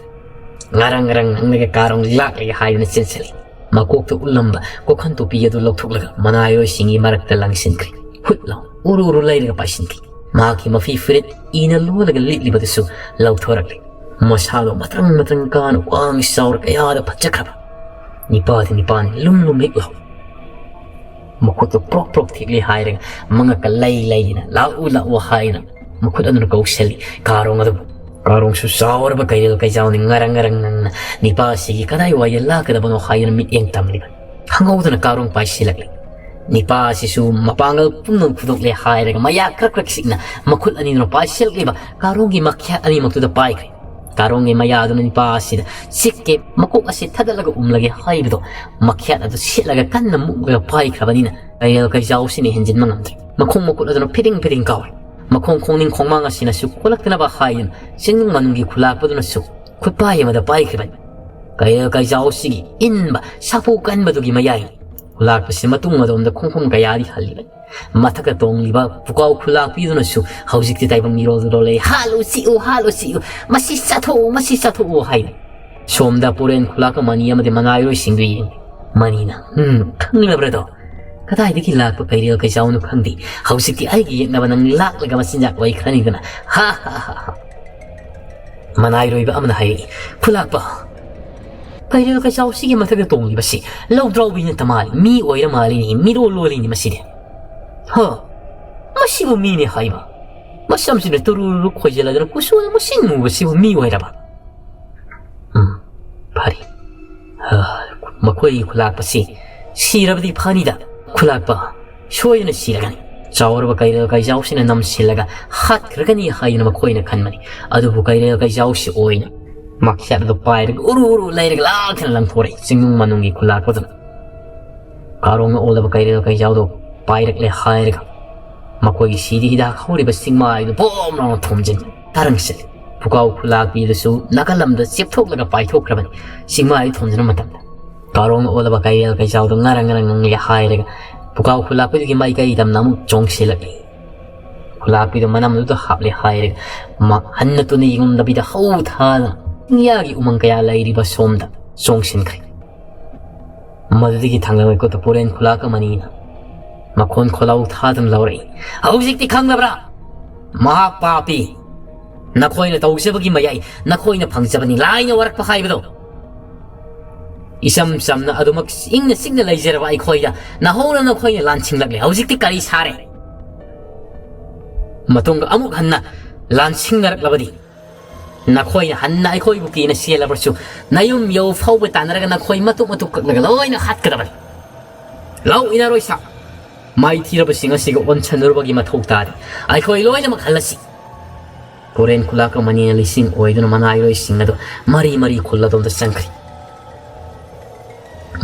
ꯉꯔꯪ ꯉꯔꯪ ꯉꯪꯂꯒ ꯀꯥꯔꯣꯡ ꯂꯥꯛꯂꯒꯦ ꯍꯥꯏꯗꯨꯅ ꯆꯦꯟꯁꯤꯜꯂꯤ꯫ ꯃꯀꯣꯛꯇ ꯎꯠꯂꯝꯕ ꯀꯣꯛꯈꯟ ꯇꯨꯄꯤ ꯑꯗꯨ ꯂꯧꯊꯣꯛꯂꯒ ꯃꯅꯥꯏꯔꯣꯏꯁꯤꯡꯒꯤ ꯃꯔꯛꯇ ꯂꯪꯁꯤꯟꯈ꯭ꯔꯦ꯫ ꯍꯨꯠ ꯂꯥꯎ ꯎꯔꯨ ꯎꯔꯨ ꯂꯩꯔꯒ ꯄꯥꯏꯁꯤꯟꯈꯤ꯫ ꯃꯍꯥꯛꯀꯤ ꯃꯐꯤ ꯐꯨꯔꯤꯠ ꯏꯅ ꯂꯣꯜꯂꯒ ꯂꯤꯠꯂꯤꯕꯗꯨꯁꯨ ꯂꯧꯊꯣꯔꯛꯂꯦ꯫ ꯃꯁꯥꯗꯣ ꯃꯇ꯭ꯔꯪ ꯃꯇ꯭ꯔꯪ ꯀꯥꯅ ꯋꯥꯡ ꯆꯥꯎꯔ ꯀꯌꯥꯗ ꯐꯠꯆꯈ꯭ꯔꯕ ꯅꯤꯄꯥꯗꯤ ꯅꯤꯄꯥꯅꯤ ꯂꯨꯝ ꯂꯨꯝ ꯍꯤꯛ ꯂꯥꯎ꯫ ꯃꯈꯨꯠꯇꯨ ꯄ꯭ꯔꯣꯛ ꯄ꯭ꯔꯣꯛ ꯊꯤꯛꯂꯤ ꯍꯥꯏꯔꯒ ꯃꯉꯛꯀ ꯂꯩ ꯂꯩꯗꯅ ꯂꯥꯛꯎ ꯂꯥꯛꯎ ꯍꯥꯏꯅ ꯃꯈꯨꯠ ꯑꯗꯨꯅ ꯀꯧꯁꯜꯂꯤ ꯀꯥꯔꯣꯡ ꯑꯗꯨꯕꯨ꯫ ꯀꯥꯔꯣꯡꯁꯨ ꯆꯥꯎꯔꯕ ꯀꯩꯔꯦꯜ ꯀꯩꯖꯥꯎꯅꯤ ꯉꯔꯪ ꯉꯔꯪ ꯉꯪꯅ ꯅꯤꯄꯥ ꯑꯁꯤꯒꯤ ꯀꯗꯥꯏꯋꯥꯏꯗ ꯂꯥꯛꯀꯗꯕꯅꯣ ꯍꯥꯏꯗꯨꯅ ꯃꯤꯠꯌꯦꯡ ꯇꯝꯂꯤꯕ꯫ ꯈꯪꯍꯧꯗꯅ ꯀꯥꯔꯣꯡ ꯄꯥꯏꯁꯤꯜꯂꯛꯂꯤ꯫ ꯅꯤꯄꯥ ꯑꯁꯤꯁꯨ ꯃꯄꯥꯡꯒꯜ ꯄꯨꯝꯅꯃꯛ ꯐꯨꯗꯣꯛꯂꯦ ꯍꯥꯏꯔꯒ ꯃꯌꯥ ꯀ꯭ꯔꯛ ꯀ꯭ꯔꯛ ꯁꯤꯛꯅ ꯃꯈꯨꯠ ꯑꯅꯤꯗꯨꯅ ꯄꯥꯏꯁꯤꯜꯂꯛꯂꯤꯕ ꯀꯥꯔꯣꯡꯒꯤ ꯃꯈ꯭ꯌꯥꯠ ꯑꯅꯤꯃꯛꯇꯨꯗ ꯄꯥꯏꯈ꯭ꯔꯦ꯫ ꯀꯥꯔꯣꯡꯒꯤ ꯃꯌꯥ ꯑꯗꯨꯅ ꯅꯤꯄꯥ ꯑꯁꯤꯗ ꯆꯤꯛꯀꯦ, ꯃꯀꯣꯛ ꯑꯁꯤ ꯊꯥꯗꯠꯂꯒ ꯎꯝꯂꯒꯦ ꯍꯥꯏꯕꯗꯣ ꯃꯈ꯭ꯌꯥꯠ ꯑꯗꯨ ꯁꯤꯠꯂꯒ ꯀꯟꯅ ꯃꯨꯛꯂꯒ ꯄꯥꯏꯈ꯭ꯔꯕꯅꯤꯅ ꯀꯩꯔꯦꯜ ꯀꯩꯖꯥꯎꯁꯤꯅ ꯍꯦꯟꯖꯤꯟꯕ ꯉꯝꯗ꯭ꯔꯦ꯫ ꯃꯈꯣꯡ ꯃꯈꯨꯠ ꯑꯗꯨꯅ ꯐꯤꯗꯤꯡ ꯐꯤꯗꯤꯡ ꯀꯥꯎꯔꯦ꯫ ꯃꯈꯣꯡ ꯈꯣꯡꯅꯤꯡ ꯈꯣꯡꯃꯥꯡ ꯑꯁꯤꯅꯁꯨ ꯀꯣꯜꯂꯛꯇꯅꯕ ꯍꯥꯏꯗꯨꯅ ꯆꯤꯡꯅꯨꯡ ꯃꯅꯨꯡꯒꯤ ꯈꯨꯂꯥꯛꯄꯗꯨꯅꯁꯨ ꯈꯨꯠꯄꯥꯏ ꯑꯃꯗ ꯄꯥꯏꯈꯤꯕꯅꯤ꯫ ꯀꯩꯔꯦꯜ ꯀꯩꯖꯥꯎꯁꯤꯒꯤ ꯏꯟꯕ ꯁꯥꯐꯨ ꯀꯟꯕꯗꯨꯒꯤ ꯃꯌꯥꯏ ꯈꯨꯂꯥꯛꯄꯁꯤ ꯃꯇꯨꯡ ꯑꯗꯣꯝꯗ ꯈꯣꯡꯐꯝ ꯀꯌꯥꯗꯤ ꯍꯜꯂꯤꯕꯅꯤ꯫ ꯃꯊꯛꯇ ꯇꯣꯡꯂꯤꯕ ꯄꯨꯀꯥꯎ ꯈꯨꯂꯥꯛꯄꯤꯗꯨꯅꯁꯨ ꯍꯧꯖꯤꯛꯇꯤ ꯇꯥꯏꯕꯪ ꯃꯤꯔꯣꯜꯗꯨ ꯂꯣꯜꯂꯛꯏ, "ꯍꯥꯠꯂꯨ, ꯆꯤꯛꯎ, ꯍꯥꯠꯂꯨ, ꯆꯤꯛꯎ, ꯃꯁꯤ ꯆꯥꯊꯣꯛꯎ, ꯃꯁꯤ ꯆꯥꯊꯣꯛꯎ" ꯍꯥꯏꯅ꯫ ꯁꯣꯝꯗ ꯄꯨꯔꯦꯟ ꯈꯨꯂꯥꯛꯄ ꯃꯅꯤ ꯑꯃꯗꯤ ꯃꯅꯥꯏꯔꯣꯏꯁꯤꯡꯗꯨ ꯌꯦꯡꯂꯤ꯫ ꯃꯅꯤꯅ, "ꯎꯝ, ꯈꯪꯂꯕ꯭ꯔꯗꯣ? ꯀꯗꯥꯏꯗꯒꯤ ꯂꯥꯛꯄ ꯀꯩꯔꯦꯜ ꯀꯩꯆꯥꯎꯅꯣ ꯈꯪꯗꯦ꯫ ꯍꯧꯖꯤꯛꯇꯤ ꯑꯩꯒꯤ ꯌꯦꯛꯅꯕ ꯅꯪ ꯂꯥꯛꯂꯒ ꯃꯆꯤꯟꯖꯥꯛ ꯑꯣꯏꯈ꯭ꯔꯅꯤꯗꯅ꯫ ꯍꯥ, ꯍꯥ, ꯍꯥ, ꯍꯥ"꯫ ꯃꯅꯥꯏꯔꯣꯏꯕ ꯑꯃꯅ ꯍꯥꯏꯔꯛꯏ, "ꯈꯨꯂꯥꯛꯄ, ꯀꯩꯔꯦꯜ ꯀꯩꯆꯥꯎꯁꯤꯒꯤ ꯃꯊꯛꯇ ꯇꯣꯡꯂꯤꯕꯁꯤ ꯂꯧꯗ꯭ꯔꯥꯎꯕꯤ ꯅꯠꯇ ꯃꯥꯜꯂꯤ, ꯃꯤ ꯑꯣꯏꯔ ꯃꯥꯜꯂꯤꯅꯤ, ꯃꯤꯔꯣꯜ ꯂꯣꯜꯂꯤꯅꯤ ꯃꯁꯤꯗꯤ꯫ ꯍ, ꯃꯁꯤꯕꯨ ꯃꯤꯅꯤ ꯍꯥꯏꯕ? ꯃꯁꯝꯁꯤꯅ ꯇꯨꯔꯨꯔꯨ ꯈꯣꯏꯖꯤꯜꯂꯗꯅ ꯀꯨꯆꯨꯅ ꯃꯨꯁꯤꯟ ꯃꯨꯕꯁꯤꯕꯨ ꯃꯤ ꯑꯣꯏꯔꯕ?" ꯎꯝ, ꯐꯔꯦ꯫ ꯍ, ꯃꯈꯣꯏꯒꯤ ꯈꯨꯂꯥꯛꯄꯁꯤ ꯁꯤꯔꯕꯗꯤ ꯐꯅꯤꯗ꯫ ꯈꯨꯂꯥꯛꯄ ꯁꯣꯏꯗꯅ ꯁꯤꯔꯒꯅꯤ꯫ ꯆꯥꯎꯔꯕ ꯀꯩꯔꯦꯜ ꯀꯩꯖꯥꯎꯁꯤꯅ ꯅꯝꯁꯤꯜꯂꯒ ꯍꯥꯠꯈ꯭ꯔꯒꯅꯤ ꯍꯥꯏꯗꯨꯅ ꯃꯈꯣꯏꯅ ꯈꯟꯕꯅꯤ꯫ ꯑꯗꯨꯕꯨ ꯀꯩꯔꯦꯜ ꯀꯩꯖꯥꯎꯁꯤ ꯑꯣꯏꯅ ꯃꯈꯦꯠ ꯑꯗꯨ ꯄꯥꯏꯔꯒ ꯎꯔꯨ ꯎꯔꯨ ꯂꯩꯔꯒ ꯂꯥꯛꯇꯅ ꯂꯪꯊꯣꯔꯛꯏ ꯆꯤꯡꯅꯨꯡ ꯃꯅꯨꯡꯒꯤ ꯈꯨꯂꯥꯛꯄꯗꯨꯅ꯫ ꯀꯥꯔꯣꯡꯅ ꯑꯣꯜꯂꯕ ꯀꯩꯔꯦꯜ ꯀꯩꯖꯥꯎꯗꯣ ꯄꯥꯏꯔꯛꯂꯦ ꯍꯥꯏꯔꯒ ꯃꯈꯣꯏꯒꯤ ꯁꯤꯗꯤ ꯍꯤꯗꯥꯛ ꯍꯧꯔꯤꯕ ꯆꯤꯡꯃꯥꯏꯗꯨ ꯕꯣꯝ ꯂꯥꯎꯅ ꯊꯣꯝꯖꯤꯟ ꯇꯥꯔꯪꯁꯤꯜꯂꯤ꯫ ꯄꯨꯀꯥꯎ ꯈꯨꯂꯥꯛꯄꯤꯗꯨꯁꯨ ꯅꯥꯀꯜꯂꯝꯗ ꯆꯦꯞꯊꯣꯛꯂꯒ ꯄꯥꯏꯊꯣꯛꯈ꯭ꯔꯕꯅꯤ꯫ ꯆꯤꯡꯃꯥꯏ ꯊꯣꯝꯖꯤꯟꯕ ꯃꯇꯝꯗ ꯀꯥꯔꯣꯡꯅ ꯑꯣꯜꯂꯕ ꯀꯩꯔꯦꯜ ꯀꯩꯆꯥꯎꯗꯣ ꯉꯔꯪ ꯉꯔꯪ ꯉꯪꯂꯦ ꯍꯥꯏꯔꯒ ꯄꯨꯀꯥꯎ ꯈꯨꯂꯥꯛꯄꯤꯗꯨꯒꯤ ꯃꯥꯏꯀꯩ ꯇꯝꯅ ꯑꯃꯨꯛ ꯆꯣꯡꯁꯤꯜꯂꯛꯂꯤ꯫ ꯈꯨꯂꯥꯛꯄꯤꯗꯨ ꯃꯅꯝꯗꯨꯗ ꯍꯥꯞꯂꯦ ꯍꯥꯏꯔꯒ ꯃꯥ ꯍꯟꯅ ꯇꯨꯅ ꯌꯦꯡꯂꯝꯗꯕꯤꯗ ꯍꯧ ꯊꯥꯗꯅ ꯆꯤꯡꯌꯥꯒꯤ ꯎꯃꯪ ꯀꯌꯥ ꯂꯩꯔꯤꯕ ꯁꯣꯝꯗ ꯆꯣꯡꯁꯤꯟꯈ꯭ꯔꯦ꯫ ꯃꯗꯨꯗꯒꯤ ꯊꯥꯡꯂꯕ ꯈꯨꯠꯇ ꯄꯨꯔꯦꯟ ꯈꯨꯂꯥꯛ ꯑꯃꯅꯤꯅ ꯃꯈꯣꯟ ꯈꯣꯜꯂꯥꯎ ꯊꯥꯗꯨꯅ ꯂꯧꯔꯛꯏ, "ꯍꯧꯖꯤꯛꯇꯤ ꯈꯪꯂꯕ꯭ꯔꯥ? ꯃꯍꯥꯛ ꯄꯥꯄꯤ꯫ ꯅꯈꯣꯏꯅ ꯇꯧꯖꯕꯒꯤ ꯃꯌꯥꯏ ꯅꯈꯣꯏꯅ ꯐꯪꯖꯕꯅꯤ꯫ ꯂꯥꯏꯅ ꯋꯥꯔꯛꯄ ꯍꯥꯏꯕꯗꯣ꯫ ꯏꯆꯝ ꯆꯝꯅ ꯑꯗꯨꯃꯛ ꯏꯪꯅ ꯆꯤꯛꯅ ꯂꯩꯖꯔꯕ ꯑꯩꯈꯣꯏꯗ ꯅꯍꯧꯅ ꯅꯈꯣꯏꯅ ꯂꯥꯟꯁꯤꯡꯂꯛꯂꯦ꯫ ꯍꯧꯖꯤꯛꯇꯤ ꯀꯔꯤ ꯁꯥꯔꯦ? ꯃꯇꯨꯡꯗ ꯑꯃꯨꯛ ꯍꯟꯅ ꯂꯥꯟꯁꯤꯡꯅꯔꯛꯂꯕꯗꯤ ꯅꯈꯣꯏꯅ ꯍꯟꯅ ꯑꯩꯈꯣꯏꯕꯨ ꯀꯤꯅ ꯆꯦꯜꯂꯕꯁꯨ ꯅꯌꯨꯝ ꯌꯧ ꯐꯥꯎꯕ ꯇꯥꯟꯅꯔꯒ ꯅꯈꯣꯏ ꯃꯇꯨꯞ ꯃꯇꯨꯞ ꯀꯛꯂꯒ ꯂꯣꯏꯅ ꯍꯥꯠꯀꯗꯕꯅꯤ꯫ ꯂꯧ ꯏꯅꯔꯣꯏ ꯁꯥ꯫ ꯃꯥꯏꯊꯤꯔꯕꯁꯤꯡ ꯑꯁꯤꯒ ꯑꯣꯟꯁꯟꯅꯔꯨꯕꯒꯤ ꯃꯊꯧ ꯇꯥꯗꯦ꯫ ꯑꯩꯈꯣꯏ ꯂꯣꯏꯅꯃꯛ ꯍꯜꯂꯁꯤ"꯫ ꯄꯨꯔꯦꯟ ꯈꯨꯂꯥꯛ ꯑꯃꯅꯤꯅ ꯂꯤꯁꯤꯡ ꯑꯣꯏꯗꯨꯅ ꯃꯅꯥꯏꯔꯣꯏꯁꯤꯡ ꯑꯗꯨ ꯃꯔꯤ ꯃꯔꯤ ꯈꯨꯜ ꯑꯗꯣꯝꯗ ꯆꯪꯈ꯭ꯔꯦ꯫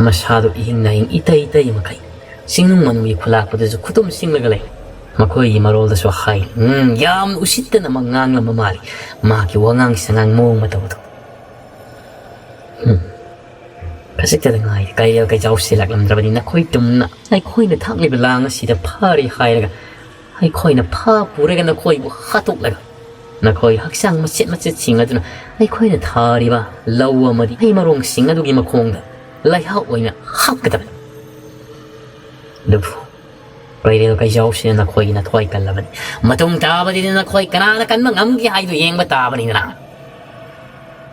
ꯃꯁꯥꯗꯨ ꯏꯍꯤꯡ ꯅꯥꯍꯤꯡ ꯏꯇꯩ ꯏꯇꯩ ꯃꯈꯩ ꯆꯤꯡꯅꯨꯡ ꯃꯅꯨꯡꯒꯤ ꯈꯨꯂꯥꯛꯄꯗꯨꯁꯨ ꯈꯨꯇꯨꯝ ꯁꯤꯡꯂꯒ ꯂꯩ꯫ ꯃꯈꯣꯏꯒꯤ ꯃꯔꯣꯜꯗꯁꯨ ꯍꯥꯏ꯫ ꯎꯝ, ꯌꯥꯝꯅ ꯎꯁꯤꯠꯇꯅ ꯑꯃ ꯉꯥꯡꯂꯝꯕ ꯃꯥꯜꯂꯤ꯫ ꯃꯍꯥꯛꯀꯤ ꯋꯥꯉꯥꯡ ꯁꯉꯥꯡ ꯃꯑꯣꯡ ꯃꯇꯧ ꯑꯗꯨ꯫ ꯎꯝ꯫ ꯈꯖꯤꯛꯇꯗ ꯉꯥꯏꯔꯦ, ꯀꯩꯔꯦꯜ ꯀꯩꯖꯥꯎꯁꯦ ꯂꯥꯛꯂꯝꯗ꯭ꯔꯕꯅꯤ꯫ ꯅꯈꯣꯏ ꯇꯨꯝꯅ ꯑꯩꯈꯣꯏꯅ ꯊꯥꯛꯂꯤꯕ ꯂꯥꯡ ꯑꯁꯤꯗ ꯐꯥꯔꯦ ꯍꯥꯏꯔꯒ, ꯑꯩꯈꯣꯏꯅ ꯐꯥ ꯄꯨꯔꯒ ꯅꯈꯣꯏꯕꯨ ꯍꯥꯠꯇꯣꯛꯂꯒ, ꯅꯈꯣꯏ ꯍꯛꯆꯥꯡ ꯃꯆꯦꯠ ꯃꯆꯦꯠꯁꯤꯡ ꯑꯗꯨꯅ ꯑꯩꯈꯣꯏꯅ ꯊꯥꯔꯤꯕ ꯂꯧ ꯑꯃꯗꯤ ꯍꯩ ꯃꯔꯣꯡꯁꯤꯡ ꯑꯗꯨꯒꯤ ꯃꯈꯣꯡꯗ ꯂꯩꯍꯥꯎ ꯑꯣꯏꯅ ꯍꯥꯞꯀꯗꯕꯅꯤ꯫ ꯑꯗꯨꯕꯨ ꯀꯩꯔꯦꯜ ꯀꯩꯖꯥꯎꯁꯤꯅ ꯅꯈꯣꯏꯒꯤ ꯅꯊ꯭ꯋꯥꯏ ꯀꯜꯂꯕꯅꯤ꯫ ꯃꯇꯨꯡ ꯇꯥꯕꯗꯗꯤ ꯅꯈꯣꯏ ꯀꯅꯥꯅ ꯀꯟꯕ ꯉꯝꯒꯦ ꯍꯥꯏꯗꯨ ꯌꯦꯡꯕ ꯇꯥꯕꯅꯤꯗꯅ꯫